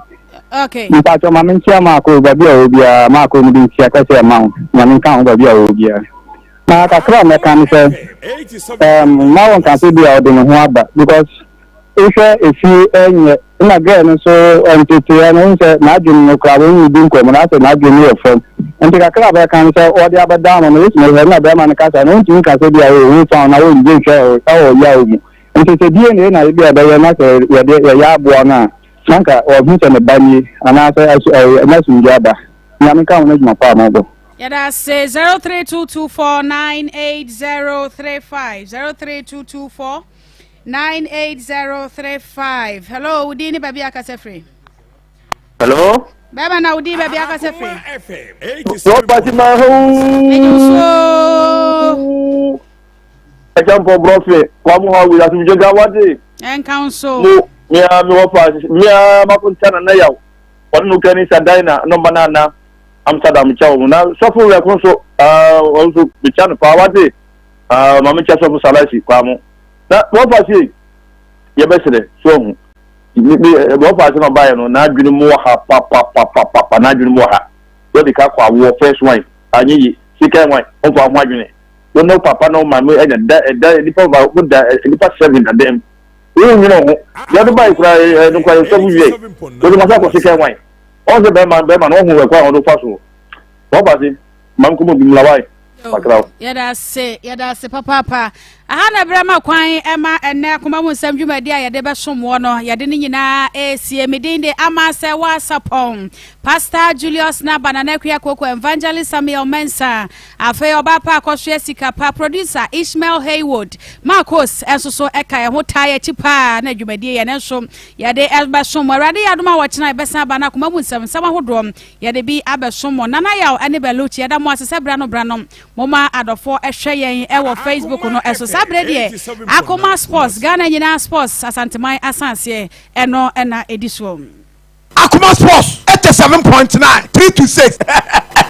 Okay. Mpatsɔ ma me nkyia maako baabi a ɔwɔ biara maako mi de nkyia kɛse ɛma wo nyame nka ho baabi a ɔwɔ biara. Na kakra a mɛka ne sɛ um, ma wɔn ka sɛ bi a ɔde ne ho aba because Wohwɛ efie ɛnyɛ na girl no nso nteteɛ no wohu sɛ n'adwene no koraa wɔn di nkɔmmɔ no asɛ n'adwene no yɛ fam nti kakra a bɛka no sɛ wɔde abɛdan no no yɛsɛ hwɛ na bɛrima no kasa no wontumi nka sɛ bi a o wo fa na wongye nhwɛ ɛwɔ yaw mu. Nti sɛ DNA na ebi a ɛbɛyɛ na sɛ yɛde yɛyɛ aboa no a, na nka ɔhu sɛ ne ba nie anaasɛ asu ɛɛ na asomdwoe aba. Nyame nka ho n'adwuma pa a mobɔ. Yɛda ase 0322498035 0322498035 Hello, wo din ne baabi akasa firi? Hello. Bɛrima na wo din baabi akasa firi? Wɔpasi ma ho. Menyi wo so. Ɛkyɛ mpɔ brɔfe wa mo ha wi asomdwe ga wade. Ɛnka wo so. Mo mia mi wɔ fa mia mako nta na na yaw. Wɔne no kani sa dan na nɔmba na na Amsterdam kyɛ wɔn na sɔfo wɛ ko so ah wɔn so mekyɛ no paa wade ah ma mekyɛ sɔfo salasi kwa mo. Na wɔn fa se yɛbɛsrɛ so ahu. Me me wɔn fa se na ɔbaeɛ no n'adwene mu wɔ ha papapapapa n'adwene mu wɔ ha. Wɔde ka kɔ awoɔ first one anyɛ yi second one wɔn fa ho adwene. Wo ne wo papa ne wo maame anya da ɛda nipa baako da nipa seven da dɛm. Wo nwene ho. Deɛ ɔde bae kura ɛno kura yɛ sɔfo wiɛ. Wɔde masa kɔ second one. Ɔn sɛ bɛrima bɛrima no ɔho ɛkwan a ɔde fa so. Wɔn ba se maame kɔmɔ bi mu la wae. Makra wo. Yɛda ase, yɛda ase papaapa. Aha na berɛ ma kwan ma ɛnnɛ akoma mu nsɛm dwumadi a yɛde bɛsom woɔ no, yɛde ne nyinaa resie. Me din de Ama Sɛwa Sapɔn. Pastor Julius Naba, Nana Akua Koko, Evangelist Samuel Mensah, Afei ɔbaa pa akɔsoɛ sika pa producer Ishmael Haywood Marcos nso so ɛka ɛho taa yɛakyi paa na dwumadie yɛ ne nso yɛde ɛbɛsom mo. Awurade yɛ adom a wɔkyena yɛbɛsan aba na akoma mu nsɛm nsɛm ahodoɔ yɛde bi abɛsom mo. Nana Yaw ɛne Bellucci yɛda mo ase sɛ bra no bra no moma adɔfoɔ ɛhwɛ yɛn ɛwɔ Facebook no ɛso. Saa berɛ deɛ Akoma Sports Ghana nyinaa Sports Asanteman asanseɛ ɛno ɛna ɛdi soɔ. Akoma Sports 87.9 3 to 6.